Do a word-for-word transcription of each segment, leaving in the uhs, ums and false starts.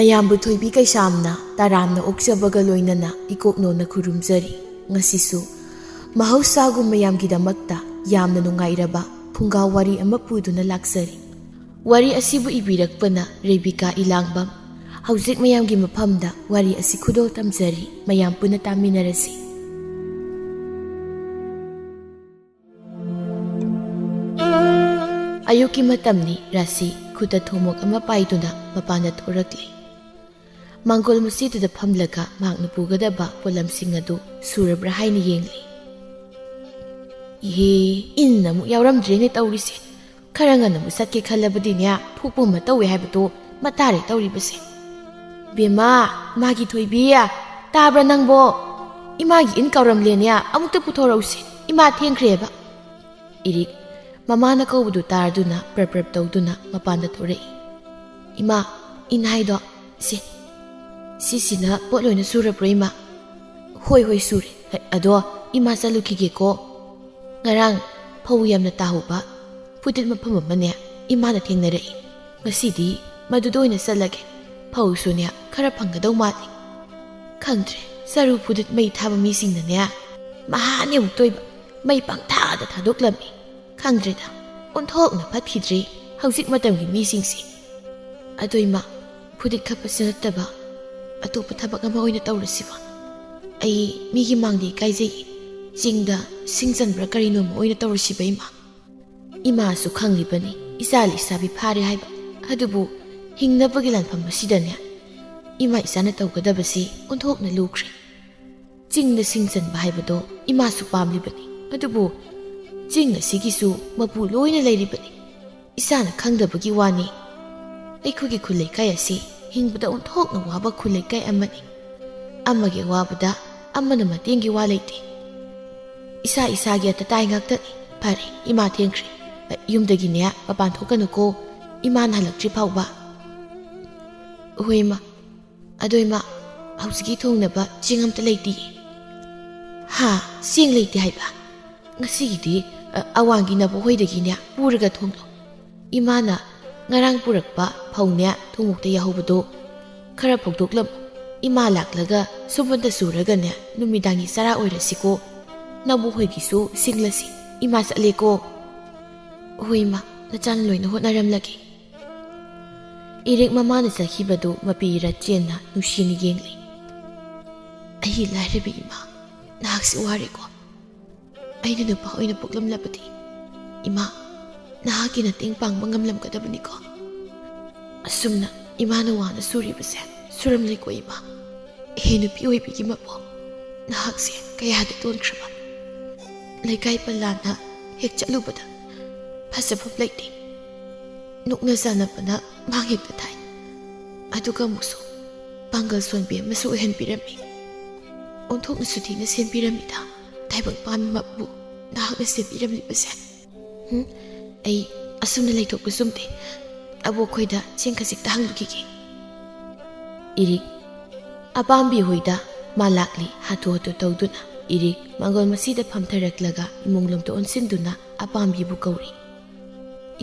ꯃꯌꯥꯝꯕꯨ ꯊꯣꯏꯕꯤ ꯀꯩꯁꯥꯝꯅ ꯇꯔꯥꯝꯅ ꯑꯣꯛꯆꯕꯒ ꯂꯣꯏꯅꯅ ꯏꯀꯣꯛꯅꯣꯅ ꯈꯨꯔꯨꯝꯖꯔꯤ꯫ ꯉꯁꯤꯁꯨ ꯃꯍꯧꯁꯥꯒꯨꯝ ꯃꯌꯥꯝꯒꯤꯗꯃꯛꯇ ꯌꯥꯝꯅ ꯅꯨꯡꯉꯥꯏꯔꯕ ꯐꯨꯡꯒꯥ ꯋꯥꯔꯤ ꯑꯃ ꯄꯨꯗꯨꯅ ꯂꯥꯛꯆꯔꯤ꯫ ꯋꯥꯔꯤ ꯑꯁꯤꯕꯨ ꯏꯕꯤꯔꯛꯄꯅ ꯔꯦꯕꯤꯀꯥ ꯏꯂꯥꯡꯕꯝ꯫ ꯍꯧꯖꯤꯛ ꯃꯌꯥꯝꯒꯤ ꯃꯐꯝꯗ ꯋꯥꯔꯤ ꯑꯁꯤ ꯈꯨꯗꯣꯜ ꯇꯝꯖꯔꯤ꯫ ꯃꯌꯥꯝ ꯄꯨꯟꯅ ꯇꯥꯃꯤꯟꯅꯔꯁꯤ꯫ ꯑꯌꯨꯛꯀꯤ ꯃꯇꯝꯅꯤ꯫ ꯔꯥꯁꯤ ꯈꯨꯠꯇ ꯊꯨꯝꯃꯣꯛ ꯑꯃ ꯄꯥꯏꯗꯨꯅ ꯃꯄꯥꯟꯗ ꯊꯣꯔꯛꯂꯤ꯫ ꯃꯥꯡꯒꯣꯜ ꯃꯆꯤꯗꯨꯗ ꯐꯝꯂꯒ ꯃꯍꯥꯛꯅ ꯄꯨꯒꯗꯕ ꯄꯣꯠꯂꯝꯁꯤꯡ ꯑꯗꯨ ꯁꯨꯔꯕ꯭ꯔꯥ ꯍꯥꯏꯅ ꯌꯦꯡꯂꯤ꯫ "ꯏꯍꯦ, ꯏꯟ ꯑꯃꯨꯛ ꯌꯥꯎꯔꯝꯗ꯭ꯔꯦꯅꯦ ꯇꯧꯔꯤꯁꯦ꯫ ꯈꯔ ꯉꯟꯅꯕꯨ ꯆꯠꯀꯦ ꯈꯜꯂꯕꯗꯤꯅꯦ, ꯐꯨꯛꯄ ꯑꯃ ꯇꯧꯋꯦ ꯍꯥꯏꯕꯗꯣ ꯃꯇꯥꯔꯦ ꯇꯧꯔꯤꯕꯁꯦ꯫ ꯕꯦꯝꯃ, ꯏꯃꯥꯒꯤ ꯊꯣꯏꯕꯤ, ꯇꯥꯕ꯭ꯔꯥ ꯅꯪꯕꯣ? ꯏꯃꯥꯒꯤ ꯏꯟ ꯀꯥꯎꯔꯝꯂꯦꯅꯦ, ꯑꯃꯨꯛꯇ ꯄꯨꯊꯣꯔꯛꯎꯁꯦ, ꯏꯃꯥ ꯊꯦꯡꯈ꯭ꯔꯦꯕ꯫" ꯏꯔꯤꯛ ꯃꯃꯥꯅ ꯀꯧꯕꯗꯨ ꯇꯥꯔꯗꯨꯅ ꯄ꯭ꯔꯞ ꯄ꯭ꯔꯞ ꯇꯧꯗꯨꯅ ꯃꯄꯥꯟꯗ ꯊꯣꯔꯛꯏ꯫ "ꯏꯃꯥ, ꯏꯟ ꯍꯥꯏꯗꯣ ꯁꯤ, ꯁꯤꯁꯤꯅ ꯄꯣꯠ ꯂꯣꯏꯅ ꯁꯨꯔꯕ꯭ꯔꯣ ꯏꯃꯥ?" "ꯍꯣꯏ, ꯍꯣꯏ, ꯁꯨꯔꯦ꯫ ꯑꯗꯣ ꯏꯃꯥ ꯆꯠꯂꯨꯈꯤꯒꯦꯀꯣ꯫ ꯉꯔꯥꯡ ꯐꯧ ꯌꯥꯝꯅ ꯇꯥꯍꯧꯕ ꯐꯨꯇꯤꯠ ꯃꯐꯝ ꯑꯃꯅꯦ, ꯏꯃꯥꯅ ꯊꯦꯡꯅꯔꯛꯏ꯫ ꯉꯁꯤꯗꯤ ꯃꯗꯨꯗ ꯑꯣꯏꯅ ꯆꯠꯂꯒꯦ꯫ ꯐꯧꯁꯨꯅꯦ ꯈꯔ ꯐꯪꯒꯗꯧ ꯃꯥꯜꯂꯤ꯫ ꯈꯪꯗ꯭ꯔꯦ, ꯆꯔꯨ ꯐꯨꯇꯤꯠ ꯃꯩ ꯊꯥꯕ ꯃꯤꯁꯤꯡꯅꯅꯦ ꯃꯍꯥꯅꯦ ꯑꯃꯨꯛꯇꯣꯏꯕ, ꯃꯩ ꯄꯪꯊꯥꯗ ꯊꯥꯗꯣꯛꯂꯝꯃꯤ꯫ ꯈꯪꯗ꯭ꯔꯦꯗ, ꯑꯣꯟꯊꯣꯛꯅ ꯐꯠꯈꯤꯗ꯭ꯔꯦ ꯍꯧꯖꯤꯛ ꯃꯇꯝꯒꯤ ꯃꯤꯁꯤꯡꯁꯦ꯫ ꯑꯗꯣ ꯏꯃꯥ, ꯐꯨꯇꯤꯠ ꯈꯞꯄꯁꯨ ꯅꯠꯇꯕ ꯑꯇꯣꯞꯄ ꯊꯕꯛ ꯑꯃ ꯑꯣꯏꯅ ꯇꯧꯔꯁꯤꯕ꯫ ꯑꯩ ꯃꯤꯒꯤ ꯃꯥꯡꯗ ꯏꯀꯥꯏꯖꯩ꯫ ꯆꯤꯡꯗ ꯁꯤꯡ ꯆꯟꯕ꯭ꯔꯥ ꯀꯔꯤꯅꯣꯃ ꯑꯣꯏꯅ ꯇꯧꯔꯁꯤꯕ ꯏꯃꯥ꯫" ꯏꯃꯥꯁꯨ ꯈꯪꯂꯤꯕꯅꯤ ꯏꯆꯥ ꯂꯩꯁꯥꯕꯤ ꯐꯥꯔꯦ ꯍꯥꯏꯕ꯫ ꯑꯗꯨꯕꯨ ꯍꯤꯡꯅꯕꯒꯤ ꯂꯥꯟꯐꯝ ꯑꯁꯤꯗꯅꯦ ꯏꯃꯥ ꯏꯆꯥꯅ ꯇꯧꯒꯗꯕꯁꯤ ꯑꯣꯟꯊꯣꯛꯅ ꯂꯨꯈ꯭ꯔꯦ꯫ ꯆꯤꯡꯗ ꯁꯤꯡ ꯆꯟꯕ ꯍꯥꯏꯕꯗꯣ ꯏꯃꯥꯁꯨ ꯄꯥꯝꯂꯤꯕꯅꯤ꯫ ꯑꯗꯨꯕꯨ ꯆꯤꯡ ꯑꯁꯤꯒꯤꯁꯨ ꯃꯄꯨ ꯂꯣꯏꯅ ꯂꯩꯔꯤꯕꯅꯤ꯫ ꯏꯁꯥꯅ ꯈꯪꯗꯕꯒꯤ ꯋꯥꯅꯤ꯫ ꯑꯩꯈꯣꯏꯒꯤ ꯈꯨꯜ ꯂꯩꯀꯥꯏ ꯑꯁꯤ ꯍꯤꯡꯕꯗ ꯑꯣꯟꯊꯣꯛꯅ ꯋꯥꯕ ꯈꯨꯜ ꯂꯩꯀꯥꯏ ꯑꯃꯅꯤ꯫ ꯑꯃꯒꯤ ꯑꯋꯥꯕꯗ ꯑꯃꯅ ꯃꯇꯦꯡꯒꯤ ꯋꯥ ꯂꯩꯇꯦ꯫ ꯏꯁꯥ ꯏꯁꯥꯒꯤ ꯑꯇꯇꯥꯏ ꯉꯥꯛꯇꯅꯤ꯫ ꯐꯔꯦ, ꯏꯃꯥ ꯊꯦꯡꯈ꯭ꯔꯦ꯫ ꯌꯨꯝꯗꯒꯤꯅꯦ ꯃꯄꯥꯟ ꯊꯣꯛꯀꯅꯨꯀꯣ, ꯏꯃꯥꯅ ꯍꯜꯂꯛꯇ꯭ꯔꯤ ꯐꯥꯎꯕ꯫ ꯍꯣꯏ ꯏꯃꯥ꯫ ꯑꯗꯣ ꯏꯃꯥ, ꯍꯧꯖꯤꯛꯀꯤ ꯊꯣꯡꯅꯕ ꯆꯦꯡ ꯑꯝꯇ ꯂꯩꯇꯤꯌꯦ꯫ ꯍꯥ? ꯆꯦꯡ ꯂꯩꯇꯦ ꯍꯥꯏꯕ? ꯉꯁꯤꯒꯤꯗꯤ, ꯑ, ꯑꯋꯥꯡꯒꯤ ꯅꯕꯣꯛ ꯍꯣꯏꯗꯒꯤꯅꯦ ꯄꯨꯔꯒ ꯊꯣꯡꯂꯣ꯫ ꯏꯃꯥꯅ ꯉꯔꯥꯡ ꯄꯨꯔꯛꯄ ꯐꯧꯅꯦ ꯊꯣꯡꯃꯣꯛꯇ ꯌꯥꯍꯧꯕꯗꯣ ꯈꯔ ꯐꯧꯗꯣꯛꯂꯝꯃꯨ꯫ ꯏꯃꯥ ꯂꯥꯛꯂꯒ ꯁꯣꯝꯕꯟꯗ ꯁꯨꯔꯒꯅꯦ, ꯅꯨꯃꯤꯗꯥꯡꯒꯤ ꯆꯔꯥ ꯑꯣꯏꯔꯁꯤꯀꯣ꯫ ꯅꯕꯨ ꯍꯣꯏꯒꯤꯁꯨ ꯁꯤꯡꯂꯁꯤ꯫ ꯏꯃꯥ ꯆꯠꯂꯦꯀꯣ꯫ ꯍꯣꯏ ꯏꯃꯥ, ꯅꯆꯥꯅ ꯂꯣꯏꯅ ꯍꯣꯠꯅꯔꯝꯂꯒꯦ꯫ ꯏꯔꯤꯛ ꯃꯃꯥꯅ ꯆꯠꯈꯤꯕꯗꯨ ꯃꯄꯤ ꯏꯔꯥ ꯆꯦꯟꯅ ꯅꯨꯡꯁꯤꯅ ꯌꯦꯡꯂꯤ꯫ ꯑꯩꯒꯤ ꯂꯥꯏꯔꯕꯤ ꯏꯃꯥ, ꯅꯍꯥꯛꯁꯤ ꯋꯥꯔꯦꯀꯣ꯫ ꯑꯩꯅ ꯅꯨꯄꯥ ꯑꯣꯏꯅ ꯄꯣꯛꯂꯝꯂꯕꯗꯤ, ꯏꯃꯥ, ꯅꯍꯥꯛꯀꯤ ꯃꯇꯦꯡ ꯄꯥꯡꯕ ꯉꯝꯂꯝꯒꯗꯕꯅꯤꯀꯣ꯫ ꯑꯁꯨꯝꯅ ꯏꯃꯥꯅ ꯋꯥꯅ ꯁꯨꯔꯤꯕꯁꯦ ꯁꯨꯔꯝꯂꯦꯀꯣ ꯏꯃꯥ꯫ ꯏꯍꯦ ꯅꯨꯄꯤ ꯑꯣꯏꯕꯤꯒꯤ ꯃꯄꯣꯛ, ꯅꯍꯥꯛꯁꯦ ꯀꯌꯥꯗ ꯇꯣꯟꯈ꯭ꯔꯕ꯫ ꯂꯩꯀꯥꯏ ꯄꯜꯂꯥꯟꯅ ꯍꯦꯛ ꯆꯠꯂꯨꯕꯗ ꯐꯖꯐꯝ ꯂꯩꯇꯦ꯫ ꯅꯣꯛꯅ ꯆꯥꯟꯅꯕꯅ ꯃꯥꯡ ꯍꯦꯛꯇ ꯊꯥꯏ꯫ ꯑꯗꯨꯒ ꯑꯃꯨꯛꯁꯨ ꯄꯥꯡꯒꯜ ꯁꯣꯟꯕꯤ ꯑꯃꯁꯨ ꯑꯣꯏꯍꯟꯕꯤꯔꯝꯃꯤ꯫ ꯑꯣꯟꯊꯣꯛꯅꯁꯨ ꯊꯤꯅ ꯁꯦꯝꯕꯤꯔꯝꯃꯤꯗ꯫ ꯇꯥꯏꯕꯪ ꯄꯥꯟꯕꯕꯨ ꯅꯍꯥꯛꯅ ꯁꯦꯝꯕꯤꯔꯝꯂꯤꯕꯁꯦ꯫ ꯍꯨꯝ, ꯑꯩ ꯑꯁꯨꯝꯅ ꯂꯩꯊꯣꯛꯄ ꯆꯨꯝꯗꯦ꯫ ꯑꯕꯣꯛꯈꯣꯏꯗ ꯆꯦꯡ ꯈꯖꯤꯛꯇ ꯍꯪꯂꯨꯈꯤꯒꯦ꯫ ꯏꯔꯤꯛ꯫ ꯑꯄꯥꯝꯕꯤ ꯍꯣꯏꯗ ꯃꯥ ꯂꯥꯛꯂꯤ꯫ ꯍꯥꯊꯨ ꯍꯥꯊꯨ ꯇꯧꯗꯨꯅ ꯏꯔꯤꯛ ꯃꯥꯡꯒꯣꯜ ꯃꯁꯤꯗ ꯐꯝꯊꯔꯛꯂꯒ ꯏꯃꯨꯡ ꯂꯣꯝꯗ ꯑꯣꯟꯁꯤꯟꯗꯨꯅ ꯑꯄꯥꯝꯕꯤꯕꯨ ꯀꯧꯔꯤ꯫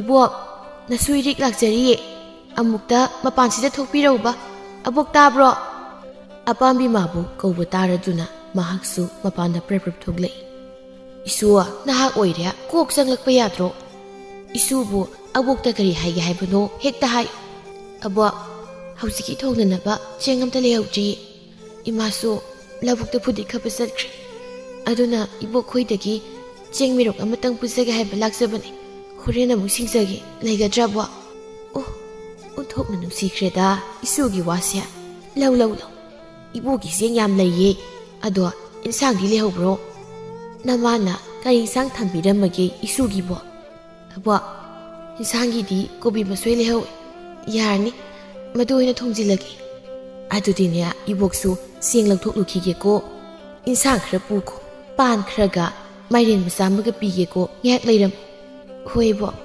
"ꯏꯕꯣꯛ, ꯅꯁꯨ ꯏꯔꯤꯛ ꯂꯥꯛꯆꯔꯤꯌꯦ꯫ ꯑꯃꯨꯛꯇ ꯃꯄꯥꯟꯁꯤꯗ ꯊꯣꯛꯄꯤꯔꯛꯎꯕ꯫ ꯑꯕꯣꯛ ꯇꯥꯕ꯭ꯔꯣ?" ꯑꯄꯥꯝꯕꯤ ꯃꯥꯕꯨ ꯀꯧꯕ ꯇꯥꯔꯗꯨꯅ ꯃꯍꯥꯛꯁꯨ ꯃꯄꯥꯟꯗ ꯄ꯭ꯔꯞ ꯄ꯭ꯔꯞ ꯊꯣꯛꯂꯛꯏ꯫ "ꯏꯁꯨ, ꯅꯍꯥꯛ ꯑꯣꯏꯔꯦ, ꯀꯣꯛ ꯆꯪꯂꯛꯄ ꯌꯥꯗ꯭ꯔꯣ? ꯏꯁꯨꯕꯨ ꯑꯕꯣꯛꯇ ꯀꯔꯤ ꯍꯥꯏꯒꯦ ꯍꯥꯏꯕꯅꯣ ꯍꯦꯛꯇ ꯍꯥꯏꯌꯨ꯫ ꯑꯕꯣꯛ, ꯍꯧꯖꯤꯛꯀꯤ ꯊꯣꯡꯅꯅꯕ ꯆꯦꯡ ꯑꯝꯇ ꯂꯩꯍꯧꯗ꯭ꯔꯤꯌꯦ꯫ ꯏꯃꯥꯁꯨ ꯂꯧꯕꯨꯛꯇ ꯐꯨꯗꯤ ꯈꯞꯄ ꯆꯠꯈ꯭ꯔꯦ꯫ ꯑꯗꯨꯅ ꯏꯕꯣꯛ ꯈꯣꯏꯗꯒꯤ ꯆꯦꯡ ꯃꯤꯔꯨꯛ ꯑꯃꯇꯪ ꯄꯨꯖꯒꯦ ꯍꯥꯏꯕ ꯂꯥꯛꯆꯕꯅꯤ꯫ ꯍꯣꯔꯦꯟ ꯑꯃꯨꯛ ꯁꯤꯡꯖꯒꯦ꯫ ꯂꯩꯒꯗ꯭ꯔꯕꯣ?" ꯑꯣ, ꯑꯣꯟꯊꯣꯛꯅ ꯅꯨꯡꯁꯤꯈ꯭ꯔꯦꯗ ꯏꯁꯨꯒꯤ ꯋꯥꯁꯦ꯫ "ꯂꯧ, ꯂꯧ, ꯂꯧ꯫ ꯏꯕꯣꯛꯀꯤ ꯆꯦꯡ ꯌꯥꯝ ꯂꯩꯌꯦ꯫ ꯑꯗꯣ ꯏꯟꯁꯥꯡꯗꯤ ꯂꯩꯍꯧꯕ꯭ꯔꯣ? ꯅꯃꯥꯅ ꯀꯔꯤ ꯏꯟꯁꯥꯡ ꯊꯝꯕꯤꯔꯝꯃꯒꯦ ꯏꯁꯨꯒꯤꯕꯣ?" "ꯑꯕꯣꯛ, ꯏꯟꯁꯥꯡꯒꯤꯗꯤ ꯀꯣꯕꯤ ꯃꯁꯣꯏ ꯂꯩꯍꯧꯋꯦ꯫ ꯌꯥꯔꯅꯤ, ꯃꯗꯨ ꯑꯣꯏꯅ ꯊꯣꯡꯖꯤꯜꯂꯒꯦ꯫ ꯑꯗꯨꯗꯤꯅꯦ, ꯏꯕꯣꯛꯁꯨ ꯆꯦꯡ ꯂꯧꯊꯣꯛꯂꯨꯈꯤꯒꯦꯀꯣ꯫ ꯏꯟꯁꯥꯡ ꯈꯔ ꯄꯨꯈꯣ, ꯄꯥꯟ ꯈꯔꯒ ꯃꯥꯏꯔꯦꯟ ꯃꯆꯥ ꯑꯃꯒ ꯄꯤꯒꯦꯀꯣ, ꯉꯥꯏꯍꯥꯛ ꯂꯩꯔꯝꯃꯨ꯫" "ꯍꯣꯏ, ꯏꯕꯣꯛ꯫"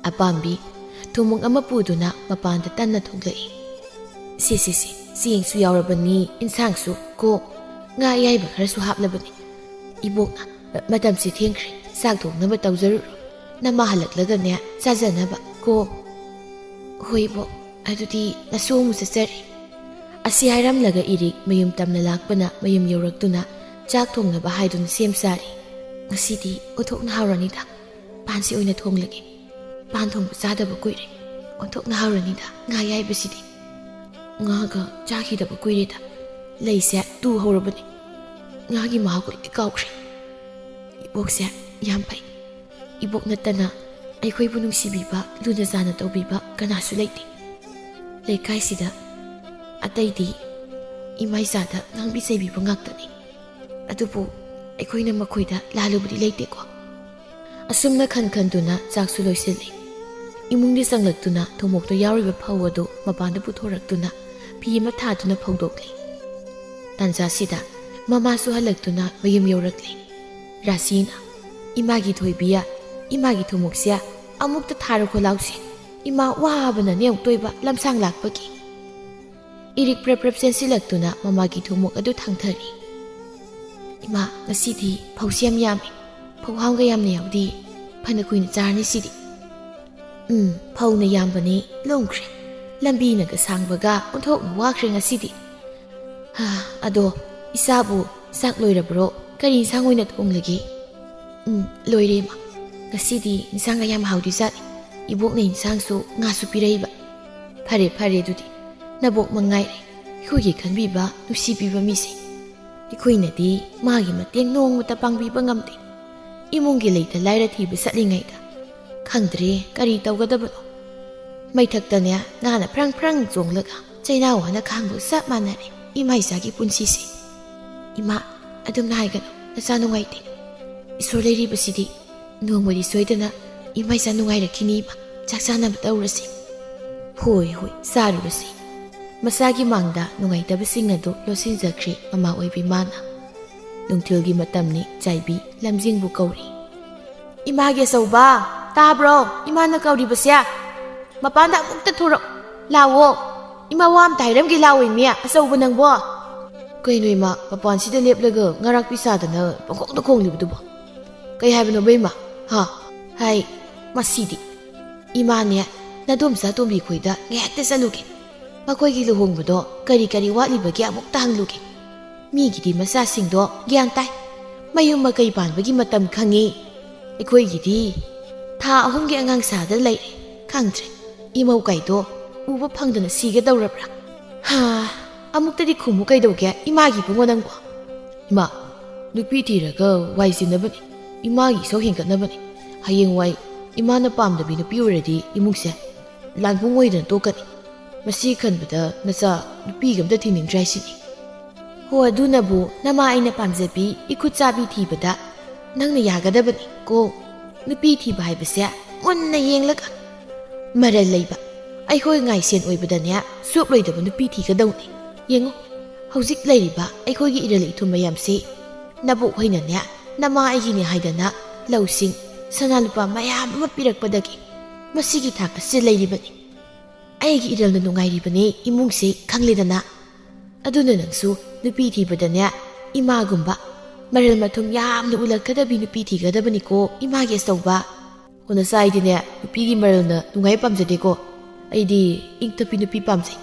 ꯑꯄꯥꯝꯕꯤ ꯊꯨꯝꯃꯣꯛ ꯑꯃ ꯄꯨꯗꯨꯅ ꯃꯄꯥꯟꯗ ꯇꯟꯅ ꯊꯣꯛꯂꯛꯏ꯫ "ꯁꯤ, ꯁꯤ, ꯁꯤ, ꯆꯦꯡꯁꯨ ꯌꯥꯎꯔꯕꯅꯤ, ꯏꯟꯁꯥꯡꯁꯨ ꯀꯣ, ꯉꯥ ꯑꯌꯥꯏꯕ ꯈꯔꯁꯨ ꯍꯥꯞꯂꯕꯅꯤ꯫ ꯏꯕꯣꯛꯅ ꯃꯇꯝꯁꯤ ꯊꯦꯡꯈ꯭ꯔꯦ, ꯆꯥꯛ ꯊꯣꯡꯅꯕ ꯇꯧꯖꯔꯨꯔꯣ꯫ ꯅꯃꯥ ꯍꯜꯂꯛꯂꯒꯅꯦ ꯆꯥꯖꯅꯕ ꯀꯣ꯫" "ꯍꯣꯏ, ꯏꯕꯣꯛ, ꯑꯗꯨꯗꯤ ꯅꯁꯨ ꯑꯃꯨꯛ ꯆꯠꯆꯔꯦ꯫" ꯑꯁꯤ ꯍꯥꯏꯔꯝꯂꯒ ꯏꯔꯤꯛ ꯃꯌꯨꯝ ꯇꯝꯅ ꯂꯥꯛꯄꯅ ꯃꯌꯨꯝ ꯌꯧꯔꯛꯇꯨꯅ ꯆꯥꯛ ꯊꯣꯡꯅꯕ ꯍꯥꯏꯗꯨꯅ ꯁꯦꯝ ꯁꯥꯔꯤ꯫ "ꯉꯁꯤꯗꯤ ꯑꯣꯟꯊꯣꯛꯅ ꯍꯥꯎꯔꯅꯤꯗ꯫ ꯄꯥꯟꯁꯤ ꯑꯣꯏꯅ ꯊꯣꯡꯂꯒꯦ꯫ ꯄꯥꯟ ꯊꯣꯡꯕ ꯆꯥꯗꯕ ꯀꯨꯏꯔꯦ꯫ ꯑꯣꯟꯊꯣꯛꯅ ꯍꯥꯎꯔꯅꯤꯗ ꯉꯥ ꯌꯥꯏꯕꯁꯤꯗꯤ꯫ ꯉꯥꯒ ꯆꯥꯈꯤꯗꯕ ꯀꯨꯏꯔꯦꯗ꯫ ꯂꯩꯁꯦ ꯇꯨ ꯍꯧꯔꯕꯅꯤ꯫ ꯉꯥꯒꯤ ꯃꯍꯥꯎꯒ ꯂꯣꯏ ꯀꯥꯎꯈ꯭ꯔꯦ꯫ ꯏꯕꯣꯛꯁꯦ ꯌꯥꯝ ꯐꯩ꯫ ꯏꯕꯣꯛ ꯅꯠꯇꯅ ꯑꯩꯈꯣꯏꯕꯨ ꯅꯨꯡꯁꯤꯕꯤꯕ, ꯂꯨꯅ ꯆꯥꯟꯅ ꯇꯧꯕꯤꯕ ꯀꯅꯥꯁꯨ ꯂꯩꯇꯦ꯫ ꯂꯩꯀꯥꯏꯁꯤꯗ ꯑꯇꯩꯗꯤ ꯏꯃꯥ ꯏꯆꯥꯗ ꯉꯥꯡꯕꯤ ꯆꯩꯕꯤꯕ ꯉꯥꯛꯇꯅꯤ꯫ ꯑꯗꯨꯕꯨ ꯑꯩꯈꯣꯏꯅ ꯃꯈꯣꯏꯗ ꯂꯥꯜꯂꯨꯕꯗꯤ ꯂꯩꯇꯦꯀꯣ?" ꯑꯁꯨꯝꯅ ꯈꯟ ꯈꯟꯗꯨꯅ ꯆꯥꯛꯁꯨ ꯂꯣꯏꯁꯤꯜꯂꯤ꯫ ꯏꯃꯨꯡꯗ ꯆꯪꯂꯛꯇꯨꯅ ꯊꯨꯝꯃꯣꯛꯇ ꯌꯥꯎꯔꯤꯕ ꯐꯧ ꯑꯗꯨ ꯃꯄꯥꯟꯗ ꯄꯨꯊꯣꯔꯛꯇꯨꯅ ꯐꯤ ꯑꯃ ꯊꯥꯗꯨꯅ ꯐꯧꯗꯣꯛꯂꯤ꯫ ꯇꯥꯟꯖꯥꯁꯤꯗ ꯃꯃꯥꯁꯨ ꯍꯜꯂꯛꯇꯨꯅ ꯃꯌꯨꯝ ꯌꯧꯔꯛꯂꯤ꯫ ꯔꯥꯁꯤꯅ, "ꯏꯃꯥꯒꯤ ꯊꯣꯏꯕꯤꯌꯥ, ꯏꯃꯥꯒꯤ ꯊꯨꯝꯃꯣꯛꯁꯦ ꯑꯃꯨꯛꯇ ꯊꯥꯔꯣ ꯈꯣꯠꯂꯥꯎꯁꯦ꯫ ꯏꯃꯥ ꯋꯥꯕꯅꯅꯦ ꯑꯃꯨꯛꯇꯣꯏꯕ ꯂꯝꯁꯥꯡ ꯂꯥꯛꯄꯒꯤ꯫" ꯏꯔꯤꯛ ꯄ꯭ꯔꯞ ꯄ꯭ꯔꯞ ꯆꯦꯟꯁꯤꯜꯂꯛꯇꯨꯅ ꯃꯃꯥꯒꯤ ꯊꯨꯝꯃꯣꯛ ꯑꯗꯨ ꯊꯥꯡꯊꯔꯤ꯫ "ꯏꯃꯥ, ꯉꯁꯤꯗꯤ ꯐꯧꯁꯤ ꯌꯥꯝ ꯌꯥꯝꯃꯤ꯫ ꯐꯧꯍꯥꯝꯒ ꯌꯥꯝꯅ ꯌꯥꯎꯗꯤ꯫ ꯐꯅ ꯀꯨꯏꯅ ꯆꯥꯔꯅꯤ ꯁꯤꯗꯤ꯫" "ꯎꯝ, ꯐꯧꯅ ꯌꯥꯝꯕꯅꯤ, ꯂꯨꯝꯈ꯭ꯔꯦ꯫ ꯂꯝꯕꯤꯅꯒ ꯁꯥꯡꯕꯒ ꯑꯣꯟꯊꯣꯛꯅ ꯋꯥꯈ꯭ꯔꯦ ꯉꯁꯤꯗꯤ꯫ ꯍꯥ, ꯑꯗꯣ ꯏꯆꯥꯕꯨ ꯆꯥꯛ ꯂꯣꯏꯔꯕ꯭ꯔꯣ? ꯀꯔꯤ ꯏꯟꯁꯥꯡ ꯑꯣꯏꯅ ꯊꯣꯡꯂꯒꯦ?" "ꯎꯝ, ꯂꯣꯏꯔꯦ, ꯏꯃꯥ꯫ ꯉꯁꯤꯗꯤ ꯏꯟꯁꯥꯡꯒ ꯌꯥꯝ ꯍꯥꯎꯗꯣꯏꯖꯥꯠꯅꯤ꯫ ꯏꯕꯣꯛꯅ ꯏꯟꯁꯥꯡꯁꯨ ꯉꯥꯁꯨ ꯄꯤꯔꯛꯏꯕ꯫" "ꯐꯔꯦ, ꯐꯔꯦ, ꯑꯗꯨꯗꯤ ꯅꯕꯣꯛ ꯃꯉꯥꯏꯔꯦ꯫ ꯑꯩꯈꯣꯏꯒꯤ ꯈꯟꯕꯤꯕ, ꯅꯨꯡꯁꯤꯕꯤꯕ ꯃꯤꯁꯦ꯫ ꯑꯩꯈꯣꯏꯅꯗꯤ ꯃꯥꯒꯤ ꯃꯇꯦꯡ ꯅꯣꯡꯃꯇ ꯄꯥꯡꯕꯤꯕ ꯉꯝꯗꯦ꯫ ꯏꯃꯨꯡꯒꯤ ꯂꯩꯇ ꯂꯥꯏꯔ ꯊꯤꯕ ꯆꯠꯂꯤꯉꯩꯗ ꯈꯪꯗ꯭ꯔꯦ ꯀꯔꯤ ꯇꯧꯒꯗꯕꯅꯣ꯫ ꯃꯩꯊꯛꯇꯅꯦ ꯉꯥꯅ ꯐ꯭ꯔꯪ ꯐ꯭ꯔꯪ ꯆꯣꯡꯂꯒ ꯆꯩꯅꯥ ꯋꯥꯅ ꯈꯥꯡꯕꯒ ꯆꯞ ꯃꯥꯟꯅꯔꯦ ꯏꯃꯥ ꯏꯆꯥꯒꯤ ꯄꯨꯟꯁꯤꯁꯦ꯫ ꯏꯃꯥ, ꯑꯗꯨꯝꯅ ꯍꯥꯏꯒꯅꯨ, ꯅꯆꯥ ꯅꯨꯡꯉꯥꯏꯇꯦ꯫ ꯏꯁꯣꯔ ꯂꯩꯔꯤꯕꯁꯤꯗꯤ ꯅꯣꯡꯃꯗꯤ ꯁꯣꯏꯗꯅ ꯏꯃꯥ ꯏꯆꯥ ꯅꯨꯡꯉꯥꯏꯔꯛꯈꯤꯅꯤ ꯏꯃꯥ꯫ ꯆꯥꯛ ꯆꯥꯅꯕ ꯇꯧꯔꯁꯤ꯫" "ꯍꯣꯏ, ꯍꯣꯏ, ꯆꯥꯔꯨꯔꯁꯤ꯫" ꯃꯆꯥꯒꯤ ꯃꯥꯡꯗ ꯅꯨꯡꯉꯥꯏꯇꯕꯁꯤꯡ ꯑꯗꯨ ꯂꯣꯠꯁꯤꯟꯖꯈ꯭ꯔꯦ ꯃꯃꯥ ꯑꯣꯏꯕꯤ ꯃꯥꯅ꯫ ꯅꯨꯡꯊꯤꯜꯒꯤ ꯃꯇꯝꯅꯤ, ꯆꯥꯏꯕꯤ ꯂꯝꯖꯤꯡꯕꯨ ꯀꯧꯔꯤ꯫ "ꯏꯃꯥꯒꯤ ꯑꯆꯧꯕ, ꯇꯥꯕ꯭ꯔꯣ? ꯏꯃꯥꯅ ꯀꯧꯔꯤꯕꯁꯦ꯫ ꯃꯄꯥꯟꯗ ꯑꯃꯨꯛꯇ ꯊꯣꯔꯛ-, ꯂꯥꯛꯑꯣ꯫ ꯏꯃꯥ ꯋꯥ ꯑꯝꯇ ꯍꯥꯏꯔꯝꯒꯦ, ꯂꯥꯛꯑꯣ ꯏꯃꯤ, ꯑꯆꯧꯕ ꯅꯪꯕꯣ꯫" "ꯀꯩꯅꯣ ꯏꯃꯥ, ꯃꯄꯥꯟꯁꯤꯗ ꯂꯦꯞꯂꯒ ꯉꯥꯔꯥꯛꯄꯤ ꯁꯥꯗꯅ ꯄꯪꯈꯣꯡꯗ ꯈꯣꯡꯂꯤꯕꯗꯨꯕꯣ? ꯀꯩ ꯍꯥꯏꯕꯅꯣꯕ ꯏꯃꯥ? ꯍꯥ? ꯍꯥꯏ, ꯃꯁꯤꯗꯤ꯫ ꯏꯃꯥꯅꯦ, ꯅꯗꯣꯝꯆꯥ ꯇꯣꯝꯕꯤ ꯈꯣꯏꯗ ꯉꯥꯏꯍꯥꯛꯇ ꯆꯠꯂꯨꯒꯦ꯫ ꯃꯈꯣꯏꯒꯤ ꯂꯨꯍꯣꯡꯕꯗꯣ ꯀꯔꯤ ꯀꯔꯤ ꯋꯥꯠꯂꯤꯕꯒꯦ ꯑꯃꯨꯛꯇ ꯍꯪꯂꯨꯒꯦ꯫ ꯃꯤꯒꯤꯗꯤ ꯃꯆꯥꯁꯤꯡꯗꯣ ꯒ꯭ꯌꯥꯟ ꯇꯥꯏ, ꯃꯌꯨꯝ ꯃꯀꯩ ꯄꯥꯟꯕꯒꯤ ꯃꯇꯝ ꯈꯪꯉꯤ꯫ ꯑꯩꯈꯣꯏꯒꯤꯗꯤ ꯊꯥ ꯑꯍꯨꯝꯒꯤ ꯑꯉꯥꯡ ꯁꯥꯗ ꯂꯩꯔꯦ꯫ ꯈꯪꯗ꯭ꯔꯦ, ꯏꯃꯧ ꯀꯥꯏꯗꯣ ꯎꯕ ꯐꯪꯗꯅ ꯁꯤꯒꯗꯧꯔꯕ꯭ꯔꯥ? ꯍꯥ, ꯑꯃꯨꯛꯇꯗꯤ ꯈꯨꯝꯃꯨ ꯀꯩꯗꯧꯒꯦ, ꯏꯃꯥꯒꯤ ꯏꯕꯨꯡꯉꯣ ꯅꯪꯕꯣ? ꯏꯃꯥ, ꯅꯨꯄꯤ ꯊꯤꯔꯒ ꯋꯥꯏ ꯆꯤꯟꯅꯕꯅꯤ, ꯏꯃꯥꯒꯤ ꯏꯁꯧ ꯍꯦꯟꯒꯠꯅꯕꯅꯤ꯫ ꯍꯌꯦꯡꯋꯥꯏ ꯏꯃꯥꯅ ꯄꯥꯝꯗꯕꯤ ꯅꯨꯄꯤ ꯑꯣꯏꯔꯗꯤ ꯏꯃꯨꯡꯁꯦ ꯂꯥꯟꯕꯨꯡ ꯑꯣꯏꯗꯅ ꯇꯣꯛꯀꯅꯤ꯫ ꯃꯁꯤ ꯈꯟꯕꯗ ꯅꯆꯥ ꯅꯨꯄꯤꯒ ꯑꯝꯇ ꯊꯤꯅꯤꯡꯗ꯭ꯔꯦ ꯍꯥꯏꯁꯤꯅꯤ꯫ ꯍꯣ, ꯑꯗꯨꯅꯕꯨ ꯅꯃꯥ ꯑꯩꯅ ꯄꯥꯝꯖꯕꯤ ꯏꯈꯨꯠ ꯆꯥꯕꯤ ꯊꯤꯕꯗ ꯅꯪꯅ ꯌꯥꯒꯗꯕꯅꯤ ꯀꯣ꯫ ꯅꯨꯄꯤ ꯊꯤꯕ ꯍꯥꯏꯕꯁꯦ ꯃꯨꯟꯅ ꯌꯦꯡꯂꯒ ꯃꯔꯜ ꯂꯩꯕ, ꯑꯩꯈꯣꯏ ꯉꯥꯏꯁꯦꯟ ꯑꯣꯏꯕꯗꯅꯦ ꯁꯣꯛꯂꯣꯏꯗꯕ ꯅꯨꯄꯤ ꯊꯤꯒꯗꯧꯅꯤ꯫ ꯌꯦꯡꯉꯨ, ꯍꯧꯖꯤꯛ ꯂꯩꯔꯤꯕ ꯑꯩꯈꯣꯏꯒꯤ ꯏꯔꯜ ꯏꯊꯨꯝ ꯃꯌꯥꯝꯁꯤ ꯅꯕꯣꯛ ꯍꯣꯏꯅꯅꯦ ꯅꯃꯥ ꯑꯩꯒꯤꯅꯦ ꯍꯥꯏꯗꯅ ꯂꯧꯁꯤꯡ, ꯁꯅꯥ ꯂꯨꯄꯥ ꯃꯌꯥꯝ ꯑꯃ ꯄꯤꯔꯛꯄꯗꯒꯤ ꯃꯁꯤꯒꯤ ꯊꯥꯛ ꯑꯁꯤ ꯂꯩꯔꯤꯕꯅꯤ꯫ ꯑꯩꯒꯤ ꯏꯔꯜꯅ ꯅꯨꯡꯉꯥꯏꯔꯤꯕꯅꯤ ꯏꯃꯨꯡꯁꯤ ꯈꯪꯂꯦꯗꯅ꯫ ꯑꯗꯨꯅ ꯅꯪꯁꯨ ꯅꯨꯄꯤ ꯊꯤꯕꯗꯅꯦ ꯏꯃꯥꯒꯨꯝꯕ ꯃꯔꯜ ꯃꯊꯨꯝ ꯌꯥꯝꯅ ꯎꯠꯂꯛꯀꯗꯕꯤ ꯅꯨꯄꯤ ꯊꯤꯒꯗꯕꯅꯤꯀꯣ, ꯏꯃꯥꯒꯤ ꯑꯆꯧꯕ꯫ ꯍꯣ, ꯅꯆꯥ ꯑꯩꯗꯤꯅꯦ ꯅꯨꯄꯤꯒꯤ ꯃꯔꯜꯅ ꯅꯨꯡꯉꯥꯏ ꯄꯥꯝꯖꯗꯦꯀꯣ꯫ ꯑꯩꯗꯤ ꯏꯪ ꯇꯞꯄꯤ ꯅꯨꯄꯤ ꯄꯥꯝꯖꯩ꯫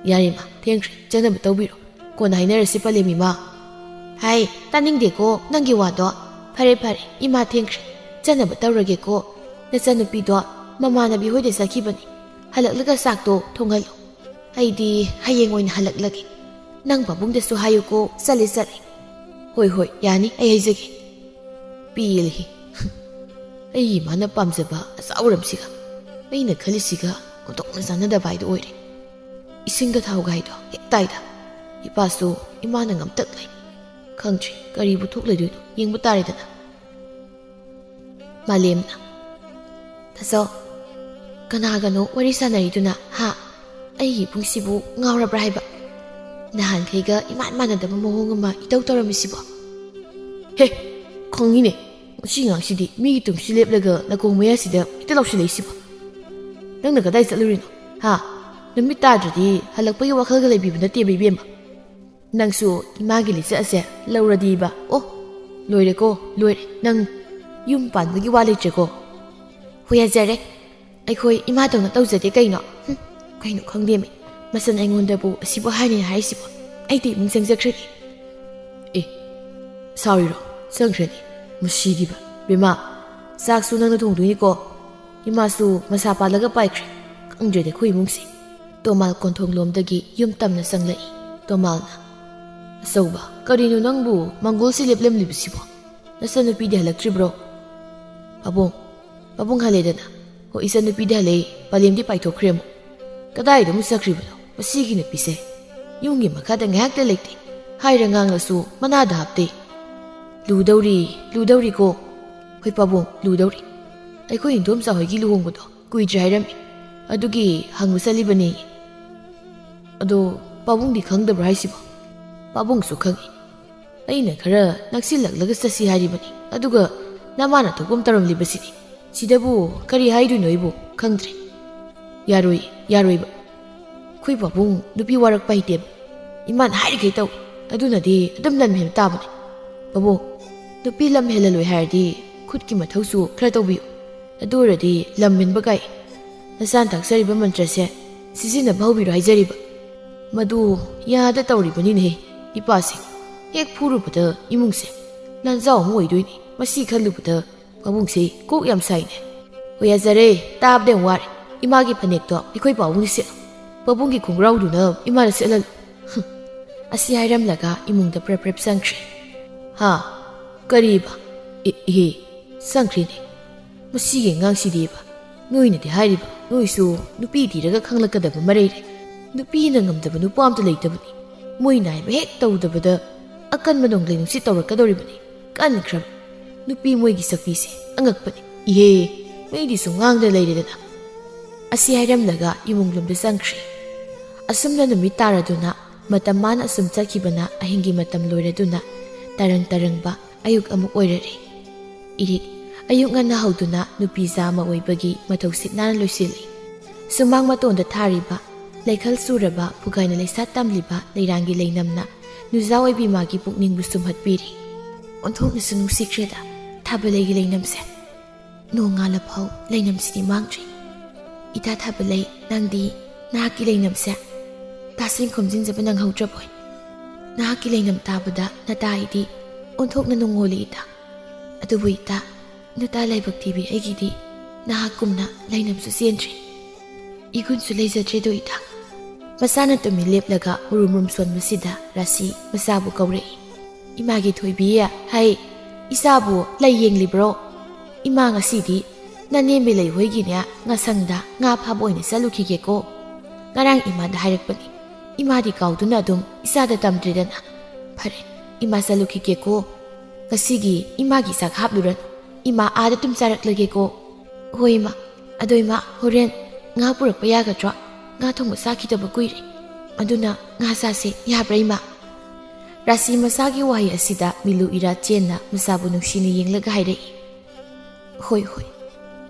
ꯌꯥꯔꯦ ꯏꯃꯥ, ꯊꯦꯡꯈ꯭ꯔꯦ, ꯆꯠꯅꯕ ꯇꯧꯕꯤꯔꯣ꯫ ꯀꯣꯟꯅ ꯍꯥꯏꯅꯔꯁꯤ ꯄꯂꯦꯝ ꯏꯃꯥ꯫ ꯍꯥꯏ, ꯇꯥꯅꯤꯡꯗꯦꯀꯣ ꯅꯪꯒꯤ ꯋꯥꯗꯣ꯫ ꯐꯔꯦ ꯐꯔꯦ, ꯏꯃꯥ ꯊꯦꯡꯈ꯭ꯔꯦ, ꯆꯠꯅꯕ ꯇꯧꯔꯒꯦꯀꯣ꯫ ꯅꯆꯟꯅꯨꯄꯤꯗꯣ ꯃꯃꯥꯟꯅꯕꯤ ꯍꯣꯏꯗ ꯆꯠꯈꯤꯕꯅꯤ꯫ ꯍꯜꯂꯛꯂꯒ ꯆꯥꯛꯇꯣ ꯊꯣꯡꯍꯜꯂꯣ꯫ ꯑꯩꯗꯤ ꯍꯌꯦꯡ ꯑꯣꯏꯅ ꯍꯜꯂꯛꯂꯒꯦ꯫ ꯅꯪ ꯄꯥꯕꯨꯡꯗꯁꯨ ꯍꯥꯏꯌꯨꯀꯣ, ꯆꯠꯂꯦ ꯆꯠꯂꯦ꯫ ꯍꯣꯏ ꯍꯣꯏ, ꯌꯥꯅꯤ, ꯑꯩ ꯍꯥꯏꯖꯒꯦ꯫ ꯄꯦꯜꯂꯦꯍꯦ꯫ ꯑꯩꯒꯤ ꯏꯃꯥꯅ ꯄꯥꯝꯖꯕ ꯑꯆꯥꯎꯔꯝꯁꯤꯒ ꯑꯩꯅ ꯈꯜꯂꯤꯁꯤꯒ ꯑꯣꯟꯊꯣꯛꯅ ꯆꯥꯟꯅꯗꯕ ꯍꯥꯏꯗꯣ ꯑꯣꯏꯔꯦ꯫ ꯏꯁꯤꯡꯒ ꯊꯥꯎꯒ ꯍꯥꯏꯗꯣ ꯍꯦꯛ ꯇꯥꯏꯗ꯫ ꯏꯄꯥꯁꯨ ꯏꯃꯥꯅ ꯉꯝꯇꯛ ꯂꯩ꯫ ꯈꯪꯗ꯭ꯔꯦ, ꯀꯔꯤꯕꯨ ꯊꯣꯛꯂꯣꯏꯗꯣꯏꯅꯣ, ꯌꯦꯡꯕ ꯇꯥꯔꯦꯗꯅ꯫ ꯃꯥꯂꯦꯝꯅ, "ꯇꯥꯆꯧ, ꯀꯅꯥꯒꯅꯣ ꯋꯥꯔꯤ ꯁꯥꯟꯅꯔꯤꯗꯨꯅ, ꯍꯥ? ꯑꯩꯒꯤ ꯏꯕꯨꯡꯁꯤꯕꯨ ꯉꯥꯎꯔꯕ꯭ꯔꯥ ꯍꯥꯏꯕ? ꯅꯍꯥꯟꯈꯩꯒ ꯏꯃꯥꯟ ꯃꯥꯟꯅꯗꯕ ꯃꯑꯣꯡ ꯑꯃ ꯏꯇꯧ ꯇꯧꯔꯝꯃꯤꯁꯤꯕꯣ?" "ꯍꯦ, ꯈꯪꯉꯤꯅꯦ, ꯉꯁꯤ ꯉꯥꯡꯁꯤꯗꯤ ꯃꯤꯒꯤ ꯇꯨꯡꯁꯤ ꯂꯦꯞꯂꯒ ꯅꯥꯀꯣꯡ ꯃꯌꯥꯁꯤꯗ ꯍꯦꯛꯇ ꯂꯥꯎꯁꯤꯜꯂꯛꯏꯁꯤꯕꯣ? ꯅꯪꯅ ꯀꯗꯥꯏ ꯆꯠꯂꯨꯔꯤꯅꯣ, ꯍꯥ? ꯅꯨꯃꯤꯠ ꯇꯥꯗ꯭ꯔꯗꯤ ꯍꯜꯂꯛꯄꯒꯤ ꯋꯥꯈꯜꯒ ꯂꯩꯕꯤꯕ ꯅꯠꯇꯦꯕ, ꯏꯕꯦꯝꯃ꯫ ꯅꯪꯁꯨ ꯏꯃꯥꯒꯤ ꯂꯤꯆꯠ ꯑꯁꯦ ꯂꯧꯔꯗꯤꯕ꯫ ꯑꯣ, ꯂꯣꯏꯔꯦꯀꯣ, ꯂꯣꯏꯔꯦ꯫ ꯅꯪ ꯌꯨꯝ ꯄꯥꯟꯕꯒꯤ ꯋꯥ ꯂꯩꯇ꯭ꯔꯦꯀꯣ?" "ꯍꯣꯏ, ꯌꯥꯖꯔꯦ꯫ ꯑꯩꯈꯣꯏ ꯏꯃꯥꯗꯧꯅ ꯇꯧꯖꯗꯦ ꯀꯩꯅꯣ?" ꯍꯨꯝ, ꯀꯩꯅꯣ ꯈꯪꯗꯦꯃꯤ꯫ ꯃꯆꯟ ꯑꯩꯉꯣꯟꯗꯕꯨ ꯑꯁꯤꯕꯨ ꯍꯥꯏꯅꯤ ꯍꯥꯏꯔꯤꯁꯤꯕꯣ? ꯑꯩꯗꯤ ꯏꯃꯨꯡ ꯆꯪꯖꯈ꯭ꯔꯒꯦ꯫ ꯑꯦ, ꯁꯥꯎꯔꯤꯔꯣ? ꯆꯪꯈ꯭ꯔꯅꯤ꯫ ꯃꯁꯤꯗꯤꯕ꯫ ꯕꯦꯝꯃ, ꯆꯥꯛꯁꯨ ꯅꯪꯅ ꯊꯣꯡꯗꯣꯏꯅꯤꯀꯣ꯫ ꯏꯃꯥꯁꯨ ꯃꯁꯥ ꯄꯥꯜꯂꯒ ꯄꯥꯏꯈ꯭ꯔꯦ꯫ ꯈꯪꯗ꯭ꯔꯦꯗ ꯑꯩꯈꯣꯏ ꯏꯃꯨꯡꯁꯦ꯫ ꯇꯣꯃꯥꯜ ꯀꯣꯟꯊꯣꯡ ꯂꯣꯝꯗꯒꯤ ꯌꯨꯝ ꯇꯝꯅ ꯆꯪꯂꯛꯏ꯫ ꯇꯣꯃꯥꯜꯅ, "ꯑꯆꯧꯕ, ꯀꯔꯤꯅꯣ ꯅꯪꯕꯨ ꯃꯪꯒꯣꯜꯁꯤ ꯂꯦꯞꯂꯝꯂꯤꯕꯁꯤꯕꯣ? ꯅꯆꯟꯅꯨꯄꯤꯗꯤ ꯍꯜꯂꯛꯇ꯭ꯔꯤꯕ꯭ꯔꯣ?" "ꯄꯥꯕꯨꯡ, ꯄꯥꯕꯨꯡ ꯍꯜꯂꯦꯗꯅ?" "ꯍꯣ, ꯏꯆꯟꯅꯨꯄꯤꯗꯤ ꯍꯜꯂꯛꯏ, ꯄꯂꯦꯝꯗꯤ ꯄꯥꯏꯊꯣꯛꯈ꯭ꯔꯦ ꯑꯃꯨꯛ꯫ ꯀꯗꯥꯏꯗ ꯑꯃꯨꯛ ꯆꯠꯈ꯭ꯔꯤꯕꯅꯣ ꯃꯁꯤꯒꯤ ꯅꯨꯄꯤꯁꯦ? ꯌꯨꯝꯒꯤ ꯃꯈꯥꯗ ꯉꯥꯏꯍꯥꯛꯇ ꯂꯩꯇꯦ, ꯍꯥꯏꯔ ꯉꯥꯡꯂꯁꯨ ꯃꯅꯥꯗ ꯍꯥꯞꯇꯦ꯫ ꯂꯨꯗꯧꯔꯤ, ꯂꯨꯗꯧꯔꯤꯀꯣ꯫ ꯍꯣꯏ ꯄꯥꯕꯨꯡ, ꯂꯨꯗꯧꯔꯤ꯫ ꯑꯩꯈꯣꯏ ꯏꯟꯗꯣꯝꯆꯥ ꯍꯣꯏꯒꯤ ꯂꯨꯍꯣꯡꯕꯗꯣ ꯀꯨꯏꯗ꯭ꯔꯦ ꯍꯥꯏꯔꯝꯃꯤ, ꯑꯗꯨꯒꯤ ꯍꯪꯕ ꯆꯠꯂꯤꯕꯅꯤ꯫" "ꯑꯗꯣ ꯄꯥꯕꯨꯡꯗꯤ ꯈꯪꯗꯕ꯭ꯔꯥ ꯍꯥꯏꯁꯤꯕꯣ?" "ꯄꯥꯕꯨꯡꯁꯨ ꯈꯪꯏ꯫ ꯑꯩꯅ ꯈꯔ ꯅꯛꯁꯤꯜꯂꯛꯂꯒ ꯆꯠꯁꯤ ꯍꯥꯏꯔꯤꯕꯅꯤ, ꯑꯗꯨꯒ ꯅꯃꯥꯅ ꯊꯣꯛꯄ ꯑꯃ ꯇꯧꯔꯝꯂꯤꯕꯁꯤꯗꯤ꯫ ꯁꯤꯗꯕꯨ ꯀꯔꯤ ꯍꯥꯏꯗꯣꯏꯅꯣ ꯑꯩꯕꯨ? ꯈꯪꯗ꯭ꯔꯦ꯫" "ꯌꯥꯔꯣꯏ, ꯌꯥꯔꯣꯏꯕ꯫ ꯑꯩꯈꯣꯏ ꯄꯥꯕꯨꯡ ꯅꯨꯄꯤ ꯋꯥꯔꯛꯄ ꯍꯩꯇꯦꯕ꯫ ꯏꯃꯥꯅ ꯍꯥꯏꯔꯤꯈꯩ ꯇꯧꯏ꯫ ꯑꯗꯨꯅꯗꯤ ꯑꯗꯨꯝ ꯂꯝ ꯍꯦꯟꯕ ꯇꯥꯕꯅꯤ꯫ ꯄꯥꯕꯨꯡ, ꯅꯨꯄꯤ ꯂꯝ ꯍꯦꯜꯍꯜꯂꯣꯏ ꯍꯥꯏꯔꯗꯤ ꯈꯨꯠꯀꯤ ꯃꯊꯧꯁꯨ ꯈꯔ ꯇꯧꯕꯤꯌꯨ꯫ ꯑꯗꯨ ꯑꯣꯏꯔꯗꯤ ꯂꯝ ꯍꯦꯟꯕ ꯀꯥꯏ꯫ ꯅꯆꯥꯅ ꯇꯥꯛꯆꯔꯤꯕ ꯃꯟꯇ꯭ꯔꯁꯦ ꯁꯤꯖꯤꯟꯅꯕ ꯍꯧꯕꯤꯔꯣ ꯍꯥꯏꯖꯔꯤꯕ꯫" "ꯃꯗꯨ ꯌꯥꯗ ꯇꯧꯔꯤꯕꯅꯤꯅꯦꯍꯦ ꯏꯄꯥꯁꯦ꯫ ꯍꯦꯛ ꯐꯨꯔꯨꯕꯗ ꯏꯃꯨꯡꯁꯦ ꯂꯥꯟꯖꯥꯎ ꯑꯃ ꯑꯣꯏꯗꯣꯏꯅꯤ꯫ ꯃꯁꯤ ꯈꯜꯂꯨꯕꯗ ꯄꯥꯕꯨꯡꯁꯦ ꯀꯣꯛ ꯌꯥꯝ ꯁꯥꯏꯅꯦ꯫" "ꯍꯣꯏ, ꯌꯥꯖꯔꯦ, ꯇꯥꯕꯗ ꯌꯥꯝ ꯋꯥꯔꯦ꯫ ꯏꯃꯥꯒꯤ ꯐꯅꯦꯛꯇꯣ ꯑꯩꯈꯣꯏ ꯄꯥꯕꯨꯡꯒꯤ ꯁꯦꯠꯂꯣ꯫ ꯄꯥꯕꯨꯡꯒꯤ ꯈꯣꯡꯒ꯭ꯔꯥꯎꯗꯨꯅ ꯏꯃꯥꯗ ꯁꯦꯠꯍꯜꯂꯨ꯫" ꯍꯨꯝ꯫ ꯑꯁꯤ ꯍꯥꯏꯔꯝꯂꯒ ꯏꯃꯨꯡꯗ ꯄ꯭ꯔꯞ ꯄ꯭ꯔꯞ ꯆꯪꯈ꯭ꯔꯦ꯫ "ꯍꯥ? ꯀꯔꯤꯕ? ꯏ-, ꯏꯍꯦ, ꯆꯪꯈ꯭ꯔꯦꯅꯦ꯫ ꯃꯁꯤꯒꯤ ꯑꯉꯥꯡꯁꯤꯗꯤꯕ꯫ ꯅꯣꯏꯅꯗꯤ ꯍꯥꯏꯔꯤꯕ, ꯅꯣꯏꯁꯨ ꯅꯨꯄꯤ ꯊꯤꯔꯒ ꯈꯪꯂꯛꯀꯗꯕ ꯑꯃ ꯂꯩꯔꯦ꯫ ꯅꯨꯄꯤꯅ ꯉꯝꯗꯕ ꯅꯨꯄꯥ ꯑꯝꯇ ꯂꯩꯇꯕꯅꯤ꯫ ꯃꯣꯏꯅ ꯍꯥꯏꯕ ꯍꯦꯛ ꯇꯧꯗꯕꯗ ꯑꯀꯟꯕ ꯅꯣꯡꯂꯩ ꯅꯨꯡꯁꯤꯠ ꯇꯧꯔꯛꯀꯗꯧꯔꯤꯕꯅꯤ꯫ ꯀꯟꯈ꯭ꯔꯕ꯫ ꯅꯨꯄꯤ ꯃꯣꯏꯒꯤ ꯁꯛꯇꯤꯁꯦ ꯑꯉꯛꯄꯅꯤ꯫ ꯏꯍꯦ, ꯃꯤꯗꯤ ꯁꯨꯝ ꯉꯥꯡꯗ ꯂꯩꯔꯦꯗꯅ꯫" ꯑꯁꯤ ꯍꯥꯏꯔꯝꯂꯒ ꯏꯃꯨꯡ ꯂꯣꯝꯗ ꯆꯪꯈ꯭ꯔꯦ꯫ ꯑꯁꯨꯝꯅ ꯅꯨꯃꯤꯠ ꯇꯥꯔꯗꯨꯅ ꯃꯇꯝ ꯃꯥꯅ ꯑꯁꯨꯝ ꯆꯠꯈꯤꯕꯅ ꯑꯍꯤꯡꯒꯤ ꯃꯇꯝ ꯂꯣꯏꯔꯗꯨꯅ ꯇꯔꯪ ꯇꯔꯪꯕ ꯑꯌꯨꯛ ꯑꯃꯨꯛ ꯑꯣꯏꯔꯔꯦ꯫ ꯏꯔꯤꯠ ꯑꯌꯨꯛ ꯉꯟꯅ ꯍꯧꯗꯨꯅ ꯅꯨꯄꯤꯖꯥ ꯑꯃ ꯑꯣꯏꯕꯒꯤ ꯃꯊꯧ ꯁꯤꯠ ꯅꯥꯟꯅ ꯂꯣꯏꯁꯤꯜꯂꯤ꯫ ꯁꯨꯃꯥꯡ ꯃꯇꯣꯟꯗ ꯊꯥꯔꯤꯕ ꯂꯩꯈꯜ ꯆꯨꯔꯕ ꯐꯨꯒꯥꯏꯅ ꯂꯩꯁꯥꯠ ꯇꯝꯂꯤꯕ ꯂꯩꯔꯥꯡꯒꯤ ꯂꯩꯅꯝꯅ ꯅꯨꯖꯥ ꯑꯣꯏꯕꯤ ꯃꯥꯒꯤ ꯄꯨꯛꯅꯤꯡꯕꯨ ꯁꯨꯝꯍꯠꯄꯤꯔꯤ꯫ "ꯑꯣꯟꯊꯣꯛꯅꯁꯨ ꯅꯨꯡꯁꯤꯈ꯭ꯔꯦꯗ ꯊꯥꯕꯂꯩꯒꯤ ꯂꯩꯅꯝꯁꯦ꯫ ꯅꯣꯡꯉꯥꯜꯂꯐꯥꯎ ꯂꯩꯅꯝꯁꯤꯗꯤ ꯃꯥꯡꯗ꯭ꯔꯤ꯫ ꯏꯇꯥ ꯊꯥꯕꯂꯩ, ꯅꯪꯗꯤ ꯅꯍꯥꯛꯀꯤ ꯂꯩꯅꯝꯁꯦ ꯇꯥꯁꯤꯟ ꯈꯣꯝꯖꯤꯟꯖꯕ ꯅꯪꯍꯧꯗ꯭ꯔꯕꯣꯏ꯫ ꯅꯍꯥꯛꯀꯤ ꯂꯩꯅꯝ ꯇꯥꯕꯗ ꯅꯇꯥ ꯑꯩꯗꯤ ꯑꯣꯟꯊꯣꯛꯅ ꯅꯨꯡꯉꯣꯜꯂꯤ ꯏꯇꯥ꯫ ꯑꯗꯨꯕꯨ ꯏꯇꯥ, ꯅꯇꯥ ꯂꯥꯏꯕꯛ ꯊꯤꯕꯤ ꯑꯩꯒꯤꯗꯤ ꯅꯍꯥꯛꯀꯨꯝꯅ ꯂꯩꯅꯝꯁꯨ ꯆꯦꯟꯗ꯭ꯔꯦ, ꯏꯒꯨꯟꯁꯨ ꯂꯩꯖꯗ꯭ꯔꯦꯗꯣ ꯏꯇꯥ꯫ ꯃꯁꯥꯅ ꯇꯨꯃꯤꯟ ꯂꯦꯞꯂꯒ ꯍꯨꯔꯨꯝ ꯍꯨꯔꯨꯝ ꯁꯣꯟꯕꯁꯤꯗ ꯔꯥꯁꯤ ꯃꯆꯥꯕꯨ ꯀꯧꯔꯛꯏ꯫ "ꯏꯃꯥꯒꯤ ꯊꯣꯏꯕꯤ, ꯍꯩ, ꯏꯆꯥꯕꯨ ꯂꯩ ꯌꯦꯡꯂꯤꯕ꯭ꯔꯣ? ꯏꯃꯥ ꯉꯁꯤꯗꯤ ꯅꯅꯦꯝꯕꯤ ꯂꯩꯍꯣꯏꯒꯤꯅꯦ ꯉꯁꯪꯗ ꯉꯥ ꯐꯥꯕ ꯑꯣꯏꯅ ꯆꯠꯂꯨꯈꯤꯒꯦꯀꯣ꯫ ꯉꯔꯥꯡ ꯏꯃꯥꯗ ꯍꯥꯏꯔꯛꯄꯅꯤ꯫ ꯏꯃꯥꯗꯤ ꯀꯥꯎꯗꯨꯅ ꯑꯗꯨꯝ ꯏꯆꯥꯗ ꯇꯝꯗ꯭ꯔꯦꯗꯅ꯫ ꯐꯔꯦ, ꯏꯃꯥ ꯆꯠꯂꯨꯈꯤꯒꯦꯀꯣ꯫ ꯉꯁꯤꯒꯤ ꯏꯃꯥꯒꯤ ꯆꯥꯛ ꯍꯥꯞꯂꯨꯔꯅꯨ꯫ ꯏꯃꯥ ꯑꯥꯗ ꯑꯗꯨꯝ ꯆꯥꯔꯛꯂꯒꯦꯀꯣ꯫" "ꯍꯣꯏ ꯏꯃꯥ꯫ ꯑꯗꯣ ꯏꯃꯥ, ꯍꯣꯔꯦꯟ ꯉꯥ ꯄꯨꯔꯛꯄ ꯌꯥꯒꯗ꯭ꯔꯣ? ꯉꯥ ꯊꯣꯡꯕ ꯆꯥꯈꯤꯗꯕ ꯀꯨꯏꯔꯦ꯫ ꯑꯗꯨꯅ ꯉꯥ ꯆꯥꯁꯦ, ꯌꯥꯕ꯭ꯔꯥ ꯏꯃꯥ?" ꯔꯥꯁꯤ ꯃꯆꯥꯒꯤ ꯋꯥꯍꯩ ꯑꯁꯤꯗ ꯃꯤꯂꯨ ꯏꯔꯥ ꯆꯦꯟꯅ ꯃꯆꯥꯕꯨ ꯅꯨꯡꯁꯤꯅ ꯌꯦꯡꯂꯒ ꯍꯥꯏꯔꯛꯏ꯫ "ꯍꯣꯏ, ꯍꯣꯏ꯫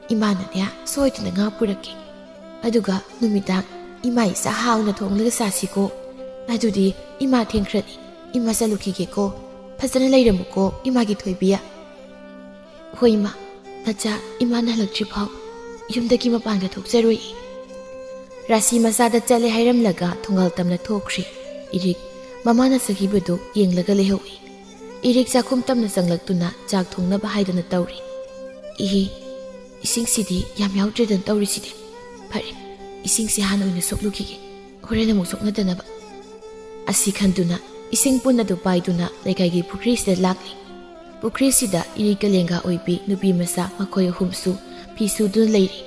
ꯏꯃꯥꯅꯅꯦ ꯁꯣꯏꯗꯅ ꯉꯥ ꯄꯨꯔꯛꯀꯦ꯫ ꯑꯗꯨꯒ ꯅꯨꯃꯤꯗꯥꯡ ꯏꯃꯥ ꯏꯆꯥ ꯍꯥꯎꯅ ꯊꯣꯡꯂꯒ ꯆꯥꯁꯤꯀꯣ꯫ ꯑꯗꯨꯗꯤ ꯏꯃꯥ ꯊꯦꯡꯈ꯭ꯔꯅꯤ꯫ ꯏꯃꯥ ꯆꯠꯂꯨꯈꯤꯒꯦꯀꯣ꯫ ꯐꯖꯅ ꯂꯩꯔꯝꯃꯨꯀꯣ, ꯏꯃꯥꯒꯤ ꯊꯣꯏꯕꯤ꯫" "ꯍꯣꯏ ꯏꯃꯥ, ꯅꯆꯥ ꯏꯃꯥꯅ ꯍꯜꯂꯛꯇ꯭ꯔꯤ ꯐꯥꯎ ꯌꯨꯝꯗꯒꯤ ꯃꯄꯥꯟꯒ ꯊꯣꯛꯆꯔꯣꯏ꯫" ꯔꯥꯁꯤ ꯃꯆꯥꯗ ꯆꯠꯂꯦ ꯍꯥꯏꯔꯝꯂꯒ ꯊꯣꯡꯒꯥꯜ ꯇꯝꯅ ꯊꯣꯛꯈ꯭ꯔꯤ꯫ ꯏꯔꯤꯛ ꯃꯃꯥꯅ ꯆꯠꯈꯤꯕꯗꯨ ꯌꯦꯡꯂꯒ ꯂꯩꯍꯧꯏ꯫ ꯏꯔꯤꯛ ꯆꯥꯛꯈꯨꯝ ꯇꯝꯅ ꯆꯪꯂꯛꯇꯨꯅ ꯆꯥꯛ ꯊꯣꯡꯅꯕ ꯍꯥꯏꯗꯅ ꯇꯧꯔꯤ꯫ "ꯏꯍꯦ, ꯏꯁꯤꯡꯁꯤꯗꯤ ꯌꯥꯝ ꯌꯥꯎꯗ꯭ꯔꯦꯗꯅ ꯇꯧꯔꯤꯁꯤꯗꯤ꯫ ꯐꯔꯦ, ꯏꯁꯤꯡꯁꯤ ꯍꯥꯟꯅ ꯑꯣꯏꯅ ꯁꯣꯛꯂꯨꯈꯤꯒꯦ, ꯍꯣꯔꯦꯟ ꯑꯃꯨꯛ ꯁꯣꯛꯅꯗꯅꯕ꯫" ꯑꯁꯤ ꯈꯟꯗꯨꯅ ꯏꯁꯤꯡ ꯄꯨꯟ ꯑꯗꯨ ꯄꯥꯏꯗꯨꯅ ꯂꯩꯀꯥꯏꯒꯤ ꯄꯨꯈ꯭ꯔꯤꯁꯤꯗ ꯂꯥꯛꯂꯤ꯫ ꯄꯨꯈ꯭ꯔꯤꯁꯤꯗ ꯏꯔꯤꯛꯀ ꯂꯦꯡꯒꯥ ꯑꯣꯏꯕꯤ ꯅꯨꯄꯤ ꯃꯆꯥ ꯃꯈꯣꯏ ꯑꯍꯨꯝꯁꯨ ꯐꯤ ꯁꯨꯗꯨꯅ ꯂꯩꯔꯤ꯫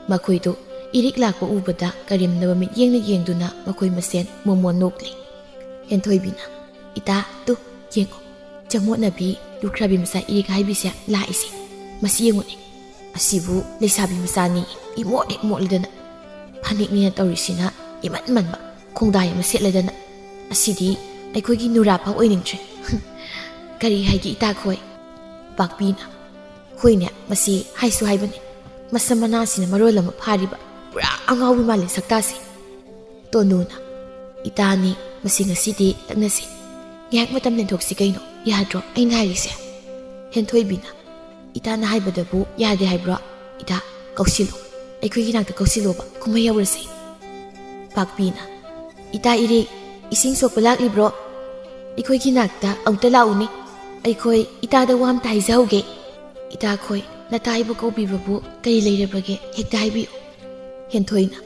ꯃꯈꯣꯏꯗꯨ ꯏꯔꯤꯛ ꯂꯥꯛꯄ ꯎꯕꯗ ꯀꯔꯦꯝꯅꯕ ꯃꯤꯠꯌꯦꯡꯅ ꯌꯦꯡꯗꯨꯅ ꯃꯈꯣꯏ ꯃꯁꯦꯟ ꯃꯣꯃꯣꯟ ꯅꯣꯛꯂꯤ꯫ ꯍꯦꯟꯊꯣꯏꯕꯤꯅ, "ꯏꯇꯥ, ꯇꯨ, ꯌꯦꯡꯉꯣ, ꯆꯃꯣꯠꯅꯕꯤ ꯂꯨꯈ꯭ꯔꯥꯕꯤ ꯃꯆꯥ ꯏꯔꯤꯛ ꯍꯥꯏꯕꯤꯁꯦ ꯂꯥꯛꯏꯁꯦ꯫ ꯃꯁꯤ ꯌꯦꯡꯉꯨꯅꯦ꯫ ꯑꯁꯤꯕꯨ ꯂꯩꯁꯥꯕꯤ ꯃꯆꯥꯅꯤ, ꯏꯃꯣꯠ ꯍꯦꯛ ꯃꯣꯠꯂꯗꯅ꯫ ꯐꯅꯦꯛꯅꯤꯅ ꯇꯧꯔꯤꯁꯤꯅ ꯏꯃꯟ ꯃꯟꯕ, ꯈꯣꯡꯗꯥꯏ ꯑꯃ ꯁꯦꯠꯂꯗꯅ꯫ ꯑꯁꯤꯗꯤ ꯑꯩꯈꯣꯏꯒꯤ ꯅꯨꯔꯥ ꯐꯥꯎ ꯑꯣꯏꯅꯤꯡꯗ꯭ꯔꯦ꯫" "ꯀꯔꯤ ꯍꯥꯏꯒꯦ ꯏꯇꯥꯈꯣꯏ?" ꯄꯥꯛꯄꯤꯅ, "ꯍꯣꯏꯅꯦ, ꯃꯁꯤ ꯍꯥꯏꯁꯨ ꯍꯥꯏꯕꯅꯦ꯫ ꯃꯁꯝ ꯃꯅꯥꯁꯤꯅ ꯃꯔꯣꯜ ꯑꯃ ꯐꯥꯔꯤꯕ, ꯄꯨꯔꯥ ꯑꯉꯥꯎꯕꯤ ꯃꯥꯜꯂꯦ ꯁꯛꯇꯥꯁꯦ꯫" ꯇꯣꯅꯨꯅ, "ꯏꯇꯥꯅꯤ, ꯃꯁꯤ ꯉꯁꯤꯗꯤ ꯇꯛꯅꯁꯤ꯫ ꯉꯥꯏꯍꯥꯛ ꯃꯇꯝ ꯂꯦꯟꯊꯣꯛꯁꯤ ꯀꯩꯅꯣ, ꯌꯥꯗ꯭ꯔꯣ ꯑꯩꯅ ꯍꯥꯏꯔꯤꯁꯦ?" ꯍꯦꯟꯊꯣꯏꯕꯤꯅ, "ꯏꯇꯥꯅ ꯍꯥꯏꯕꯗꯕꯨ ꯌꯥꯗꯦ ꯍꯥꯏꯕ꯭ꯔꯣ? ꯏꯇꯥ, ꯀꯧꯁꯤꯜꯂꯨ, ꯑꯩꯈꯣꯏꯒꯤ ꯅꯥꯛꯇ ꯀꯧꯁꯤꯜꯂꯣꯕ, ꯀꯨꯝꯍꯩ ꯍꯧꯔꯁꯤ꯫" ꯄꯥꯛꯄꯤꯅ, "ꯏꯇꯥ ꯏꯔꯤꯛ, ꯏꯁꯤꯡ ꯁꯣꯛꯄ ꯂꯥꯛꯂꯤꯕ꯭ꯔꯣ? ꯑꯩꯈꯣꯏꯒꯤ ꯅꯥꯛꯇ ꯑꯃꯨꯛꯇ ꯂꯥꯛꯎꯅꯦ꯫ ꯑꯩꯈꯣꯏ ꯏꯇꯥꯗ ꯋꯥ ꯑꯝꯇ ꯍꯥꯏꯖꯍꯧꯒꯦ꯫ ꯏꯇꯥꯈꯣꯏ ꯅꯇꯥ ꯍꯥꯏꯕ ꯀꯧꯕꯤꯕꯕꯨ ꯀꯔꯤ ꯂꯩꯔꯕꯒꯦ? ꯍꯦꯛꯇ ꯍꯥꯏꯕꯤꯌꯨ꯫" ꯍꯦꯟꯊꯣꯏꯅ,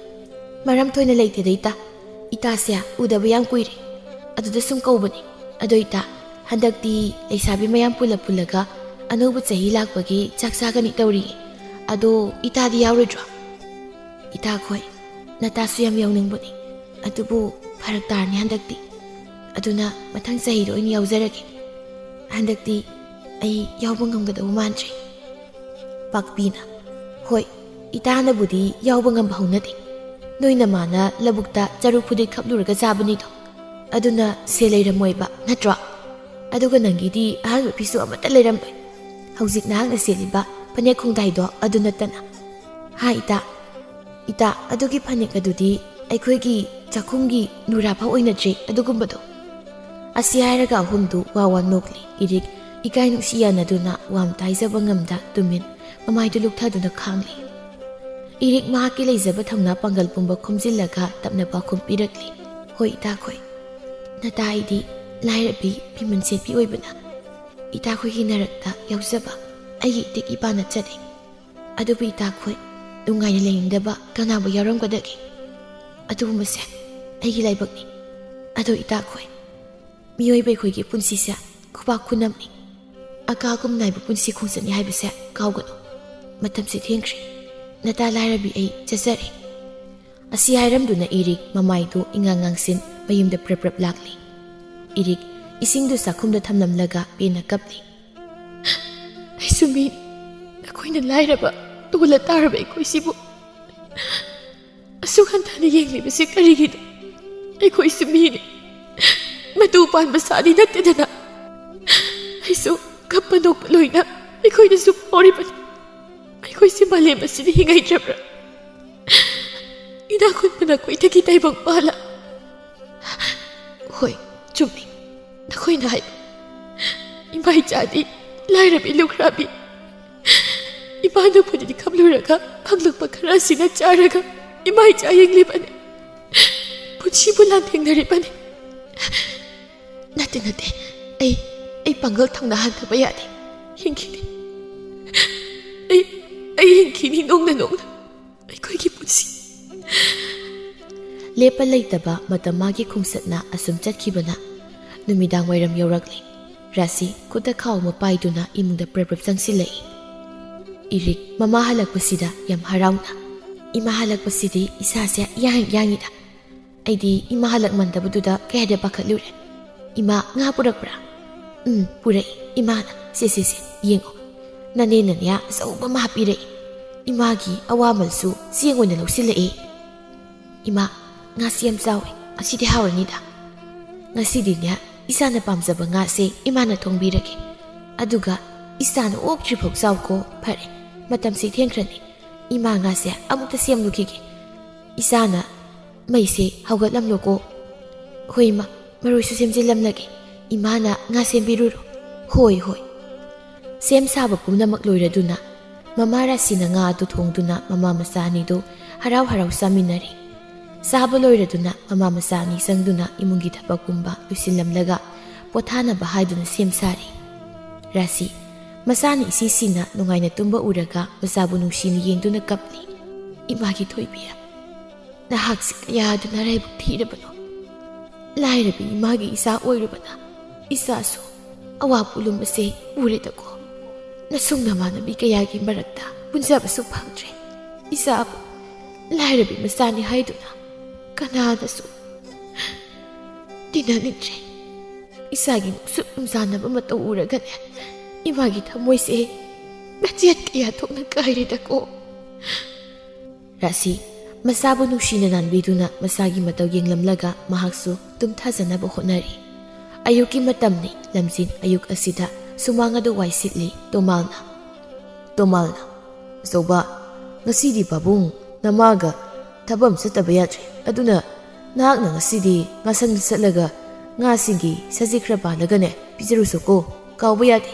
"ꯃꯔꯝ ꯊꯣꯏꯅ ꯂꯩꯇꯦꯗ ꯏꯇꯥ, ꯏꯇꯥꯁꯦ ꯎꯗꯕ ꯌꯥꯝ ꯀꯨꯏꯔꯦ, ꯑꯗꯨꯗ ꯁꯨꯝ ꯀꯧꯕꯅꯤ꯫ ꯑꯗꯣ ꯏꯇꯥ, ꯍꯟꯗꯛꯇꯤ ꯂꯩꯁꯥꯕꯤ ꯃꯌꯥꯝ ꯄꯨꯜꯂ ꯄꯨꯜꯂꯒ ꯑꯅꯧꯕ ꯆꯍꯤ ꯂꯥꯛꯄꯒꯤ ꯆꯥꯛ ꯆꯥꯒꯅꯤ ꯇꯧꯔꯤꯌꯦ꯫ ꯑꯗꯣ ꯏꯇꯥꯗꯤ ꯌꯥꯎꯔꯣꯏꯗ꯭ꯔꯣ?" "ꯏꯇꯥꯈꯣꯏ, ꯅꯇꯥꯁꯨ ꯌꯥꯝ ꯌꯥꯎꯅꯤꯡꯕꯅꯤ, ꯑꯗꯨꯕꯨ ꯐꯔꯛ ꯇꯥꯔꯅꯤ ꯍꯟꯗꯛꯇꯤ꯫ ꯑꯗꯨꯅ ꯃꯊꯪ ꯆꯍꯤꯗ ꯑꯣꯏꯅ ꯌꯥꯎꯖꯔꯒꯦ꯫ ꯍꯟꯗꯛꯇꯤ ꯑꯩ ꯌꯥꯎꯕ ꯉꯝꯒꯗꯧꯕ ꯃꯥꯟꯗ꯭ꯔꯦ꯫" ꯄꯥꯛꯄꯤꯅ, "ꯍꯣꯏ, ꯏꯇꯥꯅꯕꯨꯗꯤ ꯌꯥꯎꯕ ꯉꯝꯕ ꯍꯧꯅꯗꯦ꯫ ꯅꯣꯏ ꯅꯃꯥꯅ ꯂꯧꯕꯨꯛꯇ ꯆꯔꯨ ꯐꯨꯗꯤꯠ ꯈꯞꯂꯨꯔꯒ ꯆꯥꯕꯅꯤꯗꯣ꯫ ꯑꯗꯨꯅ ꯁꯦꯜ ꯂꯩꯔꯝꯃꯣꯏꯕ, ꯅꯠꯇ꯭ꯔꯣ? ꯑꯗꯨꯒ ꯅꯪꯒꯤꯗꯤ ꯑꯍꯟꯕ ꯐꯤꯁꯨ ꯑꯃꯠꯇ ꯂꯩꯔꯝꯂꯣꯏ꯫ ꯍꯧꯖꯤꯛ ꯅꯍꯥꯛꯅ ꯁꯦꯠꯂꯤꯕ ꯐꯅꯦꯛ ꯈꯣꯡꯗꯥꯏꯗꯣ ꯑꯗꯨ ꯅꯠꯇꯅ꯫" "ꯍꯥ ꯏꯇꯥ, ꯏꯇꯥ, ꯑꯗꯨꯒꯤ ꯐꯅꯦꯛ ꯑꯗꯨꯗꯤ ꯑꯩꯈꯣꯏꯒꯤ ꯆꯥꯛꯈꯨꯝꯒꯤ ꯅꯨꯔꯥ ꯐꯥꯎ ꯑꯣꯏꯅꯗ꯭ꯔꯦ ꯑꯗꯨꯒꯨꯝꯕꯗꯣ꯫" ꯑꯁꯤ ꯍꯥꯏꯔꯒ ꯑꯍꯨꯝꯗꯨ ꯋꯥ ꯋꯥ ꯅꯣꯛꯂꯤ꯫ ꯏꯔꯤꯛ ꯏꯀꯥꯏ ꯅꯨꯡꯁꯤ ꯌꯥꯅꯗꯨꯅ ꯋꯥ ꯑꯃꯇ ꯍꯥꯏꯖꯕ ꯉꯝꯗ ꯇꯨꯃꯤꯟ ꯃꯃꯥꯏꯗꯨ ꯂꯨꯛꯊꯗꯨꯅ ꯈꯥꯡꯂꯤ꯫ ꯏꯔꯤꯛ ꯃꯍꯥꯛꯀꯤ ꯂꯩꯖꯕ ꯊꯧꯅꯥ ꯄꯥꯡꯒꯜ ꯄꯨꯝꯕ ꯈꯣꯝꯖꯤꯜꯂꯒ ꯇꯞꯅ ꯄꯥꯎꯈꯨꯝ ꯄꯤꯔꯛꯂꯤ, "ꯍꯣꯏ ꯏꯇꯥꯈꯣꯏ, ꯅꯇꯥ ꯑꯩꯗꯤ ꯂꯥꯏꯔꯕꯤ ꯐꯤꯃꯟ ꯁꯦꯠꯄꯤ ꯑꯣꯏꯕꯅ ꯏꯇꯥꯈꯣꯏꯒꯤ ꯅꯥꯔꯛꯇ ꯌꯥꯎꯖꯕ ꯑꯩꯒꯤ ꯏꯇꯤꯛ ꯏꯄꯥ ꯅꯠꯆꯗꯦ꯫ ꯑꯗꯨꯕꯨ ꯏꯇꯥꯈꯣꯏ, ꯅꯨꯡꯉꯥꯏꯅ ꯂꯩꯅꯤꯡꯗꯕ ꯀꯅꯥꯕꯨ ꯌꯥꯎꯔꯝꯒꯗꯒꯦ? ꯑꯗꯨꯒꯨꯝꯕꯁꯦ ꯑꯩꯒꯤ ꯂꯥꯏꯕꯛꯅꯤ꯫ ꯑꯗꯣ ꯏꯇꯥꯈꯣꯏ, ꯃꯤꯑꯣꯏꯕ ꯑꯩꯈꯣꯏꯒꯤ ꯄꯨꯟꯁꯤꯁꯦ ꯈꯨꯕꯥꯛ ꯈꯨꯅꯝꯅꯤ꯫ ꯑꯀꯥꯒꯨꯝ ꯅꯥꯏꯕ ꯄꯨꯟꯁꯤ ꯈꯣꯡꯆꯠꯅꯤ ꯍꯥꯏꯕꯁꯦ ꯀꯥꯎꯒꯅꯨ꯫ ꯃꯇꯝꯁꯦ ꯊꯦꯡꯈ꯭ꯔꯦ꯫ ꯅꯇꯥ ꯂꯥꯏꯔꯕꯤ ꯑꯩ ꯆꯠꯆꯔꯦ꯫" ꯑꯁꯤ ꯍꯥꯏꯔꯝꯗꯨꯅ ꯏꯔꯤꯛ ꯃꯃꯥꯏꯗꯨ ꯏꯉꯥꯡ ꯉꯥꯡꯁꯤꯟ ꯃꯌꯨꯝꯗ ꯄ꯭ꯔꯞ ꯄ꯭ꯔꯞ ꯂꯥꯛꯂꯤ꯫ ꯏꯔꯤꯛ ꯏꯁꯤꯡꯗꯨ ꯆꯥꯛꯈꯨꯝꯗ ꯊꯝꯂꯝꯂꯒ ꯄꯦꯟꯅ ꯀꯞꯂꯤ꯫ "ꯑꯩꯁꯨ ꯃꯤꯅꯤ꯫ ꯅꯈꯣꯏꯅ ꯂꯥꯏꯔꯕ, ꯇꯣꯜꯂ ꯇꯥꯔꯕ ꯑꯩꯈꯣꯏꯁꯤꯕꯨ ꯑꯁꯨꯛ ꯍꯟꯊꯅ ꯌꯦꯡꯂꯤꯕꯁꯤ ꯀꯔꯤꯒꯤꯅꯣ? ꯑꯩꯈꯣꯏꯁꯨ ꯃꯤꯅꯤ꯫ ꯃꯇꯨ ꯄꯥꯟꯕ ꯁꯥꯗꯤ ꯅꯠꯇꯦꯗꯅ꯫ ꯑꯩꯁꯨ ꯀꯞꯄ ꯅꯣꯛꯄ ꯂꯣꯏꯅ ꯑꯩꯈꯣꯏꯗꯁꯨ ꯐꯥꯎꯔꯤꯕꯅꯤ꯫ ꯑꯩꯈꯣꯏꯁꯤ ꯃꯥꯂꯦꯝ ꯑꯁꯤꯗ ꯍꯤꯡꯉꯩꯗ꯭ꯔꯕ꯭ꯔꯥ? ꯏꯅꯥꯛ ꯈꯨꯟꯕ ꯅꯈꯣꯏꯗꯒꯤ ꯇꯥꯏꯕꯪ ꯄꯥꯜꯂ꯫" "ꯍꯣꯏ, ꯆꯨꯝꯃꯤ ꯅꯈꯣꯏꯅ ꯍꯥꯏꯕ꯫ ꯏꯃꯥ ꯏꯆꯥꯗꯤ ꯂꯥꯏꯔꯕꯤ ꯂꯨꯈ꯭ꯔꯥꯕꯤ꯫ ꯏꯃꯥꯅ ꯐꯨꯗꯤꯗꯤ ꯈꯝꯂꯨꯔꯒ ꯐꯪꯂꯛꯄ ꯈꯔ ꯑꯁꯤꯅ ꯆꯥꯔꯒ ꯏꯃꯥ ꯏꯆꯥ ꯌꯦꯡꯂꯤꯕꯅꯤ꯫ ꯁꯤꯕꯨ ꯂꯥꯟꯊꯦꯡꯅꯔꯤꯕꯅꯤ꯫ ꯅꯠꯇꯦ, ꯅꯠꯇꯦ, ꯑꯩ, ꯑꯩ ꯄꯥꯡꯒꯜ ꯊꯧꯅꯥ ꯍꯟꯊꯕ ꯌꯥꯗꯦ꯫ ꯍꯤꯡꯈꯤꯅꯤ꯫ ꯑꯩ, ꯑꯩ ꯍꯤꯡꯈꯤꯅꯤ, ꯅꯣꯡꯅ ꯅꯣꯡꯅ꯫ ꯑꯩꯈꯣꯏꯒꯤ ꯄꯨꯟꯁꯤ꯫ ꯂꯦꯞꯄ ꯂꯩꯇꯕ ꯃꯇꯝ ꯃꯥꯒꯤ ꯈꯣꯡꯆꯠꯅ ꯑꯁꯨꯝ ꯆꯠꯈꯤꯕꯅ ꯅꯨꯃꯤꯗꯥꯡ ꯋꯥꯏꯔꯝ ꯌꯧꯔꯛꯂꯦ꯫ ꯔꯥꯁꯤ ꯈꯨꯠꯇ ꯈꯥꯎ ꯑꯃ ꯄꯥꯏꯗꯨꯅ ꯏꯃꯨꯡꯗ ꯄ꯭ꯔꯞ ꯄ꯭ꯔꯞ ꯆꯪꯁꯤꯜꯂꯛꯏ꯫ ꯏꯔꯤꯛ ꯃꯃꯥ ꯍꯜꯂꯛꯄꯁꯤꯗ ꯌꯥꯝ ꯍꯔꯥꯎꯅ, "ꯏꯃꯥ ꯍꯜꯂꯛꯄꯁꯤꯗꯤ ꯏꯁꯥꯁꯦ ꯌꯥꯡ ꯌꯥꯡꯉꯤꯗ꯫ ꯑꯩꯗꯤ ꯏꯃꯥ ꯍꯜꯂꯛꯃꯟꯗꯕꯗꯨꯗ ꯀꯌꯥꯗ ꯄꯥꯈꯠꯂꯨꯔꯦ꯫ ꯏꯃꯥ ꯉꯥ ꯄꯨꯔꯛꯄ꯭ꯔꯥ?" "ꯎꯝ, ꯄꯨꯔꯛꯏ ꯏꯃꯥꯅ꯫ ꯁꯦ, ꯁꯦ, ꯁꯦ, ꯌꯦꯡꯉꯣ꯫ ꯅꯅꯦꯅꯅꯦ ꯑꯆꯧꯕ ꯑꯃ ꯍꯥꯞꯄꯤꯔꯛꯏ꯫ ꯏꯃꯥꯒꯤ ꯑꯋꯥꯃꯜꯁꯨ ꯆꯦꯡ ꯑꯣꯏꯅ ꯂꯧꯁꯤꯜꯂꯛꯑꯦ꯫ ꯏꯃꯥ, ꯉꯥꯁꯤ ꯌꯥꯝ ꯆꯥꯎꯋꯦ꯫ ꯑꯁꯤꯗꯤ ꯍꯥꯎꯔꯅꯤꯗ꯫ ꯉꯁꯤꯗꯤꯅꯦ, ꯏꯁꯥꯅ ꯄꯥꯝꯖꯕ ꯉꯥꯁꯦ ꯏꯃꯥꯅ ꯊꯣꯡꯕꯤꯔꯒꯦ꯫ ꯑꯗꯨꯒ ꯏꯁꯥꯅ ꯑꯣꯛꯇ꯭ꯔꯤꯐꯥꯎ ꯆꯥꯎꯀꯣ꯫ ꯐꯔꯦ, ꯃꯇꯝꯁꯦ ꯊꯦꯡꯈ꯭ꯔꯅꯤ꯫ ꯏꯃꯥ, ꯉꯥꯁꯦ ꯑꯃꯨꯛꯇ ꯁꯦꯝꯂꯨꯈꯤꯒꯦ꯫ ꯏꯁꯥꯅ ꯃꯩꯁꯦ ꯍꯧꯒꯠꯂꯝꯂꯣꯀꯣ꯫" "ꯍꯣꯏ ꯏꯃꯥ, ꯃꯔꯣꯏꯁꯨ ꯁꯦꯝꯖꯤꯜꯂꯝꯂꯒꯦ꯫ ꯏꯃꯥꯅ ꯉꯥ ꯁꯦꯝꯕꯤꯔꯨꯔꯣ꯫" "ꯍꯣꯏ, ꯍꯣꯏ꯫" ꯁꯦꯝ ꯁꯥꯕ ꯄꯨꯝꯅꯃꯛ ꯂꯣꯏꯔꯗꯨꯅ ꯃꯃꯥ ꯔꯥꯁꯤꯅ ꯉꯥ ꯑꯗꯨ ꯊꯣꯡꯗꯨꯅ ꯃꯃꯥ ꯃꯆꯥ ꯑꯅꯤꯗꯨ ꯍꯔꯥꯎ ꯍꯔꯥꯎ ꯆꯥꯃꯤꯟꯅꯔꯦ꯫ ꯆꯥꯕ ꯂꯣꯏꯔꯗꯨꯅ ꯃꯃꯥ ꯃꯆꯥ ꯑꯅꯤ ꯆꯪꯗꯨꯅ ꯏꯃꯨꯡꯒꯤ ꯊꯕꯛ ꯄꯨꯝꯕ ꯂꯣꯏꯁꯤꯜꯂꯝꯂꯒ ꯄꯣꯊꯥꯅꯕ ꯍꯥꯏꯗꯨꯅ ꯁꯦꯝ ꯁꯥꯔꯦ꯫ ꯔꯥꯁꯤ ꯃꯁꯥꯅ ꯏꯁꯤꯁꯤꯅ ꯅꯨꯡꯉꯥꯏꯅ ꯇꯨꯝꯕ ꯎꯔꯒ ꯃꯆꯥꯕꯨ ꯅꯨꯡꯁꯤꯅ ꯌꯦꯡꯗꯨꯅ ꯀꯞꯂꯤ꯫ "ꯏꯃꯥꯒꯤ ꯊꯣꯏꯕꯤ, ꯅꯍꯥꯛꯁꯤ ꯀꯌꯥꯗꯨ ꯅꯔꯥꯏꯕꯛ ꯊꯤꯔꯕꯅꯣ꯫ ꯂꯥꯏꯔꯕꯤ ꯏꯃꯥꯒꯤ ꯏꯆꯥ ꯑꯣꯏꯔꯨꯕꯅ ꯏꯆꯥꯁꯨ ꯑꯋꯥ ꯄꯣꯠꯂꯨꯝꯕꯁꯦ ꯎꯔꯦꯗꯀꯣ꯫ ꯅꯁꯨꯡ ꯅꯃꯥꯟꯅꯕꯤ ꯀꯌꯥꯒꯤ ꯃꯔꯛꯇ ꯄꯨꯟꯖꯕꯁꯨ ꯐꯪꯗ꯭ꯔꯦ꯫ ꯏꯆꯥꯕꯨ ꯂꯥꯏꯔꯕꯤ ꯃꯆꯥꯅꯤ ꯍꯥꯏꯗꯨꯅ ꯀꯅꯥꯅꯁꯨ ꯇꯤꯟꯅꯅꯤꯡꯗ꯭ꯔꯦ꯫ ꯏꯆꯥꯒꯤ ꯅꯨꯡꯁꯨꯛ ꯅꯨꯡꯖꯥꯅꯕ ꯃꯇꯧ ꯎꯔꯒꯅꯦ, ꯏꯃꯥꯒꯤ ꯊꯃꯣꯏꯁꯦ ꯃꯆꯦꯠ ꯀꯌꯥ ꯊꯣꯛꯅ ꯀꯥꯏꯔꯦꯗꯀꯣ꯫" ꯔꯥꯁꯤ ꯃꯆꯥꯕꯨ ꯅꯨꯡꯁꯤꯅ ꯅꯥꯟꯕꯤꯗꯨꯅ ꯃꯆꯥꯒꯤ ꯃꯇꯧ ꯌꯦꯡꯂꯝꯂꯒ ꯃꯍꯥꯛꯁꯨ ꯇꯨꯝꯊꯖꯅꯕ ꯍꯣꯠꯅꯔꯤ꯫ ꯑꯌꯨꯛꯀꯤ ꯃꯇꯝꯅꯤ꯫ ꯂꯝꯖꯤꯡ ꯑꯌꯨꯛ ꯑꯁꯤꯗ ꯁꯨꯃꯥꯡ ꯑꯗꯨ ꯋꯥꯏ ꯁꯤꯠꯂꯤ꯫ ꯇꯣꯃꯥꯜꯅ, "ꯇꯣꯃꯥꯜꯅ, ꯑꯆꯧꯕ, ꯉꯁꯤꯗꯤ ꯄꯥꯕꯨꯡ ꯅꯃꯥꯒ ꯊꯕꯛ ꯑꯃ ꯆꯠꯇꯕ ꯌꯥꯗ꯭ꯔꯦ꯫ ꯑꯗꯨꯅ ꯅꯍꯥꯛꯅ ꯉꯁꯤꯗꯤ ꯉꯥꯁꯪꯗ ꯆꯠꯂꯒ ꯉꯥꯁꯤꯡꯒꯤ ꯁꯖꯤꯛ ꯈꯔ ꯄꯥꯜꯂꯒꯅꯦ ꯄꯤꯖꯔꯨꯁꯨꯀꯣ꯫ ꯀꯥꯎꯕ ꯌꯥꯗꯦ꯫"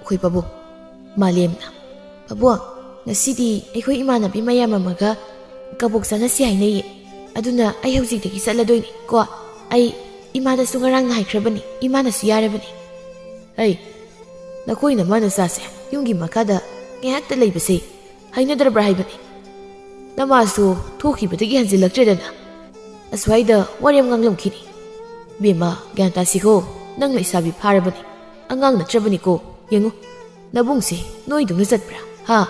"ꯍꯣꯏ ꯄꯥꯕꯨꯡ꯫" ꯃꯥꯂꯦꯝꯅ, "ꯄꯥꯕꯨꯡ, ꯉꯁꯤꯗꯤ ꯑꯩꯈꯣꯏ ꯏꯃꯥꯟꯅꯕꯤ ꯃꯌꯥꯝ ꯑꯃꯒ ꯀꯕꯣꯛ ꯆꯥꯅꯁꯤ ꯍꯥꯏꯅꯩꯌꯦ꯫ ꯑꯗꯨꯅ ꯑꯩ ꯍꯧꯖꯤꯛꯇꯒꯤ ꯆꯠꯂꯗꯣꯏꯅꯤ ꯀꯣ꯫ ꯑꯩ ꯏꯃꯥꯗꯁꯨ ꯉꯔꯥꯡ ꯍꯥꯏꯈ꯭ꯔꯕꯅꯤ, ꯏꯃꯥꯅꯁꯨ ꯌꯥꯔꯕꯅꯤ꯫ ꯑꯩ, ꯅꯈꯣꯏ ꯅꯃꯥ ꯅꯆꯥꯁꯦ ꯌꯨꯝꯒꯤ ꯃꯈꯥꯗ ꯉꯥꯏꯍꯥꯛꯇ ꯂꯩꯕꯁꯦ ꯍꯩꯅꯗ꯭ꯔꯕ꯭ꯔꯥ ꯍꯥꯏꯕꯅꯤ꯫ ꯅꯃꯥꯁꯨ ꯊꯣꯛꯈꯤꯕꯗꯒꯤ ꯍꯟꯖꯤꯜꯂꯛꯇ꯭ꯔꯦꯗꯅ꯫ ꯑꯁ꯭ꯋꯥꯏꯗ ꯋꯥꯔꯤ ꯑꯃ ꯉꯥꯡꯂꯝꯈꯤꯅꯤ꯫ ꯕꯦꯝꯃ, ꯒ꯭ꯌꯥꯟ ꯇꯥꯁꯤꯀꯣ꯫ ꯅꯪ ꯂꯩꯁꯥꯕꯤ ꯐꯥꯔꯕꯅꯤ꯫ ꯑꯉꯥꯡ ꯅꯠꯇ꯭ꯔꯕꯅꯤꯀꯣ꯫ ꯌꯦꯡꯉꯨ, ꯅꯕꯨꯡꯁꯦ ꯅꯣꯏꯗꯧꯅ ꯆꯠꯄ꯭ꯔꯥ? ꯍꯥ?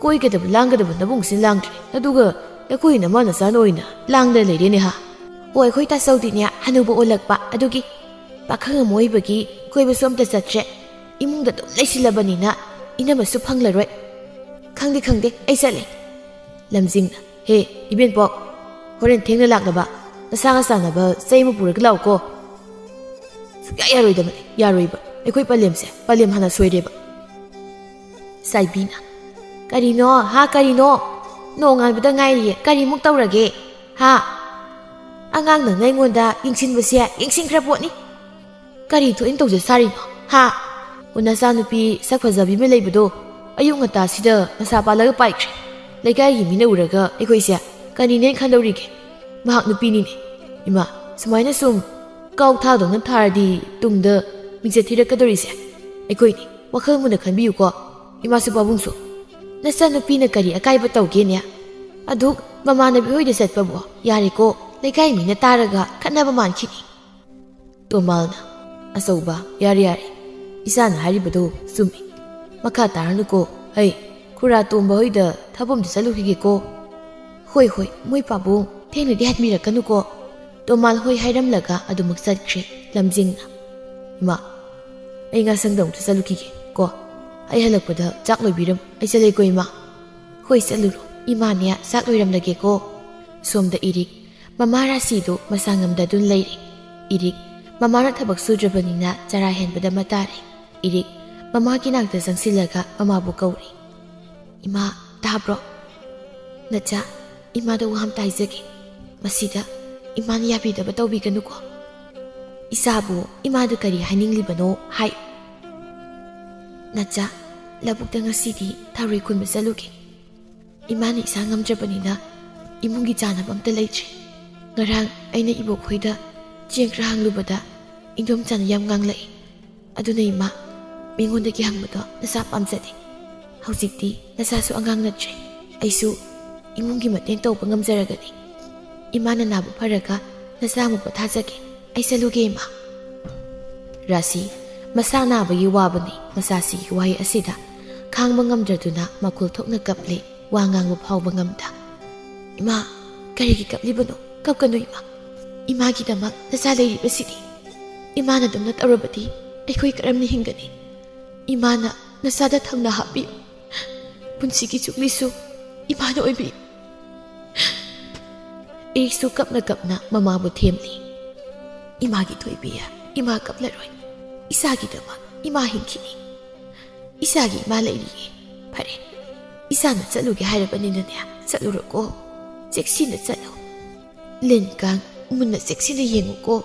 ꯀꯣꯏꯒꯗꯕ ꯂꯥꯡꯒꯗꯕ ꯅꯕꯨꯡꯁꯦ ꯂꯥꯡꯗ꯭ꯔꯦ꯫ ꯑꯗꯨꯒ ꯅꯈꯣꯏ ꯅꯃꯥ ꯅꯆꯥꯅ ꯑꯣꯏꯅ ꯂꯥꯡꯗꯅ ꯂꯩꯔꯦꯅꯦ ꯍꯥ? ꯑꯣ, ꯑꯩꯈꯣꯏ ꯇꯥꯆꯧꯗꯤꯅꯦ ꯍꯅꯨꯕ ꯑꯣꯜꯂꯛꯄ, ꯑꯗꯨꯒꯤ ꯄꯥꯈꯪ ꯑꯃ ꯑꯣꯏꯕꯒꯤ ꯀꯣꯏꯕꯁꯨ ꯑꯝꯇ ꯆꯠꯇ꯭ꯔꯦ꯫ ꯏꯃꯨꯡꯗ ꯑꯗꯨꯝ ꯂꯩꯁꯤꯜꯂꯕꯅꯤꯅ ꯏꯅꯝꯃꯁꯨ ꯐꯪꯂꯔꯣꯏ꯫ ꯈꯪꯗꯦ, ꯈꯪꯗꯦ, ꯑꯩ ꯆꯠꯂꯦ꯫ ꯂꯝꯖꯤꯡꯅ, ꯍꯦ, ꯏꯕꯦꯟꯄꯣꯛ, ꯍꯣꯔꯦꯟ ꯊꯦꯡꯅ ꯂꯥꯛꯅꯕ ꯅꯁꯥꯒ ꯆꯥꯟꯅꯕ ꯆꯩ ꯑꯃ ꯄꯨꯔꯒ ꯂꯥꯛꯎꯀꯣ꯫ ꯁꯨꯡꯌꯥ ꯌꯥꯔꯣꯏꯗꯕꯅꯤ, ꯌꯥꯔꯣꯏꯕ꯫ ꯑꯩꯈꯣꯏ ꯄꯂꯦꯝꯁꯦ, ꯄꯂꯦꯝ ꯍꯥꯟꯅ ꯁꯣꯏꯔꯦꯕ꯫ ꯆꯥꯏꯕꯤꯅ, ꯀꯔꯤꯅꯣ ꯍꯥ, ꯀꯔꯤꯅꯣ? ꯅꯣꯡꯉꯥꯟꯕꯗ ꯉꯥꯏꯔꯤꯌꯦ, ꯀꯔꯤꯃꯨꯛ ꯇꯧꯔꯒꯦ ꯍꯥ? ꯑꯉꯥꯡ ꯅꯪꯅ ꯑꯩꯉꯣꯟꯗ ꯌꯦꯡꯁꯤꯟꯕꯁꯦ ꯌꯦꯡꯁꯤꯟꯈ꯭ꯔ ꯄꯣꯠꯅꯤ꯫ ꯀꯔꯤ ꯊꯣꯛꯏꯅ ꯇꯧꯖ ꯁꯥꯔꯤꯅꯣ ꯍꯥ? ꯑꯣ, ꯅꯆꯥꯅꯨꯄꯤ ꯁꯛ ꯐꯖꯕꯤ ꯑꯃ ꯂꯩꯕꯗꯣ, ꯑꯌꯨꯛ ꯉꯟꯇꯥꯁꯤꯗ ꯃꯁꯥ ꯄꯥꯜꯂꯒ ꯄꯥꯏꯈ꯭ꯔꯦ꯫ ꯂꯩꯀꯥꯏꯒꯤ ꯃꯤꯅ ꯎꯔꯒ ꯑꯩꯈꯣꯏꯁꯦ ꯀꯔꯤꯅꯦꯅ ꯈꯟꯗꯧꯔꯤꯒꯦ? ꯃꯍꯥꯛ ꯅꯨꯄꯤꯅꯤꯅꯦ꯫ ꯏꯃꯥ, ꯁꯨꯃꯥꯏꯅ ꯁꯨꯝ ꯀꯥꯎ ꯊꯥꯗꯧꯅ ꯊꯥꯔꯗꯤ ꯇꯨꯡꯗ ꯃꯤꯡꯆꯠ ꯊꯤꯔꯛꯀꯗꯧꯔꯤꯁꯦ ꯑꯩꯈꯣꯏꯅꯤ꯫ ꯋꯥꯈꯜ ꯃꯨꯟꯅ ꯈꯟꯕꯤꯌꯨꯀꯣ ꯏꯃꯥꯁꯨ ꯄꯥꯕꯨꯡꯁꯨ꯫ ꯅꯆꯥꯅꯨꯄꯤꯅ ꯀꯔꯤ ꯑꯀꯥꯏꯕ ꯇꯧꯒꯦꯅꯦ? ꯑꯗꯨꯛ ꯃꯃꯥꯟꯅꯕꯤ ꯍꯣꯏꯗ ꯆꯠꯄꯕꯨ ꯌꯥꯔꯦꯀꯣ, ꯂꯩꯀꯥꯏ ꯃꯤꯅ ꯇꯥꯔꯒ ꯈꯠꯅꯕ ꯃꯥꯟꯈꯤꯅꯤ꯫ ꯇꯣꯃꯥꯜꯅ, ꯑꯆꯧꯕ, ꯌꯥꯔꯦ ꯌꯥꯔꯦ, ꯏꯆꯥꯅ ꯍꯥꯏꯔꯤꯕꯗꯣ ꯆꯨꯝꯃꯤ꯫ ꯃꯈꯥ ꯇꯥꯔꯅꯨꯀꯣ꯫ ꯍꯩ, ꯈꯨꯔꯥ ꯇꯣꯝꯕ ꯍꯣꯏꯗ ꯊꯕꯛ ꯑꯝꯇ ꯆꯠꯂꯨꯈꯤꯒꯦꯀꯣ꯫ ꯍꯣꯏ ꯍꯣꯏ, ꯃꯣꯏ ꯄꯥꯕꯨꯡ ꯊꯦꯡꯅꯗꯤ ꯍꯟꯕꯤꯔꯛꯀꯅꯨꯀꯣ꯫ ꯇꯣꯃꯥꯜ ꯍꯣꯏ ꯍꯥꯏꯔꯝꯂꯒ ꯑꯗꯨꯃꯛ ꯆꯠꯈ꯭ꯔꯦ ꯂꯝꯖꯤꯡꯅ꯫ ꯏꯃꯥ, ꯑꯩ ꯉꯥꯁꯪꯗ ꯑꯃꯨꯛꯇ ꯆꯠꯂꯨꯈꯤꯒꯦ ꯀꯣ꯫ ꯑꯩ ꯍꯜꯂꯛꯄꯗ ꯆꯥꯛ ꯂꯣꯏꯕꯤꯔꯝꯃꯨ꯫ ꯑꯩ ꯆꯠꯂꯦꯀꯣ ꯏꯃꯥ꯫ ꯍꯣꯏ ꯆꯠꯂꯨꯔꯣ꯫ ꯏꯃꯥꯅꯦ ꯆꯥꯛ ꯂꯣꯏꯔꯝꯂꯒꯦꯀꯣ꯫ ꯁꯣꯝꯗ ꯏꯔꯤꯛ, ꯃꯃꯥ ꯔꯥꯁꯤꯗꯨ ꯃꯁꯥ ꯉꯝꯗꯗꯨꯅ ꯂꯩꯔꯦ꯫ ꯏꯔꯤꯛ, ꯃꯃꯥꯅ ꯊꯕꯛ ꯁꯨꯗ꯭ꯔꯕꯅꯤꯅ ꯆꯔꯥ ꯍꯦꯟꯕꯗ ꯃꯇꯥꯔꯦ꯫ ꯏꯔꯤꯛ, ꯃꯃꯥꯒꯤ ꯅꯥꯛꯇ ꯆꯪꯁꯤꯜꯂꯒ ꯃꯃꯥꯕꯨ ꯀꯧꯔꯤ꯫ ꯏꯃꯥ, ꯇꯥꯕ꯭ꯔꯣ? ꯅꯆꯥ, ꯏꯃꯥꯗ ꯋꯥ ꯑꯝꯇ ꯍꯥꯏꯖꯒꯦ꯫ ꯃꯁꯤꯗ ꯏꯃꯥꯅ ꯌꯥꯕꯤꯗꯕ ꯇꯧꯕꯤꯒꯅꯨꯀꯣ꯫ ꯏꯆꯥꯕꯨ ꯏꯃꯥꯗ ꯀꯔꯤ ꯍꯥꯏꯅꯤꯡꯂꯤꯕꯅꯣ ꯍꯥꯏ꯫ ꯅꯆꯥ, ꯂꯧꯕꯨꯛꯇ ꯉꯁꯤꯗꯤ ꯊꯔꯣꯏ ꯈꯨꯟꯕ ꯆꯠꯂꯨꯒꯦ꯫ ꯏꯃꯥꯅ ꯏꯁꯥ ꯉꯝꯗ꯭ꯔꯕꯅꯤꯅ ꯏꯃꯨꯡꯒꯤ ꯆꯥꯅꯕ ꯑꯝꯇ ꯂꯩꯇ꯭ꯔꯦ꯫ ꯉꯔꯥꯡ ꯑꯩꯅ ꯏꯕꯣꯛ ꯈꯣꯏꯗ ꯆꯦꯡ ꯈꯔ ꯍꯪꯂꯨꯕꯗ ꯏꯟꯗꯣꯝꯆꯥꯅ ꯌꯥꯝ ꯉꯥꯡꯂꯛꯏ꯫ ꯑꯗꯨꯅ ꯏꯃꯥ, ꯃꯤꯉꯣꯟꯗꯒꯤ ꯍꯪꯕꯗꯣ ꯅꯆꯥ ꯄꯥꯝꯖꯗꯦ꯫ ꯍꯧꯖꯤꯛꯇꯤ ꯅꯆꯥꯁꯨ ꯑꯉꯥꯡ ꯅꯠꯇ꯭ꯔꯦ꯫ ꯑꯩꯁꯨ ꯏꯃꯨꯡꯒꯤ ꯃꯇꯦꯡ ꯇꯧꯕ ꯉꯝꯖꯔꯒꯅꯤ꯫ ꯏꯃꯥꯅ ꯅꯥꯕ ꯐꯔꯒ ꯅꯆꯥ ꯑꯃꯨꯛ ꯄꯣꯊꯥꯖꯒꯦ꯫ ꯑꯩ ꯆꯠꯂꯨꯒꯦ, ꯏꯃꯥ꯫ ꯔꯥꯁꯤ ꯃꯁꯥ ꯅꯥꯕꯒꯤ ꯋꯥꯕꯅꯤ꯫ ꯃꯆꯥꯁꯤꯒꯤ ꯋꯥꯍꯩ ꯑꯁꯤꯗ ꯈꯥꯡꯕ ꯉꯝꯗ꯭ꯔꯗꯨꯅ ꯃꯈꯣꯜ ꯊꯣꯛꯅ ꯀꯞꯂꯤ, ꯋꯥ ꯉꯥꯡꯕ ꯐꯥꯎꯕ ꯉꯝꯗ꯫ "ꯏꯃꯥ, ꯀꯔꯤꯒꯤ ꯀꯞꯂꯤꯕꯅꯣ? ꯀꯞꯀꯅꯨ, ꯏꯃꯥ꯫ ꯏꯃꯥꯒꯤꯗꯃꯛ ꯅꯆꯥ ꯂꯩꯔꯤꯕꯁꯤꯗꯤ꯫ ꯏꯃꯥꯅ ꯑꯗꯨꯝꯅ ꯇꯧꯔꯕꯗꯤ ꯑꯩꯈꯣꯏ ꯀꯔꯝꯅ ꯍꯤꯡꯒꯅꯤ? ꯏꯃꯥꯅ ꯅꯆꯥꯗ ꯊꯧꯅꯥ ꯍꯥꯞꯄꯤꯌꯨ꯫ ꯄꯨꯟꯁꯤꯒꯤ ꯆꯨꯞꯂꯤꯁꯨ ꯏꯃꯥꯅ ꯑꯣꯏꯕꯤꯌꯨ꯫" ꯏꯔꯤꯛꯁꯨ ꯀꯞꯅ ꯀꯞꯅ ꯃꯃꯥꯕꯨ ꯊꯦꯝꯂꯤ꯫ "ꯏꯃꯥꯒꯤ ꯊꯣꯏꯕꯤ, ꯏꯃꯥ ꯀꯞꯂꯔꯣꯏ꯫ ꯏꯆꯥꯒꯤꯗꯃꯛ ꯏꯃꯥ ꯍꯤꯡꯈꯤꯅꯤ꯫ ꯏꯆꯥꯒꯤ ꯏꯃꯥ ꯂꯩꯔꯤꯌꯦ꯫ ꯐꯔꯦ, ꯏꯆꯥꯅ ꯆꯠꯂꯨꯒꯦ ꯍꯥꯏꯔꯕꯅꯤꯅꯅꯦ, ꯆꯠꯂꯨꯔꯣꯀꯣ꯫ ꯆꯦꯛꯁꯤꯟꯅ ꯆꯠꯂꯨ꯫ ꯂꯤꯟ ꯀꯥꯡ ꯃꯨꯟꯅ ꯆꯦꯛꯁꯤꯟꯅ ꯌꯦꯡꯉꯨꯀꯣ꯫"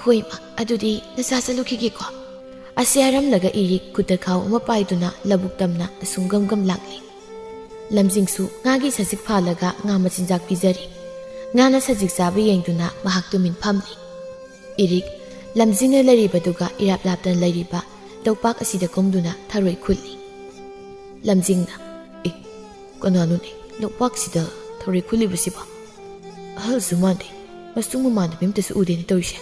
"ꯍꯣꯏ, ꯏꯃꯥ, ꯑꯗꯨꯗꯤ ꯅꯆꯥ ꯆꯠꯂꯨꯈꯤꯒꯦꯀꯣ꯫" ꯑꯁꯤ ꯍꯥꯏꯔꯝꯂꯒ ꯏꯔꯤꯛ ꯈꯨꯠꯇ ꯈꯥꯎ ꯑꯃ ꯄꯥꯏꯗꯨꯅ ꯂꯧꯕꯨꯛ ꯇꯝꯅ ꯑꯁꯨꯝ ꯒꯝ ꯒꯝ ꯂꯥꯛꯂꯤ꯫ ꯂꯝꯖꯤꯡꯁꯨ ꯉꯥꯒꯤ ꯁꯖꯤꯛ ꯐꯥꯜꯂꯒ ꯉꯥ ꯃꯆꯤꯟꯖꯥꯛ ꯄꯤꯖꯔꯤ꯫ ꯉꯥꯅ ꯁꯖꯤꯛ ꯆꯥꯕ ꯌꯦꯡꯗꯨꯅ ꯃꯍꯥꯛ ꯇꯨꯃꯤꯟ ꯐꯝꯂꯤ꯫ ꯏꯔꯤꯛ ꯂꯝꯖꯤꯡꯅ ꯂꯩꯔꯤꯕꯗꯨꯒ ꯏꯔꯥꯞ ꯂꯥꯞꯇꯅ ꯂꯩꯔꯤꯕ ꯂꯣꯛꯄꯥꯛ ꯑꯁꯤꯗ ꯀꯨꯝꯗꯨꯅ ꯊꯔꯣꯏ ꯈꯨꯜꯂꯤ꯫ ꯂꯝꯖꯤꯡꯅ, "ꯑꯦ, ꯀꯅꯥꯅꯣꯅꯦ ꯂꯣꯛꯄꯥꯛꯁꯤꯗ ꯊꯔꯣꯏ ꯈꯨꯜꯂꯤꯕꯁꯤꯕꯣ? ꯑꯍꯜꯁꯨ ꯃꯥꯟꯗꯦ, ꯃꯁꯨꯡ ꯃꯃꯥꯟꯅꯕꯤ ꯑꯝꯇꯁꯨ ꯎꯗꯦꯅꯦ ꯇꯧꯔꯤꯁꯦ꯫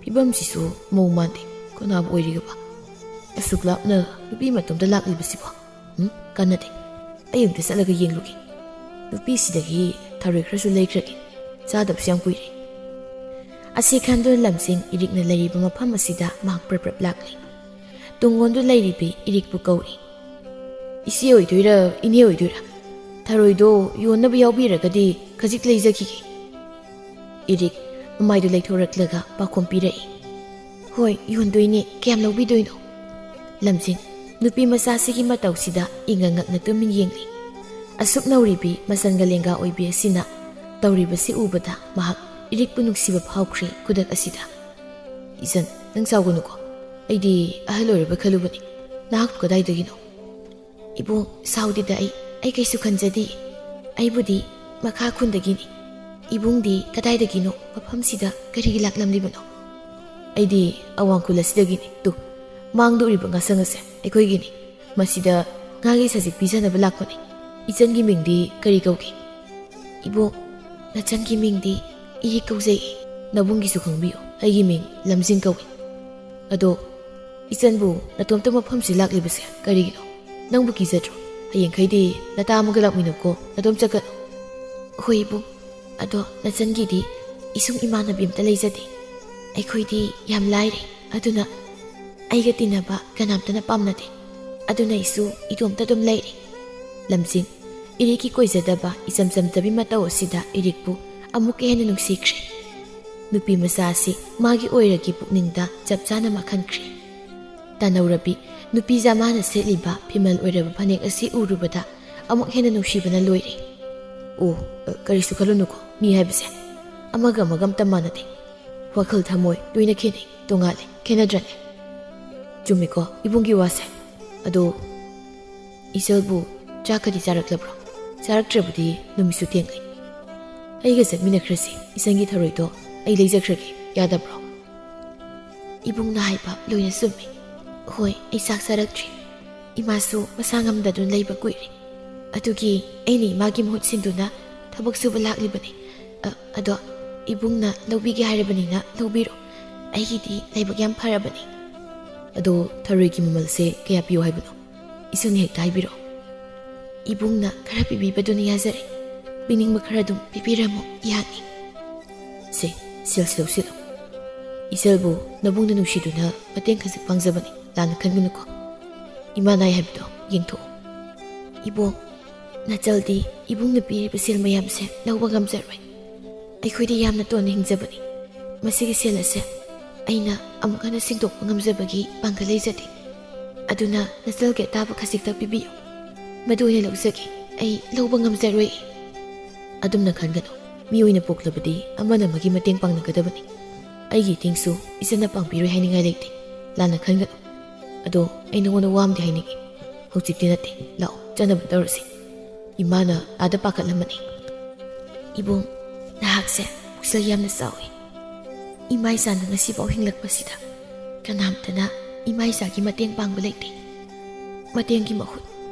ꯐꯤꯕꯝꯁꯤꯁꯨ ꯃꯧ ꯃꯥꯟꯗꯦ, ꯀꯅꯥꯕꯨ ꯑꯣꯏꯔꯤꯒꯕ? ꯑꯁꯨꯛ ꯂꯥꯞꯅ ꯅꯨꯄꯤ ꯃꯇꯣꯝꯇ ꯂꯥꯛꯂꯤꯕꯁꯤꯕꯣ? ꯎꯝ, ꯀꯥꯟꯅꯗꯦ꯫ ꯑꯩ ꯑꯃꯨꯛꯇ ꯆꯠꯂꯒ ꯌꯦꯡꯂꯨꯒꯦ꯫ ꯅꯨꯄꯤꯁꯤꯗꯒꯤ ꯊꯔꯣꯏ ꯈꯔꯁꯨ ꯂꯩꯈ꯭ꯔꯒꯦ꯫ ꯆꯥꯗꯕꯁꯨ ꯌꯥꯝ ꯀꯨꯏꯔꯦ꯫" ꯑꯁꯤ ꯈꯟꯗꯨꯅ ꯂꯝꯖꯤꯡ ꯏꯔꯤꯛꯅ ꯂꯩꯔꯤꯕ ꯃꯐꯝ ꯑꯁꯤꯗ ꯃꯍꯥꯛ ꯄ꯭ꯔꯞ ꯄ꯭ꯔꯞ ꯂꯥꯛꯂꯤ꯫ ꯇꯨꯡ ꯑꯣꯟꯗꯨ ꯂꯩꯔꯤꯕꯤ ꯏꯔꯤꯛꯄꯨ ꯀꯧꯔꯤ꯫ "ꯏꯆꯦ ꯑꯣꯏꯗꯣꯏꯔꯥ, ꯏꯅꯦ ꯑꯣꯏꯗꯣꯏꯔꯥ? ꯊꯔꯣꯏꯗꯣ ꯌꯣꯟꯅꯕ ꯌꯥꯎꯕꯤꯔꯒꯗꯤ ꯈꯖꯤꯛ ꯂꯩꯖꯈꯤꯒꯦ꯫" ꯏꯔꯤꯛ ꯃꯃꯥꯏꯗꯨ ꯂꯩꯊꯣꯔꯛꯂꯒ ꯄꯥꯎꯈꯨꯝ ꯄꯤꯔꯛꯏ꯫ "ꯍꯣꯏ, ꯌꯣꯟꯗꯣꯏꯅꯦ꯫ ꯀꯌꯥꯝ ꯂꯧꯕꯤꯗꯣꯏꯅꯣ?" ꯂꯝꯖꯤꯡ ꯅꯨꯄꯤ ꯃꯆꯥꯁꯤꯒꯤ ꯃꯇꯧꯁꯤꯗ ꯏꯉꯛ ꯉꯛꯅ ꯇꯨꯃꯤꯟ ꯌꯦꯡꯂꯤ꯫ ꯑꯁꯨꯛ ꯅꯧꯔꯤꯕꯤ ꯃꯆꯟꯒ ꯂꯦꯡꯒꯥ ꯑꯣꯏꯕꯤ ꯑꯁꯤꯅ ꯇꯧꯔꯤꯕꯁꯤ ꯎꯕꯗ ꯃꯍꯥꯛ ꯏꯔꯤꯛꯄꯨ ꯅꯨꯡꯁꯤꯕ ꯐꯥꯎꯈ꯭ꯔꯦ ꯈꯨꯗꯛ ꯑꯁꯤꯗ꯫ "ꯏꯆꯟ, ꯅꯪ ꯁꯥꯎꯒꯅꯨꯀꯣ꯫ ꯑꯩꯗꯤ ꯑꯍꯜ ꯑꯣꯏꯔꯕ ꯈꯜꯂꯨꯕꯅꯤ꯫ ꯅꯍꯥꯛꯄꯨ ꯀꯗꯥꯏꯗꯒꯤꯅꯣ?" "ꯏꯕꯨꯡ, ꯁꯥꯎꯗꯦꯗ ꯑꯩ꯫ ꯑꯩ ꯀꯩꯁꯨ ꯈꯟꯖꯗꯦ꯫ ꯑꯩꯕꯨꯗꯤ ꯃꯈꯥ ꯈꯨꯟꯗꯒꯤꯅꯤ꯫ ꯏꯕꯨꯡꯗꯤ ꯀꯗꯥꯏꯗꯒꯤꯅꯣ? ꯃꯐꯝꯁꯤꯗ ꯀꯔꯤꯒꯤ ꯂꯥꯛꯂꯝꯂꯤꯕꯅꯣ? ꯑꯩꯗꯤ ꯑꯋꯥꯡ ꯈꯨꯜ ꯑꯁꯤꯗꯒꯤꯅꯤ꯫ ꯇꯨ, ꯃꯥꯡꯗ ꯎꯔꯤꯕ ꯉꯥꯁꯪ ꯑꯁꯦ ꯑꯩꯈꯣꯏꯒꯤꯅꯤ꯫ ꯃꯁꯤꯗ ꯉꯥꯒꯤ ꯁꯖꯤꯛ ꯄꯤꯖꯅꯕ ꯂꯥꯛꯄꯅꯤ꯫ ꯏꯆꯟꯒꯤ ꯃꯤꯡꯗꯤ ꯀꯔꯤ ꯀꯧꯒꯦ? ꯏꯕꯣꯛ, ꯅꯆꯟꯒꯤ ꯃꯤꯡꯗꯤ ꯏꯔꯤꯛ ꯀꯧꯖꯩ꯫ ꯅꯕꯨꯡꯒꯤꯁꯨ ꯈꯪꯕꯤꯌꯨ, ꯑꯩꯒꯤ ꯃꯤꯡ ꯂꯝꯖꯤꯡ ꯀꯧꯏ꯫ ꯑꯗꯣ, ꯏꯆꯟꯕꯨ ꯅꯇꯣꯝꯇ ꯃꯐꯝꯁꯤ ꯂꯥꯛꯂꯤꯕꯁꯦ ꯀꯔꯤꯒꯤꯅꯣ? ꯅꯪꯕꯨ ꯀꯤꯖꯗ꯭ꯔꯣ? ꯍꯌꯦꯡꯈꯩꯗꯤ ꯅꯇꯥ ꯑꯃꯒ ꯂꯥꯛꯃꯤꯟꯅꯧꯀꯣ, ꯅꯇꯣꯝ ꯆꯠꯀꯅꯨ꯫ ꯍꯣꯏ ꯏꯕꯨꯡ, ꯑꯗꯣ ꯅꯆꯟꯒꯤꯗꯤ ꯏꯁꯨꯡ ꯏꯃꯥꯟꯅꯕꯤ ꯑꯝꯇ ꯂꯩꯖꯗꯦ꯫ ꯑꯩꯈꯣꯏꯗꯤ ꯌꯥꯝ ꯂꯥꯏꯔꯦ, ꯑꯗꯨꯅ ꯑꯩꯒ ꯇꯤꯟꯅꯕ ꯀꯅꯥꯝꯇꯅ ꯄꯥꯝꯅꯗꯦ꯫ ꯑꯗꯨꯅ ꯑꯩꯁꯨ ꯏꯇꯣꯝꯇ ꯑꯗꯨꯝ ꯂꯩꯔꯦ꯫ ꯂꯝꯖꯤꯡ, ꯏꯔꯤꯛꯀꯤ ꯀꯣꯏꯖꯗꯕ ꯏꯆꯝ ꯆꯝꯖꯕꯤ ꯃꯇꯧ ꯑꯁꯤꯗ ꯏꯔꯤꯛꯄꯨ ꯑꯃꯨꯛꯀ ꯍꯦꯟꯅ ꯅꯨꯡꯁꯤꯈ꯭ꯔꯦ꯫ ꯅꯨꯄꯤ ꯃꯆꯥ ꯑꯁꯤ ꯃꯥꯒꯤ ꯑꯣꯏꯔꯒꯤ ꯄꯨꯛꯅꯤꯡꯗ ꯆꯞ ꯆꯥꯅ ꯃꯥ ꯈꯟꯈ꯭ꯔꯦ꯫ ꯇꯥꯅꯧꯔꯕꯤ, ꯅꯨꯄꯤ ꯖꯃꯥꯅ ꯁꯦꯠꯂꯤꯕ ꯐꯤꯃꯜ ꯑꯣꯏꯔꯕ ꯐꯅꯦꯛ ꯑꯁꯤ ꯎꯔꯨꯕꯗ ꯑꯃꯨꯛ ꯍꯦꯟꯅ ꯅꯨꯡꯁꯤꯕꯅ ꯂꯣꯏꯔꯦ꯫ ꯑꯣ, ꯑ, ꯀꯔꯤꯁꯨ ꯈꯜꯂꯨꯅꯨꯀꯣ, ꯃꯤ ꯍꯥꯏꯕꯁꯦ ꯑꯃꯒ ꯑꯃꯒ ꯑꯝꯇ ꯃꯥꯟꯅꯗꯦ꯫ ꯋꯥꯈꯜ ꯊꯃꯣꯏ ꯂꯣꯏꯅ ꯈꯦꯠꯅꯩ, ꯇꯣꯉꯥꯜꯂꯦ, ꯈꯦꯠꯅꯗ꯭ꯔꯅꯦ? ꯆꯨꯝꯃꯤꯀꯣ ꯏꯕꯨꯡꯒꯤ ꯋꯥꯁꯦ꯫ ꯑꯗꯣ, ꯏꯆꯜꯕꯨ ꯆꯥꯛꯀꯗꯤ ꯆꯥꯔꯛꯂꯕ꯭ꯔꯣ? ꯆꯥꯔꯛꯇ꯭ꯔꯕꯗꯤ ꯅꯨꯃꯤꯠꯁꯨ ꯊꯦꯡꯂꯦ꯫ ꯑꯩꯒ ꯆꯠꯃꯤꯟꯅꯈ꯭ꯔꯁꯤ, ꯏꯆꯟꯒꯤ ꯊꯔꯣꯏꯗꯣ ꯑꯩ ꯂꯩꯖꯈ꯭ꯔꯒꯦ, ꯌꯥꯗꯕ꯭ꯔꯣ? ꯏꯕꯨꯡꯅ ꯍꯥꯏꯕ ꯂꯣꯏꯅ ꯆꯨꯝꯃꯤ꯫ ꯍꯣꯏ, ꯑꯩ ꯆꯥꯛ ꯆꯥꯔꯛꯇ꯭ꯔꯤ꯫ ꯏꯃꯥꯁꯨ ꯃꯁꯥ ꯉꯝꯗꯗꯨꯅ ꯂꯩꯕ ꯀꯨꯏꯔꯦ꯫ ꯑꯗꯨꯒꯤ ꯑꯩꯅ ꯏꯃꯥꯒꯤ ꯃꯍꯨꯠ ꯁꯤꯟꯗꯨꯅ ꯊꯕꯛ ꯁꯨꯕ ꯂꯥꯛꯂꯤꯕꯅꯤ꯫ ꯑ, ꯑꯗꯣ ꯏꯕꯨꯡꯅ ꯂꯧꯕꯤꯒꯦ ꯍꯥꯏꯔꯕꯅꯤꯅ ꯂꯧꯕꯤꯔꯣ꯫ ꯑꯩꯒꯤꯗꯤ ꯂꯥꯏꯕꯛ ꯌꯥꯝ ꯐꯔꯕꯅꯤ꯫ ꯑꯗꯣ ꯊꯔꯣꯏꯒꯤ ꯃꯃꯜꯁꯦ ꯀꯌꯥ ꯄꯤꯌꯣ ꯍꯥꯏꯕꯅꯣ? ꯏꯆꯟꯅ ꯍꯦꯛꯇ ꯍꯥꯏꯕꯤꯔꯛꯑꯣ꯫ ꯏꯕꯨꯡꯅ ꯈꯔ ꯄꯤꯕꯤꯕꯗꯨꯅ ꯌꯥꯖꯔꯦ꯫ ꯄꯤꯅꯤꯡꯕ ꯈꯔ ꯑꯗꯨꯝ ꯄꯤꯕꯤꯔꯝꯃꯣ, ꯌꯥꯅꯤ꯫ ꯁꯦ, ꯁꯦꯜꯁꯤ ꯂꯧꯁꯤꯜꯂꯣ꯫ ꯏꯆꯜꯕꯨ ꯅꯕꯨꯡꯅ ꯅꯨꯡꯁꯤꯗꯨꯅ ꯃꯇꯦꯡ ꯈꯖꯤꯛ ꯄꯥꯡꯖꯕꯅꯤ, ꯂꯥꯟꯅ ꯈꯟꯒꯅꯨꯀꯣ꯫ ꯏꯃꯥ ꯅꯥꯏ ꯍꯥꯏꯕꯗꯣ ꯌꯦꯡꯊꯣꯛꯑꯣ꯫ ꯏꯕꯣꯛ, ꯅꯆꯜꯗꯤ ꯏꯕꯨꯡꯅ ꯄꯤꯔꯤꯕ ꯁꯦꯜ ꯃꯌꯥꯝꯁꯦ ꯂꯧꯕ ꯉꯝꯖꯔꯣꯏ꯫ ꯑꯩꯈꯣꯏꯗꯤ ꯌꯥꯝꯅ ꯇꯣꯟꯅ ꯍꯤꯡꯖꯕꯅꯤ꯫ ꯃꯁꯤꯒꯤ ꯁꯦꯜ ꯑꯁꯦ ꯑꯩꯅ ꯑꯃꯨꯛ ꯍꯟꯅ ꯁꯤꯡꯗꯣꯛꯄ ꯉꯝꯖꯕꯒꯤ ꯄꯥꯡꯒꯜ ꯂꯩꯖꯗꯦ꯫ ꯑꯗꯨꯅ ꯅꯆꯜꯒꯤ ꯑꯇꯥꯕ ꯈꯖꯤꯛꯇ ꯄꯤꯕꯤꯌꯨ꯫ ꯃꯗꯨ ꯑꯣꯏꯅ ꯂꯧꯖꯒꯦ꯫ ꯑꯩ ꯂꯧꯕ ꯉꯝꯖꯔꯣꯏ꯫ ꯑꯗꯨꯝꯅ ꯈꯟꯒꯅꯨ꯫ ꯃꯤ ꯑꯣꯏꯅ ꯄꯣꯛꯂꯕꯗꯤ ꯑꯃꯅ ꯑꯃꯒꯤ ꯃꯇꯦꯡ ꯄꯥꯡꯅꯒꯗꯕꯅꯤ꯫ ꯑꯩꯒꯤ ꯏꯇꯦꯡꯁꯨ ꯏꯆꯟꯅ ꯄꯥꯡꯕꯤꯔꯣꯏ ꯍꯥꯏꯅꯤꯡꯉꯥꯏ ꯂꯩꯇꯦ꯫ ꯂꯥꯟꯅ ꯈꯟꯒꯅꯨ꯫ ꯑꯗꯣ ꯑꯩ ꯅꯉꯣꯟꯗ ꯋꯥ ꯑꯃꯗꯤ ꯍꯥꯏꯅꯤꯡꯉꯤ꯫ ꯍꯧꯖꯤꯛꯇꯤ ꯅꯠꯇꯦ꯫ ꯂꯥꯛꯑꯣ, ꯆꯠꯅꯕ ꯇꯧꯔꯁꯤ꯫ ꯏꯃꯥꯅ ꯑꯥꯗ ꯄꯥꯈꯠꯂꯝꯃꯅꯤ꯫ ꯏꯕꯨꯡ, ꯅꯍꯥꯛꯁꯦ ꯄꯨꯛꯆꯦꯜ ꯌꯥꯝꯅ ꯆꯥꯎꯏ꯫ ꯏꯃꯥ ꯏꯆꯥꯅ ꯉꯁꯤꯐꯥꯎ ꯍꯤꯡꯂꯛꯄꯁꯤꯗ ꯀꯅꯥꯝꯇꯅ ꯏꯃꯥ ꯏꯆꯥꯒꯤ ꯃꯇꯦꯡ ꯄꯥꯡꯕ ꯂꯩꯇꯦ꯫ ꯃꯇꯦꯡꯒꯤ ꯃꯍꯨꯠ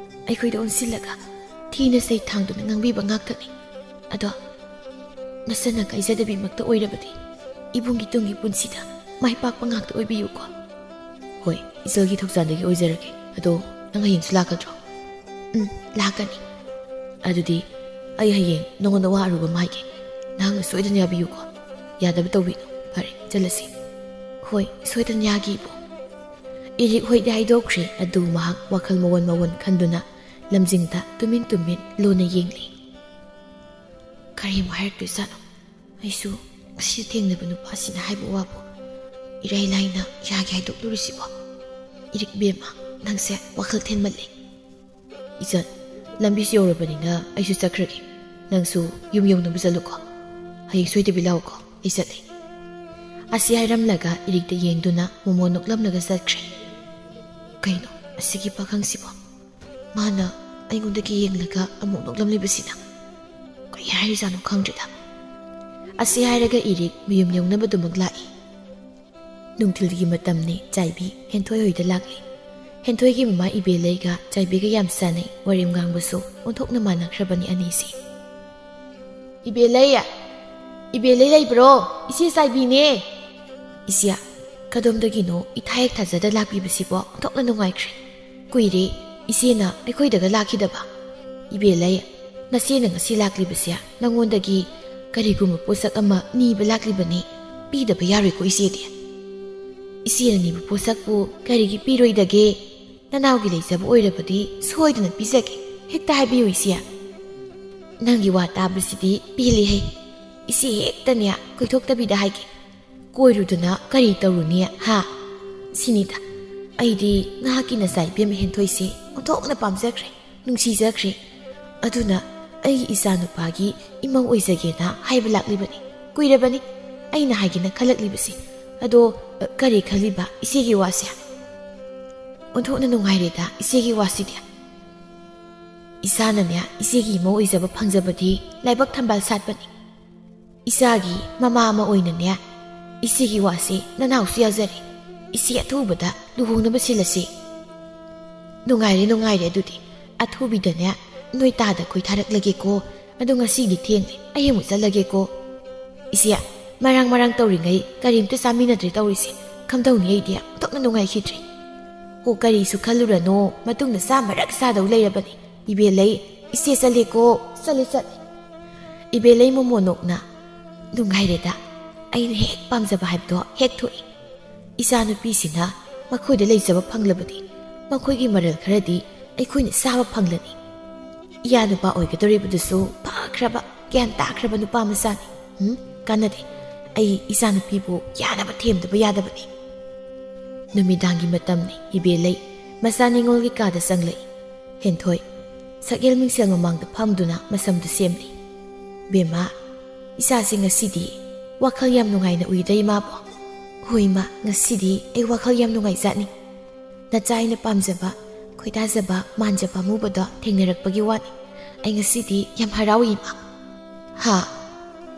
ꯑꯩꯈꯣꯏꯗ ꯑꯣꯟꯁꯤꯜꯂꯒ ꯊꯤꯅ ꯆꯩ ꯊꯥꯡꯗꯨꯅ ꯉꯥꯡꯕꯤꯕ ꯉꯥꯛꯇꯅꯤ꯫ ꯑꯗꯣ ꯅꯆꯟꯅ ꯀꯥꯏꯖꯗꯕꯤꯃꯛꯇ ꯑꯣꯏꯔꯕꯗꯤ ꯏꯕꯨꯡꯒꯤ ꯇꯨꯡꯒꯤ ꯄꯨꯟꯁꯤꯗ ꯃꯥꯏ ꯄꯥꯛꯄ ꯉꯥꯛꯇ ꯑꯣꯏꯕꯤꯌꯨꯀꯣ꯫ ꯍꯣꯏ, ꯏꯆꯜꯒꯤ ꯊꯧꯖꯥꯜꯗꯒꯤ ꯑꯣꯏꯖꯔꯒꯦ꯫ ꯑꯗꯣ ꯅꯪ ꯍꯌꯦꯡꯁꯨ ꯂꯥꯛꯀꯗ꯭ꯔꯣ? ꯎꯝ, ꯂꯥꯛꯀꯅꯤ꯫ ꯑꯗꯨꯗꯤ ꯑꯩ ꯍꯌꯦꯡ ꯅꯉꯣꯟꯗ ꯋꯥ ꯑꯔꯨꯕ ꯑꯃ ꯍꯥꯏꯒꯦ꯫ ꯅꯍꯥꯛꯅ ꯁꯣꯏꯗꯅ ꯌꯥꯕꯤꯌꯨꯀꯣ꯫ ꯌꯥꯗꯕ ꯇꯧꯕꯤꯅꯨ꯫ ꯐꯔꯦ, ꯆꯠꯂꯁꯤ꯫ ꯍꯣꯏ, ꯁꯣꯏꯗꯅ ꯌꯥꯒꯦ ꯏꯕꯨꯡ꯫ ꯏꯔꯤꯛ ꯍꯣꯏꯗꯤ ꯍꯥꯏꯗꯣꯛꯈ꯭ꯔꯦ꯫ ꯑꯗꯨ ꯃꯍꯥꯛ ꯋꯥꯈꯜ ꯃꯑꯣꯟ ꯃꯑꯣꯟ ꯈꯟꯗꯨꯅ ꯂꯝꯖꯤꯡꯗ ꯇꯨꯃꯤꯟ ꯇꯨꯃꯤꯟ ꯂꯨꯅ ꯌꯦꯡꯂꯤ꯫ ꯀꯔꯤ ꯑꯃꯨꯛ ꯍꯥꯏꯔꯛꯇꯣꯏꯖꯥꯠꯅꯣ? ꯑꯩꯁꯨ ꯉꯁꯤ ꯊꯦꯡꯅꯕ ꯅꯨꯄꯥꯁꯤꯅ ꯍꯥꯏꯕ ꯋꯥꯕꯨ ꯏꯔꯥꯏ ꯂꯥꯏꯅ ꯌꯥꯒꯦ ꯍꯥꯏꯗꯣꯛꯂꯨꯔꯤꯁꯤꯕꯣ? ꯏꯔꯤꯛ ꯕꯦꯝꯃ, ꯅꯪꯁꯦ ꯋꯥꯈꯜ ꯊꯦꯟꯃꯜꯂꯦ꯫ ꯏꯆꯟ, ꯂꯝꯕꯤꯁꯨ ꯌꯧꯔꯕꯅꯤꯅ ꯑꯩꯁꯨ ꯆꯠꯈ꯭ꯔꯒꯦ꯫ ꯅꯪꯁꯨ ꯌꯨꯝ ꯌꯧꯅꯕ ꯆꯠꯂꯨꯀꯣ꯫ ꯍꯌꯦꯡ ꯁꯣꯏꯗꯕꯤ ꯂꯥꯛꯎꯀꯣ꯫ ꯑꯩ ꯆꯠꯂꯦ꯫ ꯑꯁꯤ ꯍꯥꯏꯔꯝꯂꯒ ꯏꯔꯤꯛꯇ ꯌꯦꯡꯗꯨꯅ ꯃꯣꯃꯣꯟ ꯅꯣꯛꯂꯝꯂꯒ ꯆꯠꯈ꯭ꯔꯦ꯫ ꯀꯩꯅꯣ ꯑꯁꯤꯒꯤ ꯄꯥꯈꯪꯁꯤꯕꯣ? ꯃꯥꯅ ꯑꯩꯉꯣꯟꯗꯒꯤ ꯌꯦꯡꯂꯒ ꯑꯃꯨꯛ ꯅꯣꯛꯂꯝꯂꯤꯕꯁꯤꯅ? ꯀꯩ ꯍꯥꯏꯔꯤꯖꯥꯠꯅꯣ ꯈꯪꯗ꯭ꯔꯦꯗ꯫ ꯑꯁꯤ ꯍꯥꯏꯔꯒ ꯏꯔꯤꯛ ꯃꯌꯨꯝ ꯌꯧꯅꯕꯗꯨꯃꯛ ꯂꯥꯛꯏ꯫ ꯅꯨꯡꯊꯤꯜꯒꯤ ꯃꯇꯝꯅꯤ꯫ ꯆꯥꯏꯕꯤ ꯍꯦꯟꯊꯣꯏ ꯍꯣꯏꯗ ꯂꯥꯛꯂꯤ꯫ ꯍꯦꯟꯊꯣꯏꯒꯤ ꯃꯃꯥ ꯏꯕꯦꯂꯩꯒ ꯆꯥꯏꯕꯤꯒ ꯌꯥꯝ ꯆꯥꯟꯅꯩ꯫ ꯋꯥꯔꯦꯝ ꯉꯥꯡꯕꯁꯨ ꯑꯣꯟꯊꯣꯛꯅ ꯃꯥꯟꯅꯈ꯭ꯔꯕꯅꯤ ꯑꯅꯤꯁꯤ꯫ "ꯏꯕꯦꯂꯩ, ꯏꯕꯦꯂꯩ ꯂꯩꯕ꯭ꯔꯣ? ꯏꯆꯦ ꯆꯥꯏꯕꯤꯅꯦ꯫" "ꯏꯆꯦ, ꯀꯗꯣꯝꯗꯒꯤꯅꯣ ꯏꯊꯥ ꯍꯦꯛ ꯊꯥꯖꯗ ꯂꯥꯛꯄꯤꯕꯁꯤꯕꯣ? ꯑꯣꯟꯊꯣꯛꯅ ꯅꯨꯡꯉꯥꯏꯈ꯭ꯔꯦ꯫ ꯀꯨꯏꯔꯦ ꯏꯆꯦꯅ ꯑꯩꯈꯣꯏꯗꯒ ꯂꯥꯛꯈꯤꯗꯕ꯫" "ꯏꯕꯦꯂꯩ, ꯅꯆꯦꯅ ꯉꯁꯤ ꯂꯥꯛꯂꯤꯕꯁꯦ ꯅꯉꯣꯟꯗꯒꯤ ꯀꯔꯤꯒꯨꯝꯕ ꯄꯣꯠꯁꯛ ꯑꯃ ꯅꯤꯕ ꯂꯥꯛꯂꯤꯕꯅꯤ꯫ ꯄꯤꯗꯕ ꯌꯥꯔꯣꯏꯀꯣ ꯏꯆꯦꯗꯤ꯫" "ꯏꯆꯦꯅ ꯅꯤꯕ ꯄꯣꯠꯁꯛꯄꯨ ꯀꯔꯤꯒꯤ ꯄꯤꯔꯣꯏꯗꯒꯦ? ꯅꯅꯥꯎꯒꯤ ꯂꯩꯖꯕ ꯑꯣꯏꯔꯕꯗꯤ ꯁꯣꯏꯗꯅ ꯄꯤꯖꯒꯦ꯫ ꯍꯦꯛꯇ ꯍꯥꯏꯕꯤꯌꯨ ꯏꯆꯦ꯫" "ꯅꯪꯒꯤ ꯋꯥ ꯇꯥꯕꯁꯤꯗꯤ ꯄꯦꯜꯂꯦꯍꯦ꯫ ꯏꯆꯦ ꯍꯦꯛꯇꯅꯦ ꯀꯣꯏꯊꯣꯛꯇꯕꯤꯗ ꯍꯥꯏꯒꯦ꯫ ꯀꯣꯏꯔꯨꯗꯅ ꯀꯔꯤ ꯇꯧꯔꯨꯅꯤ ꯍꯥ? ꯁꯤꯅꯤꯗ, ꯑꯩꯗꯤ ꯅꯍꯥꯛꯀꯤ ꯅꯆꯥ ꯏꯕꯦꯝꯃ ꯍꯦꯟꯊꯣꯏꯁꯦ ꯑꯣꯟꯊꯣꯛꯅ ꯄꯥꯝꯖꯈ꯭ꯔꯦ, ꯅꯨꯡꯁꯤꯖꯈ꯭ꯔꯦ꯫ ꯑꯗꯨꯅ ꯑꯩꯒꯤ ꯏꯆꯥ ꯅꯨꯄꯥꯒꯤ ꯏꯃꯧ ꯑꯣꯏꯖꯒꯦꯅ ꯍꯥꯏꯕ ꯂꯥꯛꯂꯤꯕꯅꯤ꯫ ꯀꯨꯏꯔꯕꯅꯤ ꯑꯩꯅ ꯍꯥꯏꯒꯦꯅ ꯈꯜꯂꯛꯂꯤꯕꯁꯤ꯫ ꯑꯗꯣ, ꯑ, ꯀꯔꯤ ꯈꯜꯂꯤꯕ ꯏꯆꯦꯒꯤ ꯋꯥꯁꯦ?" "ꯑꯣꯟꯊꯣꯛꯅ ꯅꯨꯡꯉꯥꯏꯔꯦꯗ ꯏꯆꯦꯒꯤ ꯋꯥꯁꯤꯗꯤ꯫" ꯏꯁꯥꯅꯅꯦ, ꯏꯆꯦꯒꯤ ꯏꯃꯧ ꯑꯣꯏꯖꯕ ꯐꯪꯖꯕꯗꯤ ꯂꯥꯏꯕꯛ ꯊꯝꯕꯥꯜ ꯁꯥꯠꯄꯅꯤ꯫ ꯏꯆꯥꯒꯤ ꯃꯃꯥ ꯑꯃ ꯑꯣꯏꯅꯅꯦ, ꯏꯆꯦꯒꯤ ꯋꯥꯁꯦ ꯅꯅꯥꯎꯁꯨ ꯌꯥꯖꯔꯦ꯫ ꯏꯆꯦ ꯑꯊꯨꯕꯗ ꯂꯨꯍꯣꯡꯅꯕ ꯁꯤꯜꯂꯁꯤ꯫ ꯅꯨꯡꯉꯥꯏꯔꯦ, ꯅꯨꯡꯉꯥꯏꯔꯦ꯫ ꯑꯗꯨꯗꯤ ꯑꯊꯨꯕꯤꯗꯅꯦ ꯅꯣꯏ ꯇꯥꯗ ꯈꯣꯏ ꯊꯥꯔꯛꯂꯒꯦꯀꯣ꯫ ꯑꯗꯣ ꯉꯁꯤꯒꯤꯗꯤ ꯊꯦꯡꯂꯦ, ꯑꯩ ꯑꯃꯨꯛ ꯆꯠꯂꯒꯦꯀꯣ꯫ ꯏꯆꯦ, ꯃꯔꯥꯡ ꯃꯔꯥꯡ ꯇꯧꯔꯤꯉꯩ ꯀꯔꯤꯝꯇ ꯆꯥꯃꯤꯟꯅꯗ꯭ꯔꯦ ꯇꯧꯔꯤꯁꯦ꯫ ꯀꯝꯗꯧꯅꯤ, ꯑꯩꯗꯤ ꯑꯣꯟꯊꯣꯛꯅ ꯅꯨꯡꯉꯥꯏꯈꯤꯗ꯭ꯔꯦ꯫ ꯍꯣ, ꯀꯔꯤꯁꯨ ꯈꯜꯂꯨꯔꯅꯣ, ꯃꯇꯨꯡꯗ ꯆꯥ ꯃꯔꯛ ꯆꯥꯗꯧ ꯂꯩꯔꯕꯅꯤ꯫ ꯏꯕꯦꯜꯂꯩ, ꯏꯆꯦ ꯆꯠꯂꯦꯀꯣ꯫ ꯆꯠꯂꯦ, ꯆꯠꯂꯦ꯫ ꯏꯕꯦꯜꯂꯩ ꯃꯣꯃꯣꯅꯣꯛꯅ, ꯅꯨꯡꯉꯥꯏꯔꯦꯗ, ꯑꯩꯅ ꯍꯦꯛ ꯄꯥꯝꯖꯕ ꯍꯥꯏꯕꯗꯣ ꯍꯦꯛ ꯊꯣꯛꯏ꯫ ꯏꯆꯥꯅꯨꯄꯤꯁꯤꯅ ꯃꯈꯣꯏꯗ ꯂꯩꯖꯕ ꯐꯪꯂꯕꯗꯤ ꯃꯈꯣꯏꯒꯤ ꯃꯔꯜ ꯈꯔꯗꯤ ꯑꯩꯈꯣꯏꯅ ꯆꯥꯕ ꯐꯪꯂꯅꯤ꯫ ꯏꯌꯥ ꯅꯨꯄꯥ ꯑꯣꯏꯒꯗꯧꯔꯤꯕꯗꯨꯁꯨ ꯐꯈ꯭ꯔꯕ, ꯒ꯭ꯌꯥꯟ ꯇꯥꯈ꯭ꯔꯕ ꯅꯨꯄꯥ ꯃꯆꯥꯅꯤ꯫ ꯎꯝ, ꯀꯥꯟꯅꯗꯦ꯫ ꯑꯩ ꯏꯆꯥꯅꯨꯄꯤꯕꯨ ꯌꯥꯅꯕ ꯊꯦꯝꯗꯕ ꯌꯥꯗꯕꯅꯤ꯫ ꯅꯨꯃꯤꯗꯥꯡꯒꯤ ꯃꯇꯝꯅꯤ꯫ ꯏꯕꯦꯜꯂꯩ ꯃꯆꯥ ꯅꯤꯉꯣꯜꯒꯤ ꯀꯥꯗ ꯆꯪꯂꯛꯏ꯫ ꯍꯦꯟꯊꯣꯏ, ꯁꯛꯍꯦꯜ ꯃꯤꯡꯁꯦꯜ ꯃꯃꯥꯡꯗ ꯐꯝꯗꯨꯅ ꯃꯁꯝꯗꯨ ꯁꯦꯝꯂꯤ꯫ ꯕꯦꯝꯃ, ꯏꯆꯥꯁꯤ ꯉꯁꯤꯗꯤ ꯋꯥꯈꯜ ꯌꯥꯝ ꯅꯨꯡꯉꯥꯏꯅ ꯎꯏꯗ ꯏꯃꯥꯕꯣ꯫ ꯍꯣꯏ ꯏꯃꯥ, ꯉꯁꯤꯗꯤ ꯑꯩ ꯋꯥꯈꯜ ꯌꯥꯝ ꯅꯨꯡꯉꯥꯏꯖꯥꯠꯅꯤ꯫ ꯅꯆꯥ ꯑꯩꯅ ꯄꯥꯝꯖꯕ, ꯈꯣꯏꯗꯥꯖꯕ, ꯃꯥꯟꯖꯕ ꯑꯃꯨꯕꯗꯣ ꯊꯦꯡꯅꯔꯛꯄꯒꯤ ꯋꯥꯅꯤ꯫ ꯑꯩ ꯉꯁꯤꯗꯤ ꯌꯥꯝ ꯍꯔꯥꯎꯏ ꯏꯃꯥ꯫ ꯍꯥ?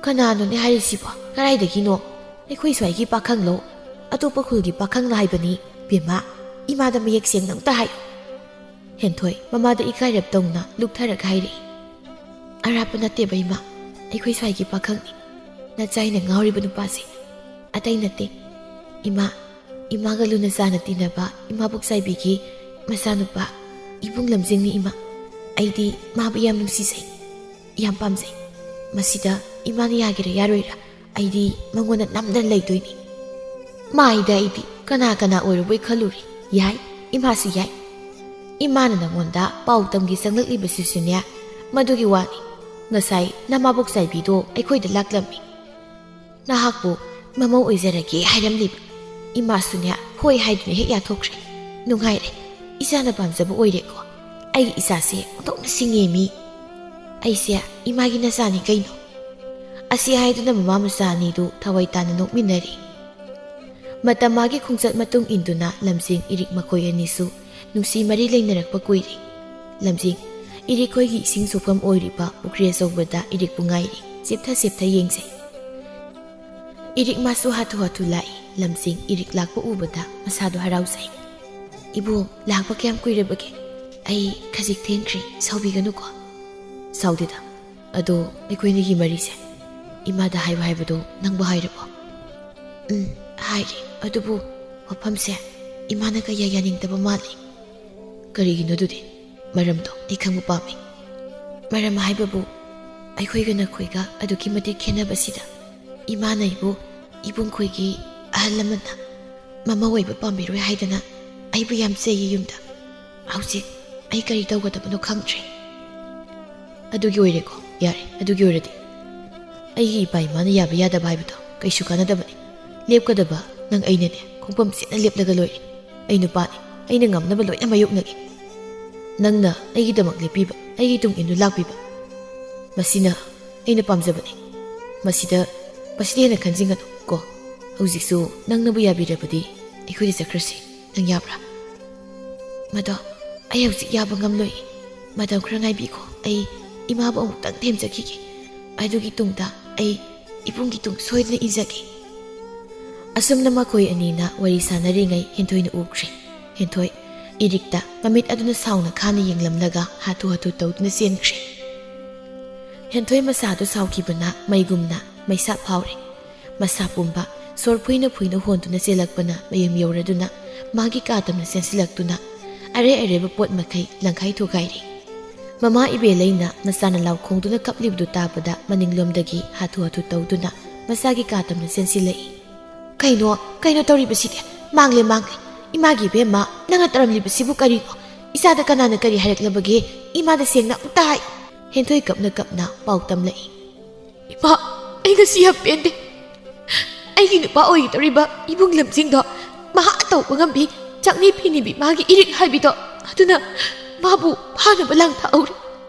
ꯀꯅꯥꯅꯣꯅꯦ ꯍꯥꯏꯔꯤꯁꯤꯕꯣ? ꯀꯗꯥꯏꯗꯒꯤꯅꯣ? ꯑꯩꯈꯣꯏ ꯁ꯭ꯋꯥꯏꯒꯤ ꯄꯥꯈꯪꯂꯣ? ꯑꯇꯣꯞꯄ ꯈꯨꯜꯒꯤ ꯄꯥꯈꯪꯂ ꯍꯥꯏꯕꯅꯤ꯫ ꯕꯦꯝꯃ, ꯏꯃꯥꯗ ꯃꯌꯦꯛ ꯁꯦꯡꯅ ꯑꯝꯇ ꯍꯥꯏꯌꯨ꯫ ꯍꯦꯟꯊꯣꯏ ꯃꯃꯥꯗ ꯏꯀꯥꯏꯔꯞ ꯇꯧꯅ ꯂꯨꯞꯊꯔꯒ ꯍꯥꯏꯔꯛꯏ꯫ ꯑꯔꯥꯞꯄ ꯅꯠꯇꯦꯕ ꯏꯃꯥ, ꯑꯩꯈꯣꯏ ꯁ꯭ꯋꯥꯏꯒꯤ ꯄꯥꯈꯪꯅꯤ꯫ ꯅꯆꯥꯏꯅ ꯉꯥꯎꯔꯤꯕ ꯅꯨꯄꯥꯁꯦ ꯑꯇꯩ ꯅꯠꯇꯦ꯫ ꯏꯃꯥ, ꯏꯃꯥꯒ ꯂꯨꯅ ꯆꯥꯟꯅ ꯇꯤꯟꯅꯕ ꯏꯃꯥꯕꯣꯛ ꯆꯥꯏꯕꯤꯒꯤ ꯃꯆꯥꯅꯨꯄꯥ ꯏꯕꯨꯡ ꯂꯝꯖꯤꯡꯅꯤ ꯏꯃꯥ꯫ ꯑꯩꯗꯤ ꯃꯥꯕꯨ ꯌꯥꯝ ꯅꯨꯡꯁꯤꯖꯩ, ꯌꯥꯝ ꯄꯥꯝꯖꯩ꯫ ꯃꯁꯤꯗ ꯏꯃꯥꯅ ꯌꯥꯒꯦꯔꯥ ꯌꯥꯔꯣꯏꯔꯥ, ꯑꯩꯗꯤ ꯃꯉꯣꯟꯗ ꯅꯝꯗꯅ ꯂꯩꯗꯣꯏꯅꯤ꯫ ꯃꯥꯏꯗ ꯑꯩꯗꯤ ꯀꯅꯥ ꯀꯅꯥ ꯑꯣꯏꯔꯨꯕꯣꯏ ꯈꯜꯂꯨꯔꯦ꯫ ꯌꯥꯏ, ꯏꯃꯥꯁꯨ ꯌꯥꯏ꯫ ꯏꯃꯥꯅ ꯅꯉꯣꯟꯗ ꯄꯥꯎ ꯇꯝꯒꯦ ꯆꯪꯂꯛꯂꯤꯕꯁꯤꯁꯨꯅꯦ ꯃꯗꯨꯒꯤ ꯋꯥꯅꯤ꯫ ꯉꯁꯥꯏ ꯅꯃꯥꯕꯣꯛ ꯆꯥꯏꯕꯤꯗꯣ ꯑꯩꯈꯣꯏꯗ ꯂꯥꯛꯂꯝꯃꯤ꯫ ꯅꯍꯥꯛꯄꯨ ꯃꯃꯧ ꯑꯣꯏꯖꯔꯒꯦ ꯍꯥꯏꯔꯝꯂꯤꯕ꯫ ꯏꯃꯥꯁꯨꯅꯦ ꯍꯣꯏ ꯍꯥꯏꯗꯨꯅ ꯍꯦꯛ ꯌꯥꯊꯣꯛꯈ꯭ꯔꯦ꯫ ꯅꯨꯡꯉꯥꯏꯔꯦ, ꯏꯆꯥꯅ ꯄꯥꯝꯖꯕ ꯑꯣꯏꯔꯦꯀꯣ꯫ ꯑꯩꯒꯤ ꯏꯆꯥꯁꯦ ꯑꯣꯟꯊꯣꯛꯅ ꯁꯤꯡꯉꯦ ꯃꯤ꯫ ꯑꯩꯁꯦ ꯏꯃꯥꯒꯤ ꯅꯆꯥꯅꯤ ꯀꯩꯅꯣ꯫ ꯑꯁꯤ ꯍꯥꯏꯗꯨꯅ ꯃꯃꯥ ꯃꯆꯥ ꯑꯅꯤꯗꯨ ꯊꯋꯥꯏ ꯇꯥꯅ ꯅꯣꯛꯃꯤꯟꯅꯔꯤ꯫ ꯃꯇꯝ ꯃꯥꯒꯤ ꯈꯣꯡꯆꯠ ꯃꯇꯨꯡ ꯏꯟꯗꯨꯅ ꯂꯝꯖꯤꯡ ꯏꯔꯤꯛ ꯃꯈꯣꯏ ꯑꯅꯤꯁꯨ ꯅꯨꯡꯁꯤ ꯃꯔꯤ ꯂꯩꯅꯔꯛꯄ ꯀꯨꯏꯔꯦ꯫ ꯂꯝꯖꯤꯡ, ꯏꯔꯤꯛ ꯈꯣꯏꯒꯤ ꯏꯁꯤꯡ ꯁꯣꯛꯐꯝ ꯑꯣꯏꯔꯤꯕ ꯄꯨꯈ꯭ꯔꯤ ꯑꯆꯧꯕꯗ ꯏꯔꯤꯛꯄꯨ ꯉꯥꯏꯔꯤ꯫ ꯆꯦꯞꯊ ꯆꯦꯞꯊ ꯌꯦꯡꯖꯩ꯫ ꯏꯔꯤꯛ ꯃꯥꯁꯨ ꯍꯥꯊꯨ ꯍꯥꯊꯨ ꯂꯥꯛꯏ꯫ ꯂꯝꯖꯤꯡ ꯏꯔꯤꯛ ꯂꯥꯛꯄ ꯎꯕꯗ ꯃꯁꯥꯗꯣ ꯍꯔꯥꯎꯖꯩ꯫ "ꯏꯕꯣ, ꯂꯥꯛꯄ ꯀꯌꯥꯝ ꯀꯨꯏꯔꯕꯒꯦ? ꯑꯩ ꯈꯖꯤꯛ ꯊꯦꯡꯈ꯭ꯔꯦ, ꯁꯥꯎꯕꯤꯒꯅꯨꯀꯣ꯫" "ꯁꯥꯎꯗꯦꯗ꯫ ꯑꯗꯣ ꯑꯩꯈꯣꯏꯅꯤꯒꯤ ꯃꯔꯤꯁꯦ ꯏꯃꯥꯗ ꯍꯥꯏꯌꯨ ꯍꯥꯏꯕꯗꯣ ꯅꯪꯕꯨ ꯍꯥꯏꯔꯕꯣ?" "ꯎꯝ, ꯍꯥꯏꯔꯦ꯫ ꯑꯗꯨꯕꯨ ꯋꯥꯐꯝꯁꯦ ꯏꯃꯥꯅ ꯀꯌꯥ ꯌꯥꯅꯤꯡꯗꯕ ꯃꯥꯜꯂꯤ꯫" "ꯀꯔꯤꯒꯤꯅꯣ ꯑꯗꯨꯗꯤ? ꯃꯔꯝꯗꯣ ꯑꯩ ꯈꯪꯕ ꯄꯥꯝꯃꯤ꯫" "ꯃꯔꯝ ꯍꯥꯏꯕꯕꯨ ꯑꯩꯈꯣꯏꯒ ꯅꯈꯣꯏꯒ ꯑꯗꯨꯛꯀꯤ ꯃꯇꯤꯛ ꯈꯦꯠꯅꯕꯁꯤꯗ ꯏꯃꯥꯅ ꯑꯩꯕꯨ ꯏꯕꯨꯡꯈꯣꯏꯒꯤ ꯑꯍꯜ ꯂꯃꯟꯅ ꯃꯃꯧ ꯑꯣꯏꯕ ꯄꯥꯝꯕꯤꯔꯣꯏ ꯍꯥꯏꯗꯅ ꯑꯩꯕꯨ ꯌꯥꯝ ꯆꯩꯌꯦ ꯌꯨꯝꯗ꯫ ꯍꯧꯖꯤꯛ ꯑꯩ ꯀꯔꯤ ꯇꯧꯒꯗꯕꯅꯣ ꯈꯪꯗ꯭ꯔꯦ꯫" "ꯑꯗꯨꯒꯤ ꯑꯣꯏꯔꯦꯀꯣ꯫ ꯌꯥꯔꯦ, ꯑꯗꯨꯒꯤ ꯑꯣꯏꯔꯗꯤ꯫ ꯑꯩꯒꯤ ꯏꯄꯥ ꯏꯃꯥꯅ ꯌꯥꯕ ꯌꯥꯗꯕ ꯍꯥꯏꯕꯗꯣ ꯀꯩꯁꯨ ꯀꯥꯟꯅꯗꯕꯅꯤ꯫ ꯂꯦꯞꯀꯗꯕ ꯅꯪ ꯑꯩꯅꯅꯦ, ꯈꯣꯡꯐꯝ ꯆꯦꯠꯅ ꯂꯦꯞꯂꯒ ꯂꯣꯏꯔꯦ꯫ ꯑꯩ ꯅꯨꯄꯥꯅꯤ, ꯑꯩꯅ ꯉꯝꯅꯕ ꯂꯣꯏꯅ ꯃꯥꯌꯣꯛꯅꯒꯦ꯫ ꯅꯪꯅ ꯑꯩꯒꯤꯗꯃꯛ ꯂꯦꯞꯄꯤꯕ, ꯑꯩꯒꯤ ꯇꯨꯡ ꯏꯟꯗꯨꯅ ꯂꯥꯛꯄꯤꯕ, ꯃꯁꯤꯅ ꯑꯩꯅ ꯄꯥꯝꯖꯕꯅꯤ꯫ ꯃꯁꯤꯗ, ꯃꯁꯤꯗ ꯍꯦꯟꯅ ꯈꯟꯖꯤꯟꯒꯅꯨ ꯀꯣ꯫ ꯍꯧꯖꯤꯛꯁꯨ ꯅꯪꯅꯕꯨ ꯌꯥꯕꯤꯔꯕꯗꯤ ꯑꯩꯈꯣꯏꯗ ꯆꯠꯈ꯭ꯔꯁꯤ꯫ ꯅꯪ ꯌꯥꯕ꯭ꯔꯥ?" "ꯃꯗꯣ ꯑꯩ ꯍꯧꯖꯤꯛ ꯌꯥꯕ ꯉꯝꯂꯣꯏ꯫ ꯃꯇꯝ ꯈꯔ ꯉꯥꯏꯕꯤꯈꯣ꯫ ꯑꯩ ꯏꯃꯥꯕꯨ ꯑꯃꯨꯛꯇꯪ ꯊꯦꯝꯖꯈꯤꯒꯦ꯫ ꯑꯗꯨꯒꯤ ꯇꯨꯡꯗ ꯑꯩ ꯏꯕꯨꯡꯒꯤ ꯇꯨꯡ ꯁꯣꯏꯗꯅ ꯏꯟꯖꯒꯦ꯫" ꯑꯁꯨꯝꯅ ꯃꯈꯣꯏ ꯑꯅꯤꯅ ꯋꯥꯔꯤ ꯁꯥꯟꯅꯔꯤꯉꯩ ꯍꯦꯟꯊꯣꯏꯅ ꯎꯈ꯭ꯔꯦ꯫ ꯍꯦꯟꯊꯣꯏ ꯏꯔꯤꯛꯇ ꯃꯃꯤꯠ ꯑꯗꯨꯅ ꯁꯥꯎꯅ ꯈꯥꯅ ꯌꯦꯡꯂꯝꯂꯒ ꯍꯥꯊꯨ ꯍꯥꯊꯨ ꯇꯧꯗꯨꯅ ꯆꯦꯟꯈ꯭ꯔꯦ꯫ ꯍꯦꯟꯊꯣꯏ ꯃꯁꯥꯗꯨ ꯁꯥꯎꯈꯤꯕꯅ ꯃꯩꯒꯨꯝꯅ ꯃꯩꯁꯥ ꯐꯥꯎꯔꯦ꯫ ꯃꯁꯥ ꯄꯨꯝꯕ ꯁꯣꯔ ꯐꯨꯏꯅ ꯐꯨꯏꯅ ꯍꯣꯟꯗꯨꯅ ꯆꯦꯜꯂꯛꯄꯅ ꯃꯌꯨꯝ ꯌꯧꯔꯗꯨꯅ ꯃꯥꯒꯤ ꯀꯥ ꯇꯝꯅ ꯆꯦꯟꯁꯤꯜꯂꯛꯇꯨꯅ ꯑꯔꯩ ꯑꯔꯩꯕ ꯄꯣꯠ ꯃꯈꯩ ꯂꯪꯈꯥꯏ ꯊꯨꯒꯥꯏꯔꯦ꯫ ꯃꯃꯥ ꯏꯕꯦꯂꯩꯅ ꯃꯆꯥꯅ ꯂꯥꯎ ꯈꯣꯡꯗꯨꯅ ꯀꯞꯂꯤꯕꯗꯨ ꯇꯥꯕꯗ ꯃꯅꯤꯡꯂꯣꯝꯗꯒꯤ ꯍꯥꯊꯨ ꯍꯥꯊꯨ ꯇꯧꯗꯨꯅ ꯃꯆꯥꯒꯤ ꯀꯥ ꯇꯝꯅ ꯆꯦꯟꯁꯤꯜꯂꯛꯏ꯫ "ꯀꯩꯅꯣ, ꯀꯩꯅꯣ ꯇꯧꯔꯤꯕꯁꯤꯗꯤ? ꯃꯥꯡꯂꯦ, ꯃꯥꯡꯂꯦ꯫ ꯏꯃꯥꯒꯤ ꯏꯕꯦꯝꯃ, ꯅꯪꯅ ꯇꯧꯔꯝꯂꯤꯕꯁꯤꯕꯨ ꯀꯔꯤꯅꯣ? ꯏꯆꯥꯗ ꯀꯅꯥꯅ ꯀꯔꯤ ꯍꯥꯏꯔꯛꯂꯕꯒꯦ? ꯏꯃꯥꯗ ꯁꯦꯡꯅ ꯑꯃꯨꯛꯇ ꯍꯥꯏ꯫" ꯍꯦꯟꯊꯣꯏ ꯀꯞꯅ ꯀꯞꯅ ꯄꯥꯎ ꯇꯝꯂꯛꯏ꯫ "ꯏꯃꯥ, ꯑꯩ ꯉꯁꯤ ꯌꯥꯝ ꯄꯦꯟꯗꯦ꯫ ꯑꯩꯒꯤ ꯅꯨꯄꯥ ꯑꯣꯏꯒꯗꯧꯔꯤꯕ ꯏꯕꯨꯡ ꯂꯝꯖꯤꯡꯗꯣ ꯃꯍꯥꯛ ꯑꯇꯧꯕ ꯉꯝꯕꯤ, ꯆꯥꯛꯅꯤ ꯐꯤꯅꯤꯕꯤ ꯃꯥꯒꯤ ꯏꯔꯤꯛ ꯍꯥꯏꯕꯤꯗꯣ, ꯑꯗꯨꯅ ꯃꯥꯕꯨ ꯐꯥꯅꯕ ꯂꯥꯡ ꯊꯥꯛꯍꯧꯔꯤ꯫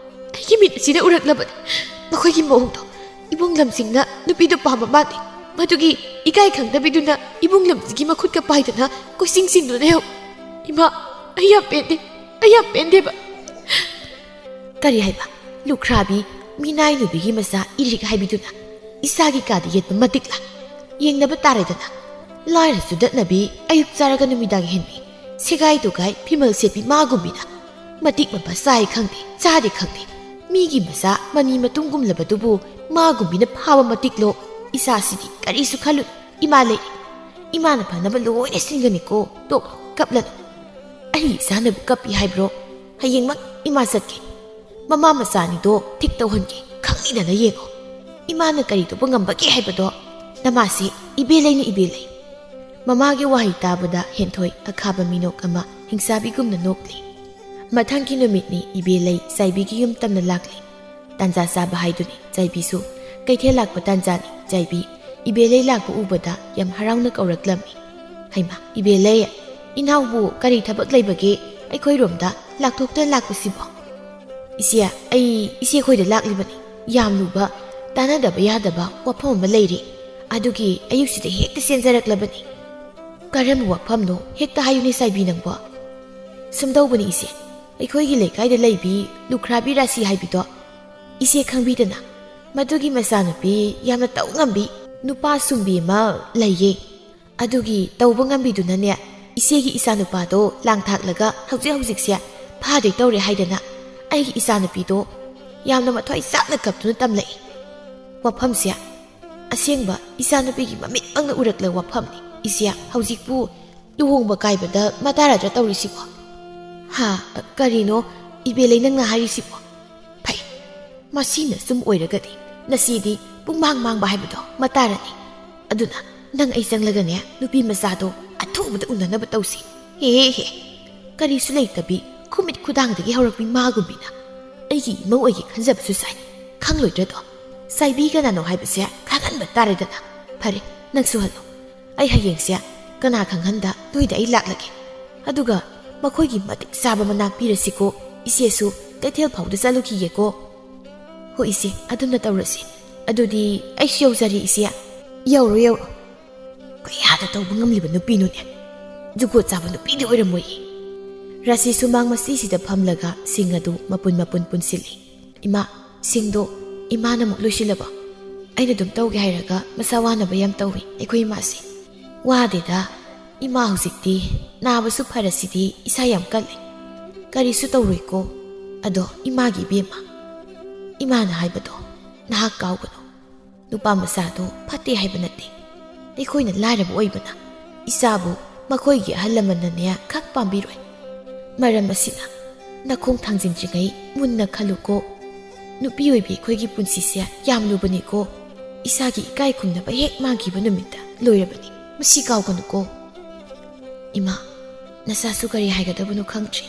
ꯑꯩꯒꯤ ꯃꯤꯠ ꯑꯁꯤꯅ ꯎꯔꯛꯂꯕꯅꯤ ꯃꯈꯣꯏꯒꯤ ꯃꯑꯣꯡꯗꯣ꯫ ꯏꯕꯨꯡ ꯂꯝꯖꯤꯡꯅ ꯅꯨꯄꯤꯗꯨ ꯄꯥꯝꯕ ꯃꯥꯜꯂꯤ꯫ ꯃꯗꯨꯒꯤ ꯏꯀꯥꯏ ꯈꯪꯗꯕꯤꯗꯨꯅ ꯏꯕꯨꯡ ꯂꯝꯖꯤꯡꯒꯤ ꯃꯈꯨꯠꯀ ꯄꯥꯏꯗꯅ ꯀꯣꯏꯆꯤꯡ ꯆꯤꯡꯗꯨꯅ ꯂꯩꯍꯧ꯫ ꯏꯃꯥ, ꯑꯩ ꯌꯥꯝ ꯄꯦꯟꯗꯦ, ꯑꯩ ꯌꯥꯝ ꯄꯦꯟꯗꯦꯕ꯫" ꯀꯔꯤ ꯍꯥꯏꯕ? ꯂꯨꯈ꯭ꯔꯥꯕꯤ, ꯃꯤꯅꯥꯏ ꯅꯨꯄꯤꯒꯤ ꯃꯆꯥ ꯏꯔꯤꯛ ꯍꯥꯏꯕꯤꯗꯨꯅ ꯏꯆꯥꯒꯤ ꯀꯥꯗ ꯌꯦꯠꯄ ꯃꯇꯤꯛꯂꯥ? ꯌꯦꯡꯅꯕ ꯇꯥꯔꯦꯗꯅ꯫ ꯂꯥꯏꯔ ꯆꯨꯗꯠꯅꯕꯤ, ꯑꯌꯨꯛ ꯆꯥꯔꯒ ꯅꯨꯃꯤꯗꯥꯡ ꯍꯦꯟꯕꯤ, ꯁꯦꯒꯥꯏ ꯇꯨꯒꯥꯏ ꯐꯤꯃꯜ ꯁꯦꯠꯄꯤ ꯃꯥꯒꯨꯝꯕꯤꯅ ꯃꯇꯤꯛ ꯃꯄꯥ ꯆꯥꯏ ꯈꯪꯗꯦ, ꯆꯥꯗꯦ ꯈꯪꯗꯦ꯫ ꯃꯤꯒꯤ ꯃꯆꯥ ꯃꯅꯤ ꯃꯇꯨꯡꯒꯨꯝꯂꯕꯗꯨꯕꯨ ꯃꯥꯒꯨꯝꯕꯤꯅ ꯐꯥꯕ ꯃꯇꯤꯛꯂꯣ ꯏꯆꯥꯁꯤꯗꯤ? ꯀꯔꯤꯁꯨ ꯈꯜꯂꯨ, ꯏꯃꯥ ꯂꯩ꯫ ꯏꯃꯥꯅ ꯐꯅꯕ ꯂꯣꯏꯅ ꯁꯤꯟꯒꯅꯤꯀꯣ꯫ ꯇꯣꯛꯂꯣ, ꯀꯞꯂꯅꯨ꯫ ꯑꯩ ꯏꯆꯥꯅꯕꯨ ꯀꯞꯄꯤ ꯍꯥꯏꯕ꯭ꯔꯣ? ꯍꯌꯦꯡꯃꯛ ꯏꯃꯥ ꯆꯠꯀꯦ꯫ ꯃꯃꯥ ꯃꯆꯥꯅꯤꯗꯣ ꯊꯤꯛ ꯇꯧꯍꯟꯒꯦ, ꯈꯪꯅꯤꯗꯅ ꯌꯦꯡꯉꯣ꯫ ꯏꯃꯥꯅ ꯀꯔꯤ ꯇꯧꯕ ꯉꯝꯕꯒꯦ ꯍꯥꯏꯕꯗꯣ ꯅꯃꯥꯁꯤ ꯏꯕꯦꯂꯩꯅ ꯏꯕꯦꯂꯩ꯫ ꯃꯃꯥꯒꯤ ꯋꯥꯍꯩ ꯇꯥꯕꯗ ꯍꯦꯟꯊꯣꯏ ꯑꯈꯥꯕ ꯃꯤꯅꯣꯛ ꯑꯃ ꯍꯤꯡꯆꯥꯕꯤꯒꯨꯝꯅ ꯅꯣꯛꯂꯤ꯫ ꯃꯊꯪꯒꯤ ꯅꯨꯃꯤꯠꯅꯤ ꯏꯕꯦꯂꯩ ꯆꯥꯏꯕꯤꯒꯤ ꯌꯨꯝ ꯇꯝꯅ ꯂꯥꯛꯂꯤ꯫ ꯇꯥꯟꯖꯥ ꯆꯥꯕ ꯍꯥꯏꯗꯨꯅꯤ ꯆꯥꯏꯕꯤꯁꯨ꯫ ꯀꯩꯊꯦꯜ ꯂꯥꯛꯄ ꯇꯥꯟꯖꯥꯅꯤ ꯆꯥꯏꯕꯤ꯫ ꯏꯕꯦꯂꯩ ꯂꯥꯛꯄ ꯎꯕꯗ ꯌꯥꯝ ꯍꯔꯥꯎꯅ ꯀꯧꯔꯛꯂꯝꯃꯤ꯫ "ꯍꯩꯃꯥ, ꯏꯕꯦꯂꯩ, ꯏꯅꯥꯎꯕꯨ ꯀꯔꯤ ꯊꯕꯛ ꯂꯩꯕꯒꯦ ꯑꯩꯈꯣꯏꯔꯣꯝꯗ ꯂꯥꯛꯊꯣꯛꯇ ꯂꯥꯛꯄꯁꯤꯕꯣ?" "ꯏꯆꯦ, ꯑꯩ ꯏꯆꯦ ꯈꯣꯏꯗ ꯂꯥꯛꯂꯤꯕꯅꯤ꯫ ꯌꯥꯝ ꯂꯨꯕ, ꯇꯥꯟꯅꯗꯕ ꯌꯥꯗꯕ ꯋꯥꯐꯝ ꯑꯃ ꯂꯩꯔꯦ꯫ ꯑꯗꯨꯒꯤ ꯑꯌꯨꯛꯁꯤꯗ ꯍꯦꯛꯇ ꯆꯦꯟꯖꯔꯛꯂꯕꯅꯤ꯫" "ꯀꯔꯝꯕ ꯋꯥꯐꯝꯅꯣ? ꯍꯦꯛꯇ ꯍꯥꯏꯌꯨꯅꯦ ꯆꯥꯏꯕꯤ ꯅꯪꯕꯣ꯫" "ꯁꯨꯝ ꯇꯧꯕꯅꯤ ꯏꯆꯦ, ꯑꯩꯈꯣꯏꯒꯤ ꯂꯩꯀꯥꯏꯗ ꯂꯩꯕꯤ ꯂꯨꯈ꯭ꯔꯥꯕꯤ ꯔꯥꯁꯤ ꯍꯥꯏꯕꯤꯗꯣ ꯏꯆꯦ ꯈꯪꯕꯤꯗꯅ? ꯃꯗꯨꯒꯤ ꯃꯆꯥꯅꯨꯄꯤ ꯌꯥꯝꯅ ꯇꯧ ꯉꯝꯕꯤ ꯅꯨꯄꯥ ꯁꯨꯝꯕꯤ ꯑꯃ ꯂꯩꯌꯦ꯫ ꯑꯗꯨꯒꯤ ꯇꯧꯕ ꯉꯝꯕꯤꯗꯨꯅꯅꯦ, ꯏꯆꯦꯒꯤ ꯏꯆꯥꯅꯨꯄꯥꯗꯣ ꯂꯥꯡ ꯊꯥꯛꯂꯒ ꯍꯧꯖꯤꯛ ꯍꯧꯖꯤꯛꯁꯦ ꯐꯥꯗꯣꯏ ꯇꯧꯔꯦ ꯍꯥꯏꯗꯅ ꯑꯩꯒꯤ ꯏꯆꯥꯅꯨꯄꯤꯗꯣ ꯌꯥꯝꯅ ꯃꯊ꯭ꯋꯥꯏ ꯆꯥꯛꯅ ꯀꯞꯇꯨꯅ ꯇꯝꯂꯛꯏ꯫ ꯋꯥꯐꯝꯁꯦ ꯑꯁꯦꯡꯕ ꯏꯆꯥꯅꯨꯄꯤꯒꯤ ꯃꯃꯤꯠꯃꯛꯅ ꯎꯔꯛꯂꯕ ꯋꯥꯐꯝꯅꯤ꯫ ꯏꯆꯦ, ꯍꯧꯖꯤꯛꯄꯨ ꯂꯨꯍꯣꯡꯕ ꯀꯥꯏꯕꯗ ꯃꯇꯥꯔꯗ꯭ꯔ ꯇꯧꯔꯤꯁꯤꯕꯣ?" "ꯍꯥ? ꯀꯔꯤꯅꯣ ꯏꯕꯦꯂꯩ ꯅꯪꯅ ꯍꯥꯏꯔꯤꯁꯤꯕꯣ?" "ꯐꯩ, ꯃꯁꯤꯅ ꯁꯨꯝ ꯑꯣꯏꯔꯒꯗꯤ ꯅꯆꯦꯗꯤ ꯄꯨꯡꯃꯥꯡ ꯃꯥꯡꯕ ꯍꯥꯏꯕꯗꯣ ꯃꯇꯥꯔꯅꯤ꯫ ꯑꯗꯨꯅ ꯅꯪ ꯑꯩ ꯆꯪꯂꯒꯅꯦ ꯅꯨꯄꯤ ꯃꯆꯥꯗꯣ ꯑꯊꯨꯕꯗ ꯎꯅꯅꯕ ꯇꯧꯁꯤ꯫" "ꯍꯦ ꯍꯦ, ꯀꯔꯤꯁꯨ ꯂꯩꯇꯕꯤ ꯈꯨꯃꯤꯠ ꯈꯨꯗꯥꯡꯗꯒꯤ ꯍꯧꯔꯛꯄꯤ ꯃꯥꯒꯨꯝꯕꯤꯅ ꯑꯩꯒꯤ ꯏꯃꯧ ꯑꯣꯏꯒꯦ ꯈꯟꯖꯕꯁꯨ ꯁꯥꯏ꯫ ꯈꯪꯂꯣꯏꯗ꯭ꯔꯗꯣ? ꯆꯥꯏꯕꯤ ꯀꯅꯥꯅꯣ ꯍꯥꯏꯕꯁꯦ ꯈꯪꯍꯟꯕ ꯇꯥꯔꯦꯗꯅ꯫ ꯐꯔꯦ, ꯅꯪꯁꯨ ꯍꯜꯂꯣ꯫ ꯑꯩ ꯍꯌꯦꯡꯁꯦ ꯀꯅꯥ ꯈꯪꯍꯟꯗ ꯅꯣꯏꯗ ꯑꯩ ꯂꯥꯛꯂꯒꯦ꯫ ꯑꯗꯨꯒ ꯃꯈꯣꯏꯒꯤ ꯃꯇꯤꯛ ꯆꯥꯕ ꯃꯅꯥ ꯄꯤꯔꯁꯤꯀꯣ꯫ ꯏꯆꯦꯁꯨ ꯀꯩꯊꯦꯜ ꯐꯥꯎꯗ ꯆꯠꯂꯨꯈꯤꯒꯦꯀꯣ꯫" "ꯍꯣꯏ ꯏꯆꯦ, ꯑꯗꯨꯝꯅ ꯇꯧꯔꯁꯤ꯫ ꯑꯗꯨꯗꯤ ꯑꯩꯁꯨ ꯌꯧꯖꯔꯤ ꯏꯆꯦ꯫" "ꯌꯧꯔꯣ, ꯌꯧꯔꯣ꯫ ꯀꯌꯥꯗ ꯇꯧꯕ ꯉꯝꯂꯤꯕ ꯅꯨꯄꯤꯅꯣꯅꯦ? ꯖꯨꯒꯣꯠ ꯆꯥꯕ ꯅꯨꯄꯤꯗꯤ ꯑꯣꯏꯔꯝꯃꯣꯏꯌꯦ꯫" ꯔꯥꯁꯤ ꯁꯨꯃꯥꯡ ꯃꯆꯤꯁꯤꯗ ꯐꯝꯂꯒ ꯁꯤꯡ ꯑꯗꯨ ꯃꯄꯨꯟ ꯃꯄꯨꯟ ꯄꯨꯟꯁꯤꯜꯂꯤ꯫ "ꯏꯃꯥ, ꯁꯤꯡꯗꯣ ꯏꯃꯥꯅ ꯑꯃꯨꯛ ꯂꯣꯏꯁꯤꯜꯂꯕ? ꯑꯩꯅ ꯑꯗꯨꯝ ꯇꯧꯒꯦ ꯍꯥꯏꯔꯒ ꯃꯁꯥ ꯋꯥꯅꯕ ꯌꯥꯝ ꯇꯧꯏ ꯑꯩꯈꯣꯏ ꯏꯃꯥꯁꯦ꯫" "ꯋꯥꯗꯦꯗ, ꯏꯃꯥ ꯍꯧꯖꯤꯛꯇꯤ ꯅꯥꯕꯁꯨ ꯐꯔꯁꯤꯗꯤ ꯏꯁꯥ ꯌꯥꯝ ꯀꯜꯂꯦ꯫ ꯀꯔꯤꯁꯨ ꯇꯧꯔꯣꯏꯀꯣ꯫ ꯑꯗꯣ ꯏꯃꯥꯒꯤ ꯏꯕꯦꯝꯃ, ꯏꯃꯥꯅ ꯍꯥꯏꯕꯗꯣ ꯅꯍꯥꯛ ꯀꯥꯎꯒꯅꯨ꯫ ꯅꯨꯄꯥ ꯃꯆꯥꯗꯣ ꯐꯠꯇꯦ ꯍꯥꯏꯕ ꯅꯠꯇꯦ꯫ ꯑꯩꯈꯣꯏꯅ ꯂꯥꯏꯔꯕ ꯑꯣꯏꯕꯅ ꯏꯆꯥꯕꯨ ꯃꯈꯣꯏꯒꯤ ꯑꯍꯜ ꯂꯃꯟꯅꯅꯦ ꯈꯛ ꯄꯥꯝꯕꯤꯔꯣꯏ꯫ ꯃꯔꯝ ꯑꯁꯤꯅ ꯅꯈꯣꯡ ꯊꯥꯡꯖꯤꯟꯗ꯭ꯔꯤꯉꯩ ꯃꯨꯟꯅ ꯈꯜꯂꯨꯀꯣ꯫ ꯅꯨꯄꯤ ꯑꯣꯏꯕꯤ ꯑꯩꯈꯣꯏꯒꯤ ꯄꯨꯟꯁꯤꯁꯦ ꯌꯥꯝ ꯂꯨꯕꯅꯤꯀꯣ꯫ ꯏꯁꯥꯒꯤ ꯏꯀꯥꯏ ꯈꯨꯝꯅꯕ ꯍꯦꯛ ꯃꯥꯡꯈꯤꯕ ꯅꯨꯃꯤꯠꯇ ꯂꯣꯏꯔꯕꯅꯤ꯫ ꯃꯁꯤ ꯀꯥꯎꯒꯅꯨꯀꯣ꯫" "ꯏꯃꯥ, ꯅꯆꯥꯁꯨ ꯀꯔꯤ ꯍꯥꯏꯒꯗꯕꯅꯣ ꯈꯪꯗ꯭ꯔꯦ꯫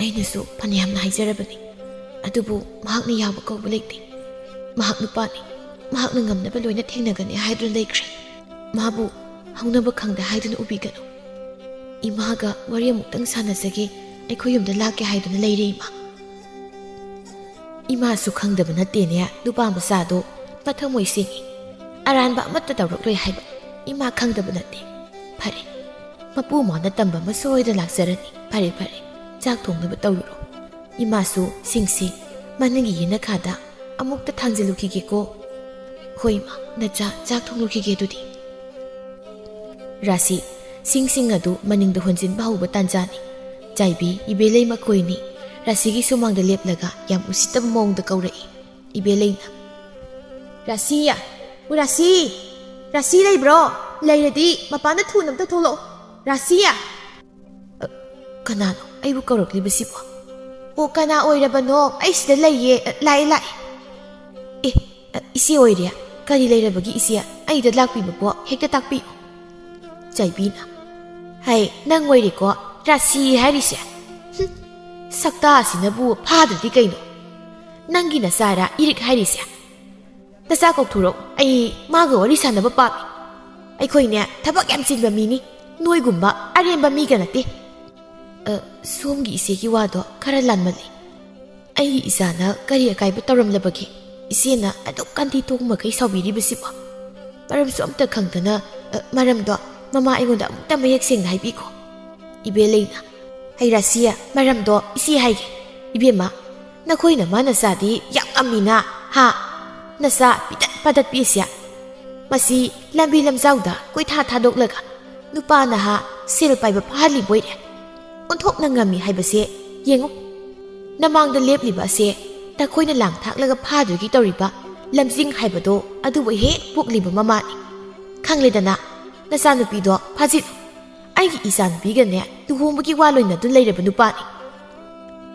ꯑꯩꯅꯁꯨ ꯐꯅꯌꯥꯝꯅ ꯍꯥꯏꯖꯔꯕꯅꯤ, ꯑꯗꯨꯕꯨ ꯃꯍꯥꯛꯅ ꯌꯥꯕ ꯀꯧꯕ ꯂꯩꯇꯦ꯫ ꯃꯍꯥꯛ ꯅꯨꯄꯥꯅꯤ, ꯃꯍꯥꯛꯅ ꯉꯝꯅꯕ ꯂꯣꯏꯅ ꯊꯦꯡꯅꯒꯅꯤ ꯍꯥꯏꯗꯨꯅ ꯂꯩꯈ꯭ꯔꯦ꯫ ꯃꯥꯕꯨ ꯍꯧꯅꯕ ꯈꯪꯗꯦ ꯍꯥꯏꯗꯨꯅ ꯎꯕꯤꯒꯅꯨ꯫ ꯏꯃꯥꯒ ꯋꯥꯔꯤ ꯑꯃꯨꯛꯇꯪ ꯁꯥꯟꯅꯖꯒꯦ, ꯑꯩꯈꯣꯏ ꯌꯨꯝꯗ ꯂꯥꯛꯀꯦ ꯍꯥꯏꯗꯨꯅ ꯂꯩꯔꯦ ꯏꯃꯥ꯫" ꯏꯃꯥꯁꯨ ꯈꯪꯗꯕ ꯅꯠꯇꯦꯅꯦ ꯅꯨꯄꯥ ꯃꯆꯥꯗꯣ ꯃꯊꯃꯣꯏ ꯁꯦꯡꯉꯤ꯫ ꯑꯔꯥꯟꯕ ꯑꯃꯠꯇ ꯇꯧꯔꯛꯂꯣꯏ ꯍꯥꯏꯕ ꯏꯃꯥ ꯈꯪꯗꯕ ꯅꯠꯇꯦ꯫ ꯐꯔꯦ, ꯃꯄꯨ ꯃꯥꯅ ꯇꯝꯕ ꯑꯃ ꯁꯣꯏꯗꯅ ꯂꯥꯛꯆꯔꯅꯤ꯫ ꯐꯔꯦ ꯐꯔꯦ, ꯆꯥꯛ ꯊꯣꯡꯅꯕ ꯇꯧꯔꯨꯔꯣ꯫ ꯏꯃꯥꯁꯨ ꯁꯤꯡꯁꯤ ꯃꯅꯤꯡꯒꯤ ꯌꯦꯅꯈꯥꯗ ꯑꯃꯨꯛꯇ ꯊꯥꯡꯖꯤꯜꯂꯨꯈꯤꯒꯦꯀꯣ꯫ "ꯍꯣꯏ ꯏꯃꯥ, ꯅꯆꯥ ꯆꯥꯛ ꯊꯣꯡꯂꯨꯈꯤꯒꯦ ꯑꯗꯨꯗꯤ꯫" ꯔꯥꯁꯤ ꯁꯤꯡꯁꯤꯡ ꯑꯗꯨ ꯃꯅꯤꯡꯗ ꯍꯣꯟꯖꯤꯟꯕ ꯍꯧꯕ ꯇꯥꯟꯖꯥꯅꯤ꯫ ꯆꯥꯏꯕꯤ, ꯏꯕꯦꯂꯩ ꯃꯈꯣꯏꯅꯤ ꯔꯥꯁꯤꯒꯤ ꯁꯨꯃꯥꯡꯗ ꯂꯦꯞꯂꯒ ꯌꯥꯝ ꯎꯁꯤꯠꯇꯕ ꯃꯑꯣꯡꯗ ꯀꯧꯔꯛꯏ꯫ ꯏꯕꯦꯂꯩꯅ, "ꯔꯥꯁꯤ! ꯔꯥꯁꯤ! ꯔꯥꯁꯤ ꯂꯩꯕ꯭ꯔꯣ? ꯂꯩꯔꯗꯤ ꯃꯄꯥꯟꯗ ꯊꯨꯅ ꯑꯝꯇ ꯊꯣꯛꯂꯛꯑꯣ꯫ ꯔꯥꯁꯤ!" "ꯑ, ꯀꯅꯥꯅꯣ ꯑꯩꯕꯨ ꯀꯧꯔꯛꯂꯤꯕꯁꯤꯕꯣ?" "ꯑꯣ, ꯀꯅꯥ ꯑꯣꯏꯔꯕꯅꯣ? ꯑꯩ ꯁꯤꯗ ꯂꯩꯌꯦ꯫ ꯑ, ꯂꯥꯛꯑꯦ, ꯂꯥꯛꯑꯦ꯫ ꯑꯦ, ꯑ, ꯏꯆꯦ ꯑꯣꯏꯔꯦ꯫ ꯀꯔꯤ ꯂꯩꯔꯕꯒꯦ ꯏꯆꯦ? ꯑꯩꯗ ꯂꯥꯛꯄꯤꯕꯕꯨ ꯍꯦꯛꯇ ꯇꯥꯛꯄꯤꯌꯨ꯫" ꯆꯥꯏꯕꯤꯅ, "ꯍꯩ, ꯅꯪ ꯑꯣꯏꯔꯦꯀꯣ ꯔꯥꯁꯤ ꯍꯥꯏꯔꯤꯁꯦ꯫ ꯍꯨꯝ, ꯁꯛꯇꯥꯁꯤꯅꯕꯨ ꯐꯥꯗ꯭ꯔꯗꯤ ꯀꯩꯅꯣ? ꯅꯪꯒꯤ ꯅꯆꯥꯔ ꯏꯔꯤꯛ ꯍꯥꯏꯔꯤꯁꯦ? ꯅꯆꯥ ꯀꯧꯊꯣꯔꯛꯎ, ꯑꯩ ꯃꯥꯒ ꯋꯥꯔꯤ ꯁꯥꯟꯅꯕ ꯄꯥꯝꯃꯤ꯫ ꯑꯩꯈꯣꯏꯅꯦ ꯊꯕꯛ ꯌꯥꯝ ꯆꯤꯟꯕ ꯃꯤꯅꯤ, ꯅꯣꯏꯒꯨꯝꯕ ꯑꯔꯦꯝꯕ ꯃꯤꯒ ꯅꯠꯇꯦ꯫" "ꯑ, ꯁꯣꯝꯒꯤ ꯏꯆꯦꯒꯤ ꯋꯥꯗꯣ ꯈꯔ ꯂꯥꯟꯃꯜꯂꯤ꯫ ꯑꯩꯒꯤ ꯏꯆꯥꯅ ꯀꯔꯤ ꯑꯀꯥꯏꯕ ꯇꯧꯔꯝꯂꯕꯒꯦ? ꯏꯆꯦꯅ ꯑꯗꯨꯛ ꯀꯟꯊꯤ ꯊꯣꯛ ꯃꯈꯩ ꯁꯥꯎꯕꯤꯔꯤꯕꯁꯤꯕꯣ? ꯃꯔꯝꯁꯨ ꯑꯝꯇ ꯈꯪꯗꯅ, ꯑ, ꯃꯔꯝꯗꯣ ꯃꯃꯥ ꯑꯩꯉꯣꯟꯗ ꯑꯃꯨꯛꯇ ꯃꯌꯦꯛ ꯁꯦꯡꯅ ꯍꯥꯏꯕꯤꯈꯣ꯫" ꯏꯕꯦꯂꯩꯅ, "ꯍꯩ ꯔꯥꯁꯤ, ꯃꯔꯝꯗꯣ ꯏꯆꯦ ꯍꯥꯏꯒꯦ꯫ ꯏꯕꯦꯝꯃ, ꯅꯈꯣꯏ ꯅꯃꯥ ꯅꯆꯥꯗꯤ ꯌꯥꯝ ꯉꯝꯃꯤꯅ, ꯍꯥ? ꯅꯆꯥ ꯄꯤꯇꯠ ꯄꯥꯇꯠ ꯄꯤꯁꯦ꯫ ꯃꯁꯤ ꯂꯝꯕꯤ ꯂꯝꯖꯥꯎꯗ ꯀꯣꯏꯊꯥ ꯊꯥꯗꯣꯛꯂꯒ ꯅꯨꯄꯥ ꯅꯍꯥ ꯁꯦꯜ ꯄꯥꯏꯕ ꯐꯥꯍꯜꯂꯤꯕꯣꯏꯔꯦ꯫ ꯑꯣꯟꯊꯣꯛꯅ ꯉꯝꯃꯤ ꯍꯥꯏꯕꯁꯦ ꯌꯦꯡꯉꯨ꯫ ꯅꯃꯥꯡꯗ ꯂꯦꯞꯂꯤꯕ ꯑꯁꯦ ꯅꯈꯣꯏꯅ ꯂꯥꯡ ꯊꯥꯛꯂꯒ ꯐꯥꯗꯣꯏꯒꯤ ꯇꯧꯔꯤꯕ ꯂꯝꯖꯤꯡ ꯍꯥꯏꯕꯗꯣ ꯑꯗꯨꯕꯨ ꯍꯦꯛ ꯄꯣꯛꯂꯤꯕ ꯃꯃꯥꯅꯤ꯫ ꯈꯪꯂꯦꯗꯅ, ꯅꯆꯥꯅꯨꯄꯤꯗꯣ ꯐꯥꯖꯤꯜꯂꯨ꯫ ꯑꯩꯒꯤ ꯏꯆꯥꯅꯨꯄꯤꯒꯅꯦ ꯂꯨꯍꯣꯡꯕꯒꯤ ꯋꯥ ꯂꯣꯏꯅꯗꯨꯅ ꯂꯩꯔꯕ ꯅꯨꯄꯥꯅꯤ꯫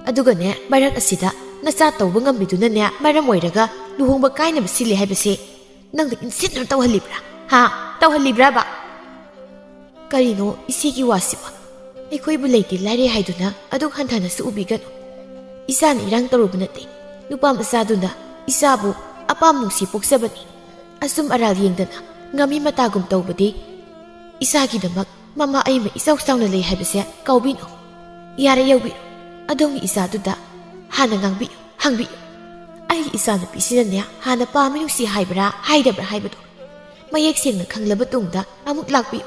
ꯑꯗꯨꯒꯅꯦ, ꯃꯔꯛ ꯑꯁꯤꯗ ꯅꯆꯥ ꯇꯧꯕ ꯉꯝꯕꯤꯗꯨꯅꯅꯦ ꯃꯔꯝ ꯑꯣꯏꯔꯒ ꯂꯨꯍꯣꯡꯕ ꯀꯥꯏꯅꯕ ꯁꯤꯜꯂꯤ ꯍꯥꯏꯕꯁꯦ ꯅꯪꯅ ꯏꯟꯁꯤꯟꯗꯨꯅ ꯇꯧꯍꯜꯂꯤꯕ꯭ꯔꯥ? ꯍꯥ? ꯇꯧꯍꯜꯂꯤꯕ꯭ꯔꯥꯕ?" "ꯀꯔꯤꯅꯣ ꯏꯆꯦꯒꯤ ꯋꯥꯁꯤꯕꯣ? ꯑꯩꯈꯣꯏꯕꯨ ꯂꯩꯇꯦ ꯂꯥꯏꯔꯦ ꯍꯥꯏꯗꯨꯅ ꯑꯗꯨꯛ ꯍꯟꯊꯅꯁꯨ ꯎꯕꯤꯒꯅꯨ꯫ ꯏꯆꯥꯅ ꯏꯔꯥꯡ ꯇꯧꯔꯨꯕ ꯅꯠꯇꯦ꯫ ꯅꯨꯄꯥ ꯃꯆꯥꯗꯨꯅ ꯏꯆꯥꯕꯨ ꯑꯄꯥꯝ ꯅꯨꯡꯁꯤ ꯄꯣꯛꯆꯕꯅꯤ꯫ ꯑꯆꯨꯝ ꯑꯔꯥꯜ ꯌꯦꯡꯗꯅ ꯉꯝꯃꯤ ꯃꯇꯥꯒꯨꯝ ꯇꯧꯕꯗꯤ ꯏꯆꯥꯒꯤꯗꯃꯛ ꯃꯃꯥ ꯑꯩꯃ ꯏꯆꯥꯎ ꯆꯥꯎꯅ ꯂꯩ ꯍꯥꯏꯕꯁꯦ ꯀꯥꯎꯕꯤꯅꯨ꯫ ꯌꯥꯔꯦ, ꯌꯥꯎꯕꯤꯔꯣ꯫ ꯑꯗꯣꯝꯒꯤ ꯏꯆꯥꯗꯨꯗ ꯍꯥꯟꯅ ꯉꯥꯡꯕꯤꯌꯨ, ꯍꯪꯕꯤꯌꯨ꯫ ꯑꯩꯒꯤ ꯏꯆꯥꯅꯨꯄꯤꯁꯤꯅꯅꯦ ꯍꯥꯟꯅ ꯄꯥꯝꯃꯤ ꯅꯨꯡꯁꯤ ꯍꯥꯏꯕ꯭ꯔꯥ ꯍꯥꯏꯗꯕ꯭ꯔꯥ ꯍꯥꯏꯕꯗꯣ ꯃꯌꯦꯛ ꯁꯦꯡꯅ ꯈꯪꯂꯕ ꯇꯨꯡꯗ ꯑꯃꯨꯛ ꯂꯥꯛꯄꯤꯌꯨ꯫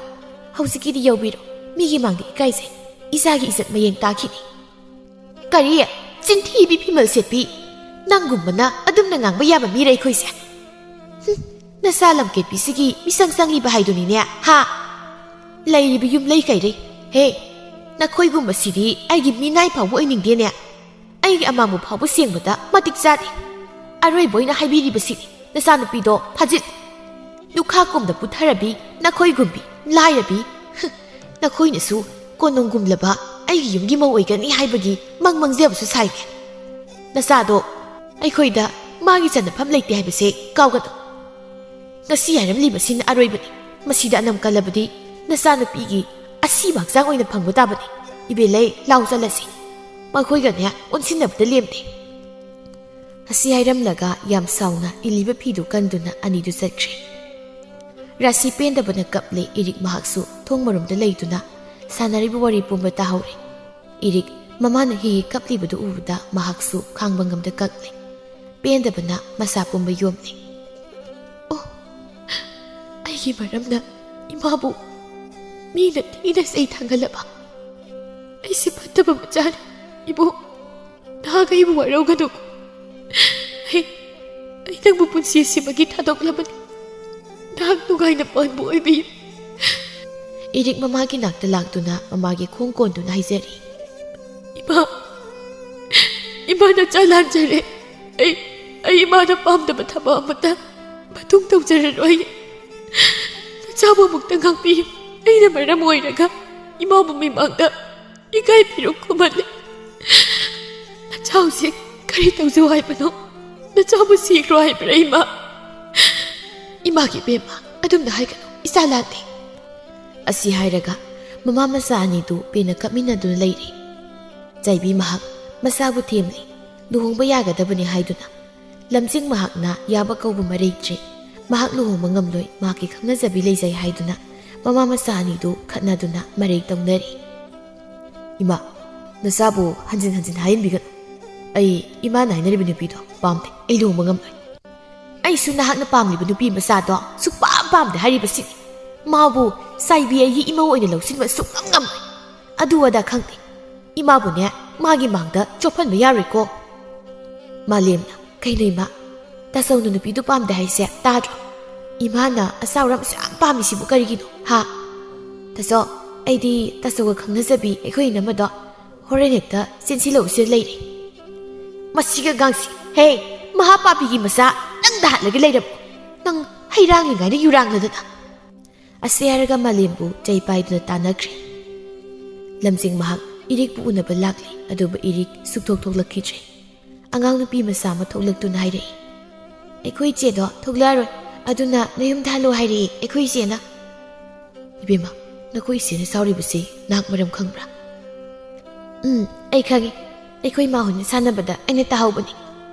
ꯍꯧꯖꯤꯛꯀꯤꯗꯤ ꯌꯥꯎꯕꯤꯔꯣ꯫ ꯃꯤꯒꯤ ꯃꯥꯡꯗ ꯏꯀꯥꯏꯖꯩ꯫ ꯏꯆꯥꯒꯤ ꯏꯖꯠ ꯃꯌꯦꯡ ꯇꯥꯈꯤꯅꯤ꯫" "ꯀꯔꯤ? ꯆꯤꯟꯊꯤꯕꯤ ꯐꯤꯃꯜ ꯁꯦꯠꯄꯤ! ꯅꯪꯒꯨꯝꯕꯅ ꯑꯗꯨꯝꯅ ꯉꯥꯡꯕ ꯌꯥꯕ ꯃꯤꯔ ꯑꯩꯈꯣꯏꯁꯦ? ꯍꯨꯝ, ꯅꯆꯥ ꯂꯝꯀꯦꯠꯄꯤꯁꯤꯒꯤ ꯃꯤꯁꯪ ꯆꯪꯂꯤꯕ ꯍꯥꯏꯗꯨꯅꯤꯅꯦ, ꯍꯥ? ꯂꯩꯔꯤꯕ ꯌꯨꯝ ꯂꯩ ꯀꯩꯔꯩ꯫ ꯍꯦ, ꯅꯈꯣꯏꯒꯨꯝꯕꯁꯤꯗꯤ ꯑꯩꯒꯤ ꯃꯤꯅꯥꯏ ꯐꯥꯎꯕ ꯑꯣꯏꯅꯤꯡꯗꯦꯅꯦ꯫ ꯑꯩꯒꯤ ꯑꯃꯥꯡꯕ ꯐꯥꯎꯕ ꯁꯦꯡꯕꯗ ꯃꯇꯤꯛ ꯆꯥꯗꯦ꯫ ꯑꯔꯣꯏꯕ ꯑꯣꯏꯅ ꯍꯥꯏꯕꯤꯔꯤꯕꯁꯤꯅꯤ, ꯅꯆꯥꯅꯨꯄꯤꯗꯣ ꯐꯥꯖꯤꯜ꯫ ꯂꯨꯈꯥ ꯀꯣꯝꯗ ꯄꯨꯊꯔꯕꯤ ꯅꯈꯣꯏꯒꯨꯝꯕꯤ ꯂꯥꯏꯔꯕꯤ꯫ ꯅꯈꯣꯏꯅꯁꯨ ꯀꯣꯅꯨꯡꯒꯨꯝꯂꯕ ꯑꯩꯒꯤ ꯌꯨꯝꯒꯤ ꯃꯧ ꯑꯣꯏꯒꯅꯤ ꯍꯥꯏꯕꯒꯤ ꯃꯪ ꯃꯪꯖꯕꯁꯨ ꯁꯥꯏꯅꯦ꯫ ꯅꯆꯥꯗꯣ ꯑꯩꯈꯣꯏꯗ ꯃꯥꯒꯤ ꯆꯟꯅꯐꯝ ꯂꯩꯇꯦ ꯍꯥꯏꯕꯁꯦ ꯀꯥꯎꯒꯅꯨ꯫ ꯉꯁꯤ ꯍꯥꯏꯔꯝꯂꯤꯕꯁꯤꯅ ꯑꯔꯣꯏꯕꯅꯤ꯫ ꯃꯁꯤꯗ ꯑꯅꯝ ꯀꯜꯂꯕꯗꯤ ꯅꯆꯥꯅꯨꯄꯤꯒꯤ ꯑꯁꯤꯕ ꯍꯛꯆꯥꯡ ꯑꯣꯏꯅ ꯐꯪꯕ ꯇꯥꯕꯅꯤ꯫ ꯏꯕꯦꯜꯂꯩ, ꯂꯥꯎ ꯆꯠꯂꯁꯤ꯫ ꯃꯈꯣꯏꯒꯅꯦ ꯑꯣꯟꯁꯤꯟꯅꯕꯗ ꯂꯦꯝꯗꯦ꯫" ꯑꯁꯤ ꯍꯥꯏꯔꯝꯂꯒ ꯌꯥꯝ ꯁꯥꯎꯅ ꯏꯜꯂꯤꯕ ꯐꯤꯗꯨ ꯀꯟꯗꯨꯅ ꯑꯅꯤꯗꯨ ꯆꯠꯈ꯭ꯔꯦ꯫ ꯔꯥꯁꯤ ꯄꯦꯟꯗꯕꯅ ꯀꯞꯂꯦ꯫ ꯏꯔꯤꯛ ꯃꯍꯥꯛꯁꯨ ꯊꯣꯡ ꯃꯔꯨꯝꯗ ꯂꯩꯗꯨꯅ ꯁꯥꯟꯅꯔꯤꯕ ꯋꯥꯔꯤ ꯄꯨꯝꯕ ꯇꯥꯍꯧꯔꯦ꯫ ꯏꯔꯤꯛ ꯃꯃꯥꯅ ꯍꯤ ꯍꯤ ꯀꯞꯂꯤꯕꯗꯨ ꯎꯕꯗ ꯃꯍꯥꯛꯁꯨ ꯈꯥꯡꯕ ꯉꯝꯗ ꯀꯞꯂꯦ꯫ ꯄꯦꯟꯗꯕꯅ ꯃꯁꯥ ꯄꯨꯝꯕ ꯌꯣꯝꯂꯦ꯫ "ꯑꯣ, ꯑꯩꯒꯤ ꯃꯔꯝꯅ ꯏꯃꯥꯕꯨ ꯃꯤꯅ ꯊꯤꯅ ꯆꯩ ꯊꯥꯡꯒꯠꯂꯕ? ꯑꯩ ꯁꯤ ꯐꯠꯇꯕ ꯃꯆꯥꯅꯤ꯫ ꯏꯕꯣ, ꯅꯍꯥꯛ ꯑꯩꯕꯨ ꯋꯥꯔꯧꯒꯅꯨ꯫ ꯑꯩ, ꯑꯩ ꯅꯪꯕꯨ ꯄꯨꯟꯁꯤ ꯑꯁꯤꯃꯒꯤ ꯊꯥꯗꯣꯛꯂꯕꯅꯤ꯫ ꯅꯍꯥꯛ ꯅꯨꯡꯉꯥꯏꯅ ꯄꯥꯟꯕ ꯑꯣꯏꯕꯤꯌꯨ꯫ ꯏꯔꯤꯛ ꯃꯃꯥꯒꯤ ꯅꯥꯛꯇ ꯂꯥꯛꯇꯨꯅ ꯃꯃꯥꯒꯤ ꯈꯣꯡ ꯀꯣꯟꯗꯨꯅ ꯍꯥꯏꯖꯔꯤ꯫ ꯏꯃꯥ, ꯏꯃꯥ, ꯅꯆꯥ ꯂꯥꯟꯖꯔꯦ꯫ ꯑꯩ, ꯑꯩ ꯏꯃꯥꯅ ꯄꯥꯝꯗꯕ ꯊꯕꯛ ꯑꯃꯠꯇ ꯃꯇꯨꯡ ꯇꯧꯖꯔꯔꯣꯏ꯫ ꯅꯆꯥꯕꯨ ꯑꯃꯨꯛꯇ ꯉꯥꯛꯄꯤꯌꯨ꯫ ꯑꯩꯅ ꯃꯔꯝ ꯑꯣꯏꯔꯒ ꯏꯃꯥꯕꯨ ꯃꯤꯃꯥꯡꯗ ꯏꯀꯥꯏ ꯄꯤꯔꯨꯛ ꯈꯨꯝꯍꯜꯂꯤ꯫ ꯅꯆꯥ ꯍꯧꯖꯤꯛ ꯀꯔꯤ ꯇꯧꯖꯧ ꯍꯥꯏꯕꯅꯣ? ꯅꯆꯥꯕꯨ ꯁꯤꯈ꯭ꯔꯣ ꯍꯥꯏꯕ꯭ꯔꯥ, ꯏꯃꯥ? ꯏꯃꯥꯒꯤ ꯏꯕꯦꯝꯃ, ꯑꯗꯨꯝꯅ ꯍꯥꯏꯒꯅꯨ, ꯏꯆꯥ ꯂꯥꯟꯗꯦ꯫ ꯑꯁꯤ ꯍꯥꯏꯔꯒ ꯃꯃꯥ ꯃꯆꯥ ꯑꯅꯤꯗꯨ ꯄꯦꯟꯅ ꯀꯞꯃꯤꯟꯅꯗꯨꯅ ꯂꯩꯔꯤ꯫ ꯆꯥꯏꯕꯤ ꯃꯍꯥꯛ ꯃꯆꯥꯕꯨ ꯊꯦꯝꯂꯤ, ꯂꯨꯍꯣꯡꯕ ꯌꯥꯒꯗꯕꯅꯤ ꯍꯥꯏꯗꯨꯅ꯫ ꯂꯝꯖꯤꯡ ꯃꯍꯥꯛꯅ ꯌꯥꯕ ꯀꯧꯕ ꯃꯔꯩꯗ꯭ꯔꯦ꯫ ꯃꯍꯥꯛ ꯂꯨꯍꯣꯡꯕ ꯉꯝꯂꯣꯏ, ꯃꯍꯥꯛꯀꯤ ꯈꯪꯅꯖꯕꯤ ꯂꯩꯖꯩ ꯍꯥꯏꯗꯨꯅ ꯃꯃꯥ ꯃꯆꯥ ꯑꯅꯤꯗꯨ ꯈꯠꯅꯗꯨꯅ ꯃꯔꯩ ꯇꯧꯅꯔꯤ꯫ "ꯏꯃꯥ, ꯅꯆꯥꯕꯨ ꯍꯟꯖꯤꯟ ꯍꯟꯖꯤꯟ ꯍꯥꯏꯍꯟꯕꯤꯒꯅꯨ꯫ ꯑꯩ ꯏꯃꯥꯅ ꯍꯥꯏꯅꯔꯤꯕ ꯅꯨꯄꯤꯗꯣ ꯄꯥꯝꯗꯦ, ꯑꯩ ꯂꯨꯍꯣꯡꯕ ꯉꯝꯂꯣꯏ꯫ ꯑꯩꯁꯨ ꯅꯍꯥꯛꯅ ꯄꯥꯝꯂꯤꯕ ꯅꯨꯄꯤ ꯃꯆꯥꯗꯣ ꯁꯨꯛꯄꯥꯝ ꯄꯥꯝꯗꯦ ꯍꯥꯏꯔꯤꯕꯁꯤꯅꯤ꯫ ꯃꯥꯕꯨ ꯆꯥꯏꯕꯤ ꯑꯩꯒꯤ ꯏꯃꯧ ꯑꯣꯏꯅ ꯂꯧꯁꯤꯟꯕ ꯁꯨꯛꯉꯝ ꯉꯝꯂꯣꯏ꯫ ꯑꯗꯨ ꯑꯗꯥ ꯈꯪꯗꯦ꯫ ꯏꯃꯥꯕꯨꯅꯦ, ꯃꯥꯒꯤ ꯃꯥꯡꯗ ꯆꯣꯞꯍꯟꯕ ꯌꯥꯔꯣꯏꯀꯣ꯫" ꯃꯥꯂꯦꯝꯅ, "ꯀꯩꯅꯣ ꯏꯃꯥ? ꯇꯥꯆꯧꯅ ꯅꯨꯄꯤꯗꯨ ꯄꯥꯝꯗꯦ ꯍꯥꯏꯁꯦ ꯇꯥꯗ꯭ꯔꯣ? ꯏꯃꯥꯅ ꯑꯆꯥꯎꯔꯝꯁꯨ ꯌꯥꯝ ꯄꯥꯝꯃꯤꯁꯤꯕꯨ ꯀꯔꯤꯒꯤꯅꯣ, ꯍꯥ?" "ꯇꯥꯆꯧ, ꯑꯩꯗꯤ ꯇꯥꯆꯧꯒ ꯈꯪꯅꯖꯕꯤ ꯑꯩꯈꯣꯏ ꯏꯅꯝꯃꯗꯣ ꯍꯣꯔꯦꯟ ꯍꯦꯛꯇ ꯆꯦꯟꯁꯤꯜꯂꯛꯎꯁꯦ ꯂꯩꯔꯦ꯫" "ꯃꯁꯤꯒ ꯒꯥꯡꯁꯤ, ꯍꯦ, ꯃꯍꯥ ꯄꯥꯄꯤꯒꯤ ꯃꯆꯥ, ꯅꯪꯗ ꯍꯥꯠꯂꯒ ꯂꯩꯔꯕ꯫ ꯅꯪ ꯍꯩꯔꯥꯡꯂꯤꯉꯥꯏꯗ ꯌꯨꯔꯥꯡꯂꯗꯅ꯫" ꯑꯁꯤ ꯍꯥꯏꯔꯒ ꯃꯥꯂꯦꯝꯕꯨ ꯆꯩ ꯄꯥꯏꯗꯨꯅ ꯇꯥꯟꯅꯈ꯭ꯔꯦ꯫ ꯂꯝꯖꯤꯡ ꯃꯍꯥꯛ ꯏꯔꯤꯛꯄꯨ ꯎꯅꯕ ꯂꯥꯛꯂꯦ, ꯑꯗꯨꯕꯨ ꯏꯔꯤꯛ ꯁꯨꯛꯊꯣꯛ ꯊꯣꯛꯂꯛꯈꯤꯗ꯭ꯔꯦ꯫ ꯑꯉꯥꯡ ꯅꯨꯄꯤ ꯃꯆꯥ ꯑꯃ ꯊꯣꯛꯂꯛꯇꯨꯅ ꯍꯥꯏꯔꯛꯏ, "ꯑꯩꯈꯣꯏ ꯏꯆꯦꯗꯣ ꯊꯣꯛꯂꯛꯑꯔꯣꯏ, ꯑꯗꯨꯅ ꯅꯌꯨꯝꯗ ꯍꯜꯂꯣ ꯍꯥꯏꯔꯛꯏ ꯑꯩꯈꯣꯏ ꯏꯆꯦꯅ꯫" "ꯏꯕꯦꯝꯃ, ꯅꯈꯣꯏ ꯏꯆꯦꯅ ꯁꯥꯎꯔꯤꯕꯁꯤ ꯅꯍꯥꯛ ꯃꯔꯝ ꯈꯪꯕ꯭ꯔꯥ?" "ꯎꯝ, ꯑꯩ ꯈꯪꯉꯤ꯫ ꯑꯩꯈꯣꯏ ꯏꯃꯥ ꯍꯣꯏꯅ ꯁꯥꯟꯅꯕꯗ ꯑꯩꯅ ꯇꯥꯍꯧꯕꯅꯤ꯫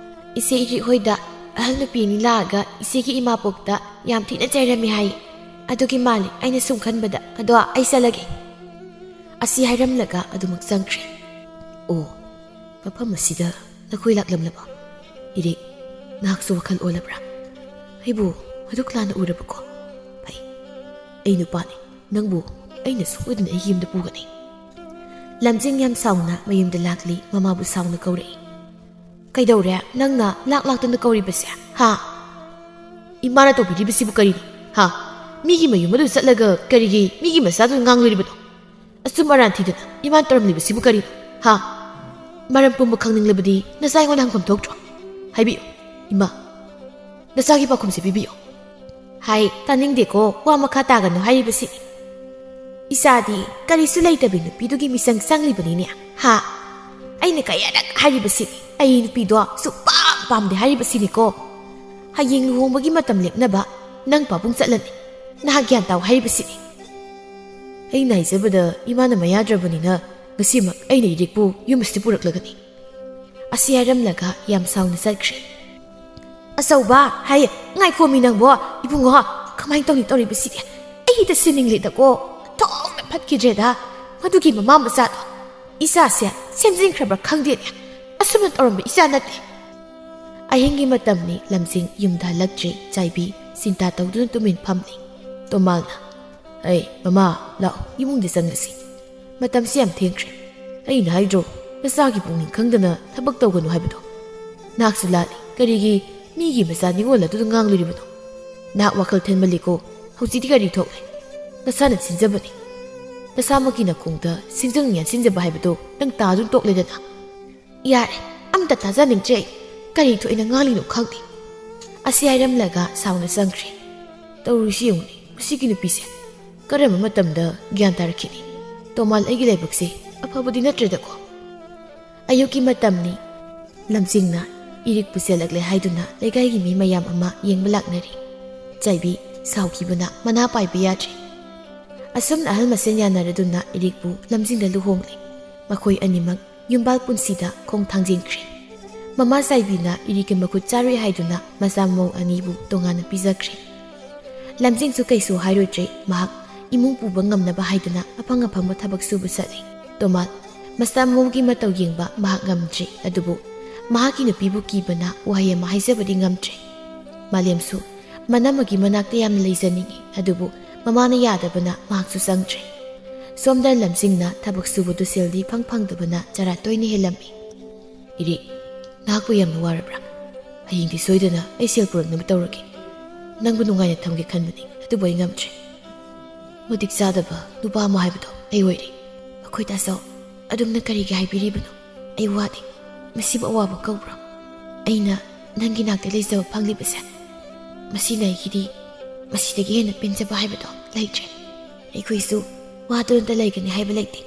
ꯏꯆꯦ ꯏꯔꯤꯛ ꯍꯣꯏꯗ ꯑꯍꯜ ꯅꯨꯄꯤ ꯑꯅꯤ ꯂꯥꯛꯑꯒ ꯏꯆꯦꯒꯤ ꯏꯃꯥꯄꯣꯛꯇ ꯌꯥꯝ ꯊꯤꯅ ꯆꯩꯔꯝꯃꯤ ꯍꯥꯏ꯫ ꯑꯗꯨꯒꯤ ꯃꯥꯜꯂꯤ ꯑꯩꯅ ꯁꯨꯝ ꯈꯟꯕꯗ꯫ ꯑꯗꯣ ꯑꯩ ꯆꯠꯂꯒꯦ꯫" ꯑꯁꯤ ꯍꯥꯏꯔꯝꯂꯒ ꯑꯗꯨꯃꯛ ꯆꯪꯈ꯭ꯔꯦ꯫ "ꯑꯣ, ꯃꯐꯝ ꯑꯁꯤꯗ ꯅꯈꯣꯏ ꯂꯥꯛꯂꯝꯂꯕ? ꯏꯔꯤꯛ, ꯅꯍꯥꯛꯁꯨ ꯋꯥꯈꯜ ꯑꯣꯜꯂꯕ꯭ꯔꯥ? ꯑꯩꯕꯨ ꯑꯗꯨꯛ ꯂꯥꯟꯅ ꯎꯔꯕꯀꯣ? ꯐꯩ, ꯑꯩ ꯅꯨꯄꯥꯅꯤ, ꯅꯪꯕꯨ ꯑꯩꯅ ꯁꯣꯏꯗꯅ ꯑꯩꯒꯤ ꯌꯨꯝꯗ ꯄꯨꯒꯅꯤ꯫" ꯂꯝꯖꯤꯡ ꯌꯥꯝ ꯁꯥꯎꯅ ꯃꯌꯨꯝꯗ ꯂꯥꯛꯂꯤ꯫ ꯃꯃꯥꯕꯨ ꯁꯥꯎꯅ ꯀꯧꯔꯛꯏ꯫ "ꯀꯩꯗꯧꯔꯦ ꯅꯪꯅ ꯂꯥꯛ ꯂꯥꯛꯇꯅ ꯀꯧꯔꯤꯕꯁꯦ, ꯍꯥ? ꯏꯃꯥꯅ ꯇꯧꯕꯤꯔꯤꯕꯁꯤꯕꯨ ꯀꯔꯤꯅꯣ, ꯍꯥ? ꯃꯤꯒꯤ ꯃꯌꯨꯝ ꯑꯗꯨ ꯆꯠꯂꯒ ꯀꯔꯤꯒꯤ ꯃꯤꯒꯤ ꯃꯆꯥꯗꯨ ꯉꯥꯡꯂꯨꯔꯤꯕꯅꯣ? ꯑꯆꯨꯝ ꯑꯔꯥꯟ ꯊꯤꯗꯅ ꯏꯃꯥꯅ ꯇꯧꯔꯝꯂꯤꯕꯁꯤꯕꯨ ꯀꯔꯤꯅꯣ, ꯍꯥ? ꯃꯔꯝ ꯄꯨꯝꯕ ꯈꯪꯅꯤꯡꯂꯕꯗꯤ ꯅꯆꯥ ꯑꯩꯉꯣꯟꯗ ꯍꯪꯐꯝ ꯊꯣꯛꯇ꯭ꯔꯣ? ꯍꯥꯏꯕꯤꯌꯨ, ꯏꯃꯥ꯫ ꯅꯆꯥꯒꯤ ꯄꯥꯎꯈꯨꯝꯁꯦ ꯄꯤꯕꯤꯌꯨ꯫" "ꯍꯥꯏ, ꯇꯥꯅꯤꯡꯗꯦꯀꯣ, ꯋꯥ ꯃꯈꯥ ꯇꯥꯒꯅꯨ ꯍꯥꯏꯔꯤꯕꯁꯤꯅꯤ꯫ ꯏꯆꯥꯗꯤ ꯀꯔꯤꯁꯨ ꯂꯩꯇꯕꯤ ꯅꯨꯄꯤꯗꯨꯒꯤ ꯃꯤꯆꯪ ꯆꯪꯂꯤꯕꯅꯤꯅꯦ, ꯍꯥ? ꯑꯩꯅ ꯀꯌꯥꯔꯛ ꯍꯥꯏꯔꯤꯕꯁꯤꯅꯤ, ꯑꯩ ꯅꯨꯄꯤꯗꯣ ꯁꯨꯛꯄꯥꯝ ꯄꯥꯝꯗꯦ ꯍꯥꯏꯔꯤꯕꯁꯤꯅꯤꯀꯣ꯫ ꯍꯌꯦꯡ ꯂꯨꯍꯣꯡꯕꯒꯤ ꯃꯇꯝ ꯂꯦꯞꯅꯕ ꯅꯪ ꯄꯥꯕꯨꯡ ꯆꯠꯂꯅꯤ꯫ ꯅꯍꯥꯛ ꯒ꯭ꯌꯥꯟ ꯇꯥꯎ ꯍꯥꯏꯔꯤꯕꯁꯤꯅꯤ꯫" "ꯑꯩꯅ ꯍꯥꯏꯖꯕꯗ ꯏꯃꯥꯅ ꯃꯌꯥꯗ꯭ꯔꯕꯅꯤꯅ ꯉꯁꯤꯃꯛ ꯑꯩꯅ ꯏꯔꯤꯛꯄꯨ ꯌꯨꯝ ꯑꯁꯤꯗ ꯄꯨꯔꯛꯂꯒꯅꯤ꯫" ꯑꯁꯤ ꯍꯥꯏꯔꯝꯂꯒ ꯌꯥꯝ ꯁꯥꯎꯅ ꯆꯠꯈ꯭ꯔꯦ꯫ "ꯑꯆꯧꯕ!" ꯍꯥꯏꯌꯦ꯫ "ꯉꯥꯏꯈꯣꯃꯤ ꯅꯪꯕꯣ, ꯏꯕꯨꯡꯉꯣ, ꯀꯃꯥꯏꯅ ꯇꯧꯅꯤ ꯇꯧꯔꯤꯕꯁꯤꯗꯤ? ꯑꯩ ꯍꯦꯛꯇ ꯁꯤꯅꯤꯡꯂꯦꯗꯀꯣ, ꯊꯣꯡꯅ ꯐꯠꯈꯤꯗ꯭ꯔꯦꯗ꯫ ꯃꯗꯨꯒꯤ ꯃꯃꯥ ꯃꯆꯥꯗꯣ, ꯏꯆꯥꯁꯦ ꯁꯦꯝꯖꯤꯟꯈ꯭ꯔꯕ꯭ꯔꯥ ꯈꯪꯗꯦꯅꯦ꯫ ꯑꯁꯨꯝꯅ ꯇꯧꯔꯝꯕ ꯏꯆꯥ ꯅꯠꯇꯦ꯫" ꯑꯍꯤꯡꯒꯤ ꯃꯇꯝꯅꯤ꯫ ꯂꯝꯖꯤꯡ ꯌꯨꯝꯗ ꯍꯜꯂꯛꯇ꯭ꯔꯤ꯫ ꯆꯥꯏꯕꯤ ꯆꯤꯟꯇꯥ ꯇꯧꯗꯨꯅ ꯇꯨꯃꯤꯟ ꯐꯝꯂꯤ꯫ ꯇꯣꯃꯥꯜꯅ, "ꯑꯩ, ꯃꯃꯥ, ꯂꯥꯛꯑꯣ, ꯏꯃꯨꯡꯗ ꯆꯪꯂꯁꯤ꯫ ꯃꯇꯝꯁꯤ ꯌꯥꯝ ꯊꯦꯡꯈ꯭ꯔꯦ꯫ ꯑꯩꯅ ꯍꯥꯏꯗ꯭ꯔꯣ, ꯅꯆꯥꯒꯤ ꯄꯨꯛꯅꯤꯡ ꯈꯪꯗꯅ ꯊꯕꯛ ꯇꯧꯒꯅꯨ ꯍꯥꯏꯕꯗꯣ? ꯅꯍꯥꯛꯁꯨ ꯂꯥꯜꯂꯤ꯫ ꯀꯔꯤꯒꯤ ꯃꯤꯒꯤ ꯃꯆꯥ ꯅꯤꯉꯣꯜ ꯑꯗꯨꯗ ꯉꯥꯡꯂꯨꯔꯤꯕꯅꯣ? ꯅꯍꯥꯛ ꯋꯥꯈꯜ ꯊꯦꯟꯃꯜꯂꯤꯀꯣ꯫ ꯍꯧꯖꯤꯛꯇꯤ ꯀꯔꯤ ꯊꯣꯛꯂꯦ? ꯅꯁꯥꯅ ꯁꯤꯟꯖꯕꯅꯤ꯫ ꯅꯁꯥꯃꯛꯀꯤ ꯅꯈꯣꯡꯗ ꯁꯤꯡꯖꯪ ꯌꯥꯟꯁꯤꯟꯖꯕ ꯍꯥꯏꯕꯗꯣ ꯅꯪ ꯇꯥꯗꯨꯅ ꯇꯣꯛꯂꯦꯗꯅ꯫" "ꯌꯥꯔꯦ, ꯑꯝꯇ ꯇꯥꯖꯅꯤꯡꯗ꯭ꯔꯦ ꯑꯩ꯫ ꯀꯔꯤ ꯊꯣꯛꯏꯅ ꯉꯥꯡꯂꯤꯅꯣ ꯈꯪꯗꯦ꯫" ꯑꯁꯤ ꯍꯥꯏꯔꯝꯂꯒ ꯁꯥꯎꯅ ꯆꯪꯈ꯭ꯔꯦ꯫ "ꯇꯧꯔꯤꯁꯤ ꯌꯦꯡꯉꯨꯅꯦ, ꯃꯁꯤꯒꯤ ꯅꯨꯄꯤꯁꯦ ꯀꯔꯝꯕ ꯃꯇꯝꯗ ꯒ꯭ꯌꯥꯟ ꯇꯥꯔꯛꯈꯤꯅꯤ? ꯇꯣꯃꯥꯜ, ꯑꯩꯒꯤ ꯂꯥꯏꯕꯛꯁꯦ ꯑꯐꯕꯗꯤ ꯅꯠꯇ꯭ꯔꯦꯗꯀꯣ꯫" ꯑꯌꯨꯛꯀꯤ ꯃꯇꯝꯅꯤ꯫ ꯂꯝꯖꯤꯡꯅ ꯏꯔꯤꯛ ꯄꯨꯁꯤꯜꯂꯛꯂꯦ ꯍꯥꯏꯗꯨꯅ ꯂꯩꯀꯥꯏꯒꯤ ꯃꯤ ꯃꯌꯥꯝ ꯑꯃ ꯌꯦꯡꯕ ꯂꯥꯛꯅꯔꯤ꯫ ꯆꯥꯏꯕꯤ ꯁꯥꯎꯈꯤꯕꯅ ꯃꯅꯥ ꯄꯥꯏꯕ ꯌꯥꯗ꯭ꯔꯦ꯫ ꯑꯁꯨꯝꯅ ꯑꯍꯜ ꯃꯁꯦꯟ ꯌꯥꯅꯔꯗꯨꯅ ꯏꯔꯤꯛꯄꯨ ꯂꯝꯖꯤꯡꯗ ꯂꯨꯍꯣꯡꯂꯦ꯫ ꯃꯈꯣꯏ ꯑꯅꯤꯃꯛ ꯌꯨꯝꯕꯥꯜ ꯄꯨꯟꯁꯤꯗ ꯈꯣꯡ ꯊꯥꯡꯖꯤꯟꯈ꯭ꯔꯦ꯫ ꯃꯃꯥ ꯆꯥꯏꯕꯤꯅ ꯏꯔꯤꯛꯀꯤ ꯃꯈꯨꯠ ꯆꯥꯔꯣꯏ ꯍꯥꯏꯗꯨꯅ ꯃꯆꯥ ꯃꯃꯧ ꯑꯅꯤꯕꯨ ꯇꯣꯉꯥꯟꯅ ꯄꯤꯖꯈ꯭ꯔꯦ꯫ ꯂꯝꯖꯤꯡꯁꯨ ꯀꯩꯁꯨ ꯍꯥꯏꯔꯨꯗ꯭ꯔꯦ꯫ ꯃꯍꯥꯛ ꯏꯃꯨꯡ ꯄꯨꯕ ꯉꯝꯅꯕ ꯍꯥꯏꯗꯨꯅ ꯑꯐꯪ ꯑꯐꯪꯕ ꯊꯕꯛ ꯁꯨꯕ ꯆꯠꯂꯤ꯫ ꯇꯣꯃꯥꯜ ꯃꯆꯥ ꯃꯃꯧꯒꯤ ꯃꯇꯧ ꯌꯦꯡꯕ ꯃꯍꯥꯛ ꯉꯝꯗ꯭ꯔꯤ, ꯑꯗꯨꯕꯨ ꯃꯍꯥꯛꯀꯤ ꯅꯨꯄꯤꯕꯨ ꯀꯤꯕꯅ ꯋꯥꯍꯩ ꯑꯃ ꯍꯥꯏꯖꯕꯗꯤ ꯉꯝꯗ꯭ꯔꯦ꯫ ꯃꯥꯂꯦꯝꯁꯨ ꯃꯅꯝꯃꯒꯤ ꯃꯅꯥꯛꯇ ꯌꯥꯝꯅ ꯂꯩꯖꯅꯤꯡꯏ, ꯑꯗꯨꯕꯨ ꯃꯃꯥꯅ ꯌꯥꯗꯕꯅ ꯃꯍꯥꯛꯁꯨ ꯆꯪꯗ꯭ꯔꯦ꯫ ꯁꯣꯝꯗ ꯂꯝꯖꯤꯡꯅ ꯊꯕꯛ ꯁꯨꯕꯗꯨ ꯁꯦꯜꯗꯤ ꯐꯪ ꯐꯪꯗꯕꯅ ꯆꯔꯥ ꯇꯣꯏꯅ ꯍꯦꯜꯂꯝꯃꯤ꯫ "ꯏꯔꯤꯛ, ꯅꯍꯥꯛꯄꯨ ꯌꯥꯝꯅ ꯋꯥꯔꯕ꯭ꯔꯥ? ꯍꯌꯦꯡꯗꯤ ꯁꯣꯏꯗꯅ ꯑꯩ ꯁꯦꯜ ꯄꯨꯔꯛꯅꯕ ꯇꯧꯔꯒꯦ꯫ ꯅꯪꯕꯨ ꯅꯨꯡꯉꯥꯏꯅ ꯊꯝꯒꯦ ꯈꯟꯕꯅꯤ, ꯑꯗꯨꯕꯨ ꯑꯩ ꯉꯝꯗ꯭ꯔꯦ꯫ ꯃꯇꯤꯛ ꯆꯥꯗꯕ ꯅꯨꯄꯥ ꯑꯃ ꯍꯥꯏꯕꯗꯣ ꯑꯩ ꯑꯣꯏꯔꯦ꯫ ꯑꯩꯈꯣꯏ ꯇꯥꯆꯧ, ꯑꯗꯨꯝꯅ ꯀꯔꯤꯒꯤ ꯍꯥꯏꯕꯤꯔꯤꯕꯅꯣ? ꯑꯩ ꯋꯥꯗꯦ꯫ ꯃꯁꯤꯕꯨ ꯑꯋꯥꯕ ꯀꯧꯕ꯭ꯔꯣ? ꯑꯩꯅ ꯅꯪꯒꯤ ꯅꯥꯛꯇ ꯂꯩꯖꯕ ꯐꯪꯂꯤꯕꯁꯦ, ꯃꯁꯤꯅ ꯑꯩꯒꯤꯗꯤ ꯃꯁꯤꯗꯒꯤ ꯍꯦꯟꯅ ꯄꯦꯟꯖꯕ ꯍꯥꯏꯕꯗꯣ ꯂꯩꯇ꯭ꯔꯦ꯫ ꯑꯩꯈꯣꯏꯁꯨ ꯋꯥꯗꯅꯇ ꯂꯩꯒꯅꯤ ꯍꯥꯏꯕ ꯂꯩꯇꯦ꯫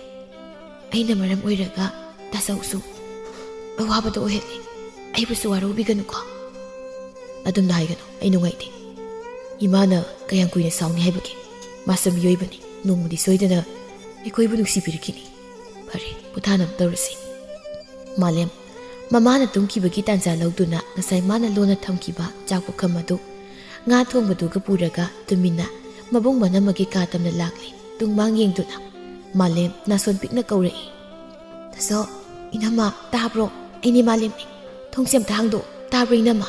ꯑꯩꯅ ꯃꯔꯝ ꯑꯣꯏꯔꯒ ꯇꯥꯆꯧꯁꯨ ꯑꯋꯥꯕꯗꯣ ꯑꯣꯏꯍꯜꯂꯤ꯫ ꯑꯩꯕꯨꯁꯨ ꯋꯥꯔꯧꯕꯤꯒꯅꯨꯀꯣ꯫" "ꯑꯗꯨꯝꯅ ꯍꯥꯏꯒꯅꯨ, ꯑꯩ ꯅꯨꯡꯉꯥꯏꯇꯦ꯫ ꯏꯃꯥꯅ ꯀꯌꯥꯝ ꯀꯨꯏꯅ ꯁꯥꯎꯅꯤ ꯍꯥꯏꯕꯒꯦ? ꯃꯥꯁꯨ ꯃꯤꯑꯣꯏꯕꯅꯤ, ꯅꯣꯡꯃꯗꯤ ꯁꯣꯏꯗꯅ ꯑꯩꯈꯣꯏꯕꯨ ꯅꯨꯡꯁꯤꯕꯤꯔꯛꯈꯤꯅꯤ꯫ ꯐꯔꯦ, ꯄꯣꯊꯥꯅꯕ ꯇꯧꯔꯁꯤ꯫" ꯃꯥꯂꯦꯝ, ꯃꯃꯥꯅ ꯇꯨꯝꯈꯤꯕꯒꯤ ꯇꯥꯟꯖꯥ ꯂꯧꯗꯨꯅ ꯉꯁꯥꯏ ꯃꯥꯅ ꯂꯣꯟꯅ ꯊꯝꯈꯤꯕ ꯆꯥꯛ ꯄꯨꯈꯝ ꯑꯗꯨ ꯉꯥ ꯊꯣꯡꯕꯗꯨꯒ ꯄꯨꯔꯒ ꯇꯨꯃꯤꯟꯅ ꯃꯕꯨꯡ ꯃꯅꯝꯃꯒꯤ ꯀꯥ ꯇꯝꯅ ꯂꯥꯛꯂꯤ꯫ ꯇꯨꯡꯃꯥꯡ ꯌꯦꯡꯗꯨꯅ ꯃꯥꯂꯦꯝ ꯅꯥꯁꯣꯟ ꯄꯤꯛꯅ ꯀꯧꯔꯛꯏ꯫ "ꯇꯥꯆꯧ, ꯏꯅꯝꯃ, ꯇꯥꯕ꯭ꯔꯣ? ꯑꯩꯅꯦ ꯃꯥꯂꯦꯝꯅꯦ꯫ ꯊꯣꯡꯁꯦ ꯑꯝꯇ ꯍꯥꯡꯗꯣꯛꯑꯣ꯫ ꯇꯥꯕ꯭ꯔꯣ ꯏꯅꯝꯃ?"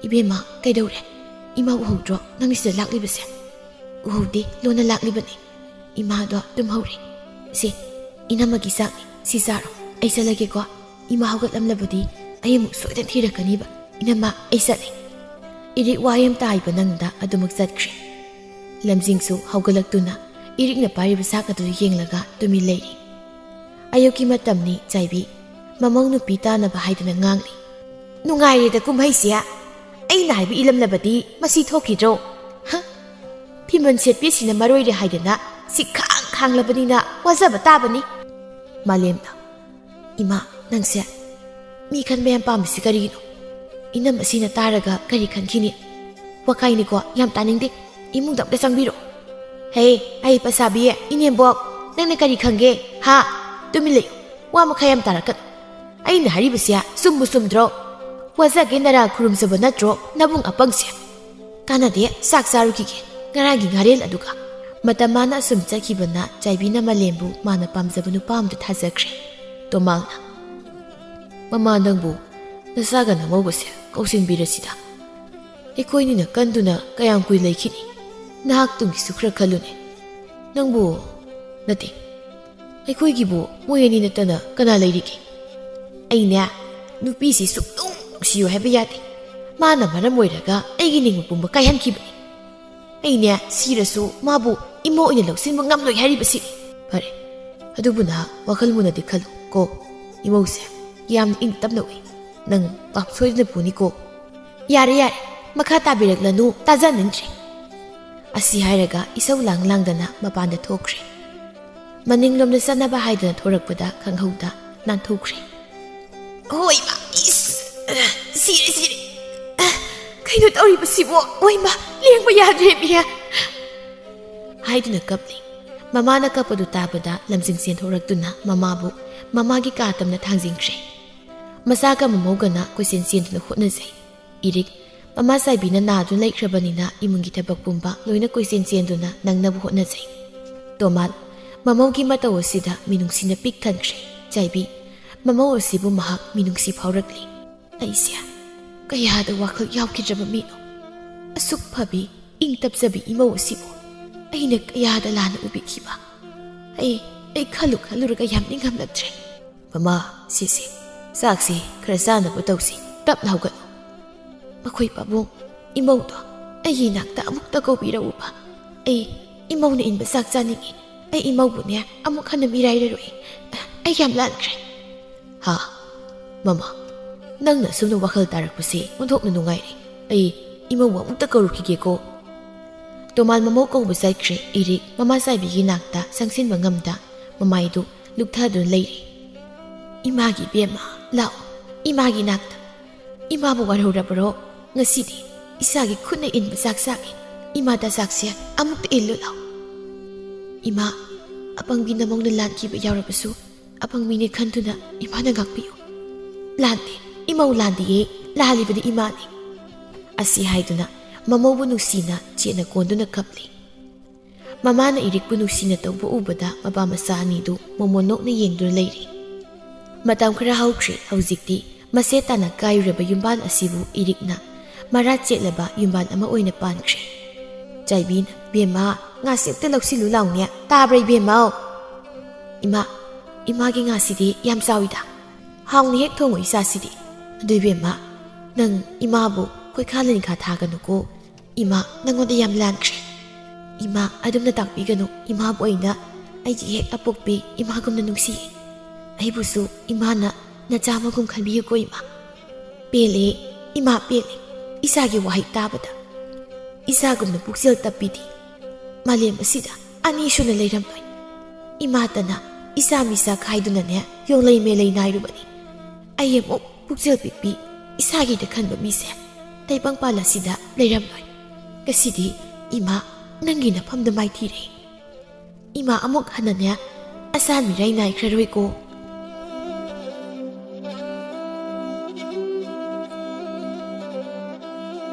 "ꯏꯕꯦꯝꯃ, ꯀꯩꯗꯧꯔꯦ? ꯏꯃꯥ ꯎꯍꯧꯗ꯭ꯔꯣ ꯅꯪꯅ ꯁꯤꯗ ꯂꯥꯛꯂꯤꯕꯁꯦ?" "ꯎꯍꯧꯗꯦ, ꯂꯣꯟꯅ ꯂꯥꯛꯂꯤꯕꯅꯦ꯫ ꯏꯃꯥꯗꯣ ꯇꯨꯝꯍꯧꯔꯦ꯫ ꯁꯦ, ꯏꯅꯝꯃꯒꯤ ꯆꯥꯛꯅꯤ, ꯁꯤ ꯆꯥꯔꯣ꯫ ꯑꯩ ꯆꯠꯂꯒꯦꯀꯣ꯫ ꯏꯃꯥ ꯍꯧꯒꯠꯂꯝꯂꯕꯗꯤ ꯑꯩ ꯑꯃꯨꯛ ꯁꯣꯏꯗꯅ ꯊꯤꯔꯛꯀꯅꯤꯕ꯫ ꯏꯅꯝꯃ, ꯑꯩ ꯆꯠꯂꯦ꯫" ꯏꯔꯤꯛ ꯋꯥꯔꯦꯝ ꯇꯥꯏꯕ ꯅꯪꯗ ꯑꯗꯨꯃꯛ ꯆꯠꯈ꯭ꯔꯦ꯫ ꯂꯝꯖꯤꯡꯁꯨ ꯍꯧꯒꯠꯂꯛꯇꯨꯅ ꯏꯔꯤꯛꯅ ꯄꯥꯏꯔꯤꯕ ꯆꯥꯛ ꯑꯗꯨ ꯌꯦꯡꯂꯒ ꯇꯨꯃꯤꯟ ꯂꯩꯔꯤ꯫ ꯑꯌꯨꯛꯀꯤ ꯃꯇꯝꯅꯤ꯫ ꯆꯥꯏꯕꯤ ꯃꯃꯧ ꯅꯨꯄꯤ ꯇꯥꯅꯕ ꯍꯥꯏꯗꯨꯅ ꯉꯥꯡꯂꯤ꯫ "ꯅꯨꯡꯉꯥꯏꯔꯦꯗ ꯀꯨꯝꯍꯩꯁꯦ꯫ ꯑꯩꯅ ꯍꯥꯏꯕ ꯏꯂꯝꯂꯕꯗꯤ ꯃꯁꯤ ꯊꯣꯛꯈꯤꯗ꯭ꯔꯣ? ꯍ? ꯐꯤꯃꯟ ꯁꯦꯠꯄꯤꯁꯤꯅ ꯃꯔꯣꯏꯔꯦ ꯍꯥꯏꯗꯅ ꯁꯤ ꯈꯥꯡ ꯈꯥꯡꯂꯕꯅꯤꯅ ꯋꯥꯖꯕ ꯇꯥꯕꯅꯤ꯫" ꯃꯥꯂꯦꯝꯅ, "ꯏꯃꯥ, ꯅꯪꯁꯦ ꯃꯤ ꯈꯟꯕ ꯌꯥꯝ ꯄꯥꯝꯃꯤꯁꯤ ꯀꯔꯤꯒꯤꯅꯣ? ꯏꯅꯝ ꯑꯁꯤꯅ ꯇꯥꯔꯒ ꯀꯔꯤ ꯈꯟꯈꯤꯅꯤ? ꯋꯥꯀꯥꯏꯅꯤꯀꯣ, ꯌꯥꯝ ꯇꯥꯅꯤꯡꯗꯦ꯫ ꯏꯃꯨꯡꯗ ꯑꯝꯇ ꯆꯪꯕꯤꯔꯣ꯫ ꯍꯦ, ꯑꯩ ꯄꯩꯁꯥꯕꯤ, ꯏꯅꯦꯝꯕꯣꯛ, ꯅꯪꯅ ꯀꯔꯤ ꯈꯪꯒꯦ? ꯍꯥ? ꯇꯨꯃꯤꯟ ꯂꯩꯌꯨ꯫ ꯋꯥ ꯃꯈꯥ ꯌꯥꯝ ꯇꯥꯔꯛꯀꯅꯨ꯫ ꯑꯩꯅ ꯍꯥꯏꯔꯤꯕꯁꯦ ꯆꯨꯝꯕꯨ ꯆꯨꯝꯗ꯭ꯔꯣ? ꯋꯥꯖꯒꯦ ꯅꯔꯥ ꯈꯨꯔꯨꯝꯖꯕ ꯅꯠꯇ꯭ꯔꯣ ꯅꯕꯨꯡ ꯑꯄꯪꯁꯦ? ꯀꯥꯟꯅꯗꯦ, ꯆꯥꯛ ꯆꯥꯔꯨꯈꯤꯒꯦ ꯉꯔꯥꯡꯒꯤ ꯉꯥꯔꯦꯜ ꯑꯗꯨꯒ꯫" ꯃꯇꯝ ꯃꯥꯅ ꯑꯁꯨꯝ ꯆꯠꯈꯤꯕꯅ ꯆꯥꯏꯕꯤꯅ ꯃꯥꯂꯦꯝꯕꯨ ꯃꯥꯅ ꯄꯥꯝꯖꯕ ꯅꯨꯄꯥ ꯑꯃꯗ ꯊꯥꯖꯈ꯭ꯔꯦ꯫ ꯇꯣꯃꯥꯡꯅ, "ꯃꯃꯥ, ꯅꯪꯕꯨ ꯅꯆꯥꯒ ꯅꯃꯧꯒꯁꯦ ꯀꯧꯁꯤꯟꯕꯤꯔꯁꯤꯗ꯫ ꯑꯩꯈꯣꯏꯅꯤꯅ ꯀꯟꯗꯨꯅ ꯀꯌꯥꯝ ꯀꯨꯏ ꯂꯩꯈꯤꯅꯤ? ꯅꯍꯥꯛ ꯇꯨꯡꯒꯤꯁꯨ ꯈꯔ ꯈꯜꯂꯨꯅꯦ꯫ ꯅꯪꯕꯨ ꯅꯠꯇꯦ, ꯑꯩꯈꯣꯏꯒꯤꯕꯨ ꯃꯣꯏ ꯑꯅꯤ ꯅꯠꯇꯅ ꯀꯅꯥ ꯂꯩꯔꯤꯒꯦ? ꯑꯩꯅꯦ, ꯅꯨꯄꯤꯁꯤ ꯁꯨꯛꯅꯨꯡ ꯅꯨꯡꯁꯤꯌꯨ ꯍꯥꯏꯕ ꯌꯥꯗꯦ꯫ ꯃꯥꯅ ꯃꯔꯝ ꯑꯣꯏꯔꯒ ꯑꯩꯒꯤ ꯅꯤꯡꯕ ꯄꯨꯝꯕ ꯀꯥꯏꯍꯟꯈꯤꯕꯅꯤ꯫ ꯑꯩꯅꯦ, ꯁꯤꯔꯁꯨ ꯃꯥꯕꯨ ꯏꯃꯧ ꯑꯣꯏꯅ ꯂꯧꯁꯤꯟꯕ ꯉꯝꯂꯣꯏ ꯍꯥꯏꯔꯤꯕꯁꯤꯅꯤ꯫ ꯐꯔꯦ, ꯑꯗꯨꯕꯨ ꯅꯍꯥꯛ ꯋꯥꯈꯜ ꯃꯨꯟꯅꯗꯤ ꯈꯜꯂꯨ ꯀꯣ꯫ ꯏꯃꯧꯁꯦ ꯌꯥꯝꯅ ꯏꯪ ꯇꯞꯅ ꯎꯏ꯫ ꯅꯪ ꯄꯥꯞ ꯁꯣꯏꯗꯅ ꯄꯨꯅꯤꯀꯣ꯫ ꯌꯥꯔꯦ, ꯌꯥꯔꯦ, ꯃꯈꯥ ꯇꯥꯕꯤꯔꯛꯂꯅꯨ, ꯇꯥꯖꯅꯤꯡꯗ꯭ꯔꯦ꯫ ꯑꯁꯤ ꯍꯥꯏꯔꯒ ꯏꯁꯧ ꯂꯥꯡ ꯂꯥꯡꯗꯅ ꯃꯄꯥꯟꯗ ꯊꯣꯛꯈ꯭ꯔꯦ꯫ ꯃꯅꯤꯡꯂꯣꯝꯗ ꯆꯠꯅꯕ ꯍꯥꯏꯗꯨꯅ ꯊꯣꯔꯛꯄꯗ ꯈꯪꯍꯧꯗ ꯅꯥꯟꯊꯣꯛꯈ꯭ꯔꯦ꯫ ꯍꯣꯏ ꯃꯥ, ꯏꯁ, ꯁꯤꯔꯦ, ꯁꯤꯔꯦ꯫ ꯀꯩꯅꯣ ꯇꯧꯔꯤꯕꯁꯤꯕꯣ? ꯍꯣꯏ ꯃꯥ, ꯂꯦꯡꯕ ꯌꯥꯗ꯭ꯔꯦ ꯃꯤ꯫ ꯍꯥꯏꯗꯨꯅ ꯀꯞꯂꯤ꯫ ꯃꯃꯥꯅ ꯀꯞꯄꯗꯨ ꯇꯥꯕꯗ ꯂꯝꯖꯤꯡ ꯆꯦꯟꯊꯣꯔꯛꯇꯨꯅ ꯃꯃꯥꯕꯨ ꯃꯃꯥꯒꯤ ꯀꯥ ꯇꯝꯅ ꯊꯥꯡꯖꯤꯟꯈ꯭ꯔꯦ꯫ ꯃꯆꯥꯒ ꯃꯃꯧꯒꯅ ꯀꯣꯏꯆꯦꯟ ꯆꯦꯟꯗꯨꯅ ꯍꯣꯠꯅꯖꯩ꯫ ꯏꯔꯤꯛ, ꯃꯃꯥ ꯆꯥꯏꯕꯤꯅ ꯅꯥꯗꯨꯅ ꯂꯩꯈ꯭ꯔꯕꯅꯤꯅ ꯏꯃꯨꯡꯒꯤ ꯊꯕꯛ ꯄꯨꯝꯕ ꯂꯣꯏꯅ ꯀꯣꯏꯆꯦꯟ ꯆꯦꯟꯗꯨꯅ ꯅꯪꯅꯕ ꯍꯣꯠꯅꯖꯩ꯫ ꯇꯣꯃꯥꯜ, ꯃꯃꯧꯒꯤ ꯃꯇꯧ ꯑꯁꯤꯗ ꯃꯤꯅꯨꯡꯁꯤꯅ ꯄꯤꯛ ꯊꯟꯈ꯭ꯔꯦ꯫ ꯆꯥꯏꯕꯤ, ꯃꯃꯧ ꯑꯁꯤꯕꯨ ꯃꯍꯥꯛ ꯃꯤꯅꯨꯡꯁꯤ ꯐꯥꯎꯔꯛꯂꯤ꯫ ꯑꯩꯁꯦ ꯀꯌꯥꯗ ꯋꯥꯈꯜ ꯌꯥꯎꯈꯤꯗ꯭ꯔꯕ ꯃꯤꯅꯣ꯫ ꯑꯁꯨꯛ ꯐꯕꯤ, ꯏꯪ ꯇꯞꯆꯕꯤ ꯏꯃꯧ ꯑꯁꯤꯕꯨ ꯑꯩꯅ ꯀꯌꯥꯗ ꯂꯥꯟꯅ ꯎꯕꯤꯈꯤꯕ꯫ ꯑꯩ, ꯑꯩ ꯈꯜꯂꯨ ꯈꯜꯂꯨꯔꯒ ꯌꯥꯝ ꯅꯤꯡꯉꯝꯂꯛꯇ꯭ꯔꯦ꯫ ꯃꯃꯥ, ꯁꯤꯁꯦ, ꯆꯥꯛꯁꯦ ꯈꯔ ꯆꯥꯅꯕ ꯇꯧꯁꯤ, ꯇꯞꯅ ꯍꯧꯒꯠꯂꯨ꯫ ꯃꯈꯣꯏ ꯄꯥꯕꯨꯡ, ꯏꯃꯧꯗꯣ ꯑꯩꯒꯤ ꯏꯅꯥꯛꯇ ꯑꯃꯨꯛꯇ ꯀꯧꯕꯤꯔꯛꯎꯕ꯫ ꯑꯩ ꯏꯃꯧꯅ ꯏꯟꯕ ꯆꯥꯛ ꯆꯥꯅꯤꯡꯉꯤ꯫ ꯑꯩ ꯏꯃꯧꯕꯨꯅꯦ ꯑꯃꯨꯛ ꯍꯟꯅ ꯃꯤꯔꯥꯏꯔꯔꯣꯏ꯫ ꯑꯩ ꯌꯥꯝ ꯂꯥꯟꯈ꯭ꯔꯦ꯫ ꯍꯥ? ꯃꯃꯥ, ꯅꯪꯅ ꯑꯁꯨꯝꯅ ꯋꯥꯈꯜ ꯇꯥꯔꯛꯄꯁꯦ ꯑꯣꯟꯊꯣꯛꯅ ꯅꯨꯡꯉꯥꯏꯔꯦ꯫ ꯑꯩ ꯏꯃꯧꯕꯨ ꯑꯃꯨꯛꯇ ꯀꯧꯔꯨꯈꯤꯒꯦꯀꯣ꯫ ꯇꯣꯃꯥꯜ ꯃꯃꯧ ꯀꯧꯕ ꯆꯠꯈ꯭ꯔꯦ꯫ ꯏꯔꯤꯛ ꯃꯃꯥ ꯆꯥꯏꯕꯤꯒꯤ ꯅꯥꯛꯇ ꯆꯪꯁꯤꯟꯕ ꯉꯝꯗ ꯃꯃꯥꯏꯗꯨ ꯂꯨꯞꯊꯗꯨꯅ ꯂꯩꯔꯤ꯫ ꯏꯃꯥꯒꯤ ꯏꯕꯦꯝꯃ, ꯂꯥꯛꯑꯣ, ꯏꯃꯥꯒꯤ ꯅꯥꯛꯇ꯫ ꯏꯃꯥꯕꯨ ꯋꯥꯔꯧꯔꯕꯔꯣ? ꯉꯁꯤꯗꯤ ꯏꯆꯥꯒꯤ ꯈꯨꯠꯅ ꯏꯟꯕ ꯆꯥꯛ ꯆꯥꯒꯦ꯫ ꯏꯃꯥꯗ ꯆꯥꯛꯁꯦ ꯑꯃꯨꯛꯇ ꯏꯜꯂꯨ ꯂꯥꯎ꯫ ꯏꯃꯥ, ꯑꯄꯪꯕꯤ ꯅꯃꯧꯅ ꯂꯥꯟꯈꯤꯕ ꯌꯥꯎꯔꯕꯁꯨ ꯑꯄꯪꯕꯤꯅꯤ ꯈꯟꯗꯨꯅ ꯏꯃꯥꯅ ꯉꯥꯛꯄꯤꯌꯨ꯫ ꯂꯥꯟꯗꯦ, ꯏꯃꯧ ꯂꯥꯟꯗꯤꯌꯦ, ꯂꯥꯜꯂꯤꯕꯗꯤ ꯏꯃꯥꯅꯤ꯫ ꯑꯁꯤ ꯍꯥꯏꯗꯨꯅ ꯃꯃꯧꯕꯨ ꯅꯨꯡꯁꯤꯅ ꯆꯦꯠꯅ ꯀꯣꯟꯗꯨꯅ ꯀꯞꯂꯤ꯫ ꯃꯃꯥꯅ ꯏꯔꯤꯛꯄꯨ ꯅꯨꯡꯁꯤꯅ ꯇꯧꯕ ꯎꯕꯗ ꯃꯄꯥ ꯃꯆꯥ ꯑꯅꯤꯗꯨ ꯃꯣꯃꯣꯟ ꯅꯣꯛꯅ ꯌꯦꯡꯗꯨꯅ ꯂꯩꯔꯤ꯫ ꯃꯇꯝ ꯈꯔ ꯍꯧꯈ꯭ꯔꯦ꯫ ꯍꯧꯖꯤꯛꯇꯤ ꯃꯁꯦ ꯇꯥꯅ ꯀꯥꯏꯔꯨꯔꯕ ꯌꯨꯝꯕꯥꯜ ꯑꯁꯤꯕꯨ ꯏꯔꯤꯛꯅ ꯃꯔꯥ ꯆꯦꯠꯂꯕ ꯌꯨꯝꯕꯥꯜ ꯑꯃ ꯑꯣꯏꯅ ꯄꯥꯟꯈ꯭ꯔꯦ꯫ ꯆꯥꯏꯕꯤꯅ, "ꯏꯕꯦꯝꯃ, ꯉꯥꯁꯤ ꯑꯝꯇ ꯂꯧꯁꯤꯜꯂꯨ ꯂꯥꯎꯅꯦ, ꯇꯥꯕ꯭ꯔꯥ ꯏꯕꯦꯝꯃ?" "ꯏꯃꯥ, ꯏꯃꯥꯒꯤ ꯉꯥꯁꯤꯗꯤ ꯌꯥꯝ ꯆꯥꯎꯏꯗ, ꯍꯥꯎꯅ ꯍꯦꯛ ꯊꯣꯡꯉꯨ ꯏꯆꯥꯁꯤꯗꯤ꯫ ꯑꯗꯨ ꯏꯕꯦꯝꯃ, ꯅꯪ ꯏꯃꯥꯕꯨ ꯈꯣꯏꯈꯥ ꯂꯤꯟꯈꯥ ꯊꯥꯒꯅꯨꯀꯣ, ꯏꯃꯥ ꯅꯪꯉꯣꯟꯗ ꯌꯥꯝ ꯂꯥꯟꯈ꯭ꯔꯦ꯫ ꯏꯃꯥ ꯑꯗꯨꯝꯅ ꯇꯥꯛꯄꯤꯒꯅꯨ, ꯏꯃꯥꯕꯨ ꯑꯣꯏꯅ ꯑꯩꯒꯤ ꯍꯦꯛ ꯑꯄꯣꯛꯄꯤ ꯏꯃꯥꯒꯨꯝꯅ ꯅꯨꯡꯁꯤꯌꯦ꯫ ꯑꯩꯕꯨꯁꯨ ꯏꯃꯥꯅ ꯅꯆꯥ ꯑꯃꯒꯨꯝ ꯈꯟꯕꯤꯌꯨꯀꯣ ꯏꯃꯥ꯫" "ꯄꯦꯜꯂꯦ, ꯏꯃꯥ ꯄꯦꯜꯂꯦ, ꯏꯆꯥꯒꯤ ꯋꯥꯍꯩ ꯇꯥꯕꯗ꯫ ꯏꯆꯥꯒꯨꯝꯅ ꯄꯨꯛꯆꯦꯜ ꯇꯞꯄꯤꯗꯤ ꯃꯥꯂꯦꯝ ꯑꯁꯤꯗ ꯑꯅꯤ ꯁꯨꯅ ꯂꯩꯔꯝꯂꯣꯏ꯫ ꯏꯃꯥꯇꯅ ꯏꯆꯥ ꯃꯤꯆꯥ ꯈꯥꯏꯗꯨꯅꯅꯦ ꯌꯣꯡꯂꯩ ꯃꯦꯂꯩ ꯅꯥꯏꯔꯨꯕꯅꯤ꯫ ꯑꯩ ꯑꯃꯨꯛ ꯄꯨꯛꯆꯦꯜ ꯄꯤꯛꯄꯤ, ꯏꯁꯥꯒꯤꯗ ꯈꯟꯕ ꯃꯤꯁꯦ ꯇꯥꯏꯕꯪꯄꯥꯜ ꯑꯁꯤꯗ ꯂꯩꯔꯝꯂꯣꯏ꯫ ꯉꯁꯤꯗꯤ ꯏꯃꯥ ꯅꯪꯒꯤ ꯅꯐꯝꯗ ꯃꯥꯏꯊꯤꯔꯦ꯫ ꯏꯃꯥ ꯑꯃꯨꯛ ꯍꯟꯅꯅꯦ ꯑꯁꯥ ꯃꯤꯔꯥꯏ ꯅꯥꯏꯈ꯭ꯔꯔꯣꯏꯀꯣ꯫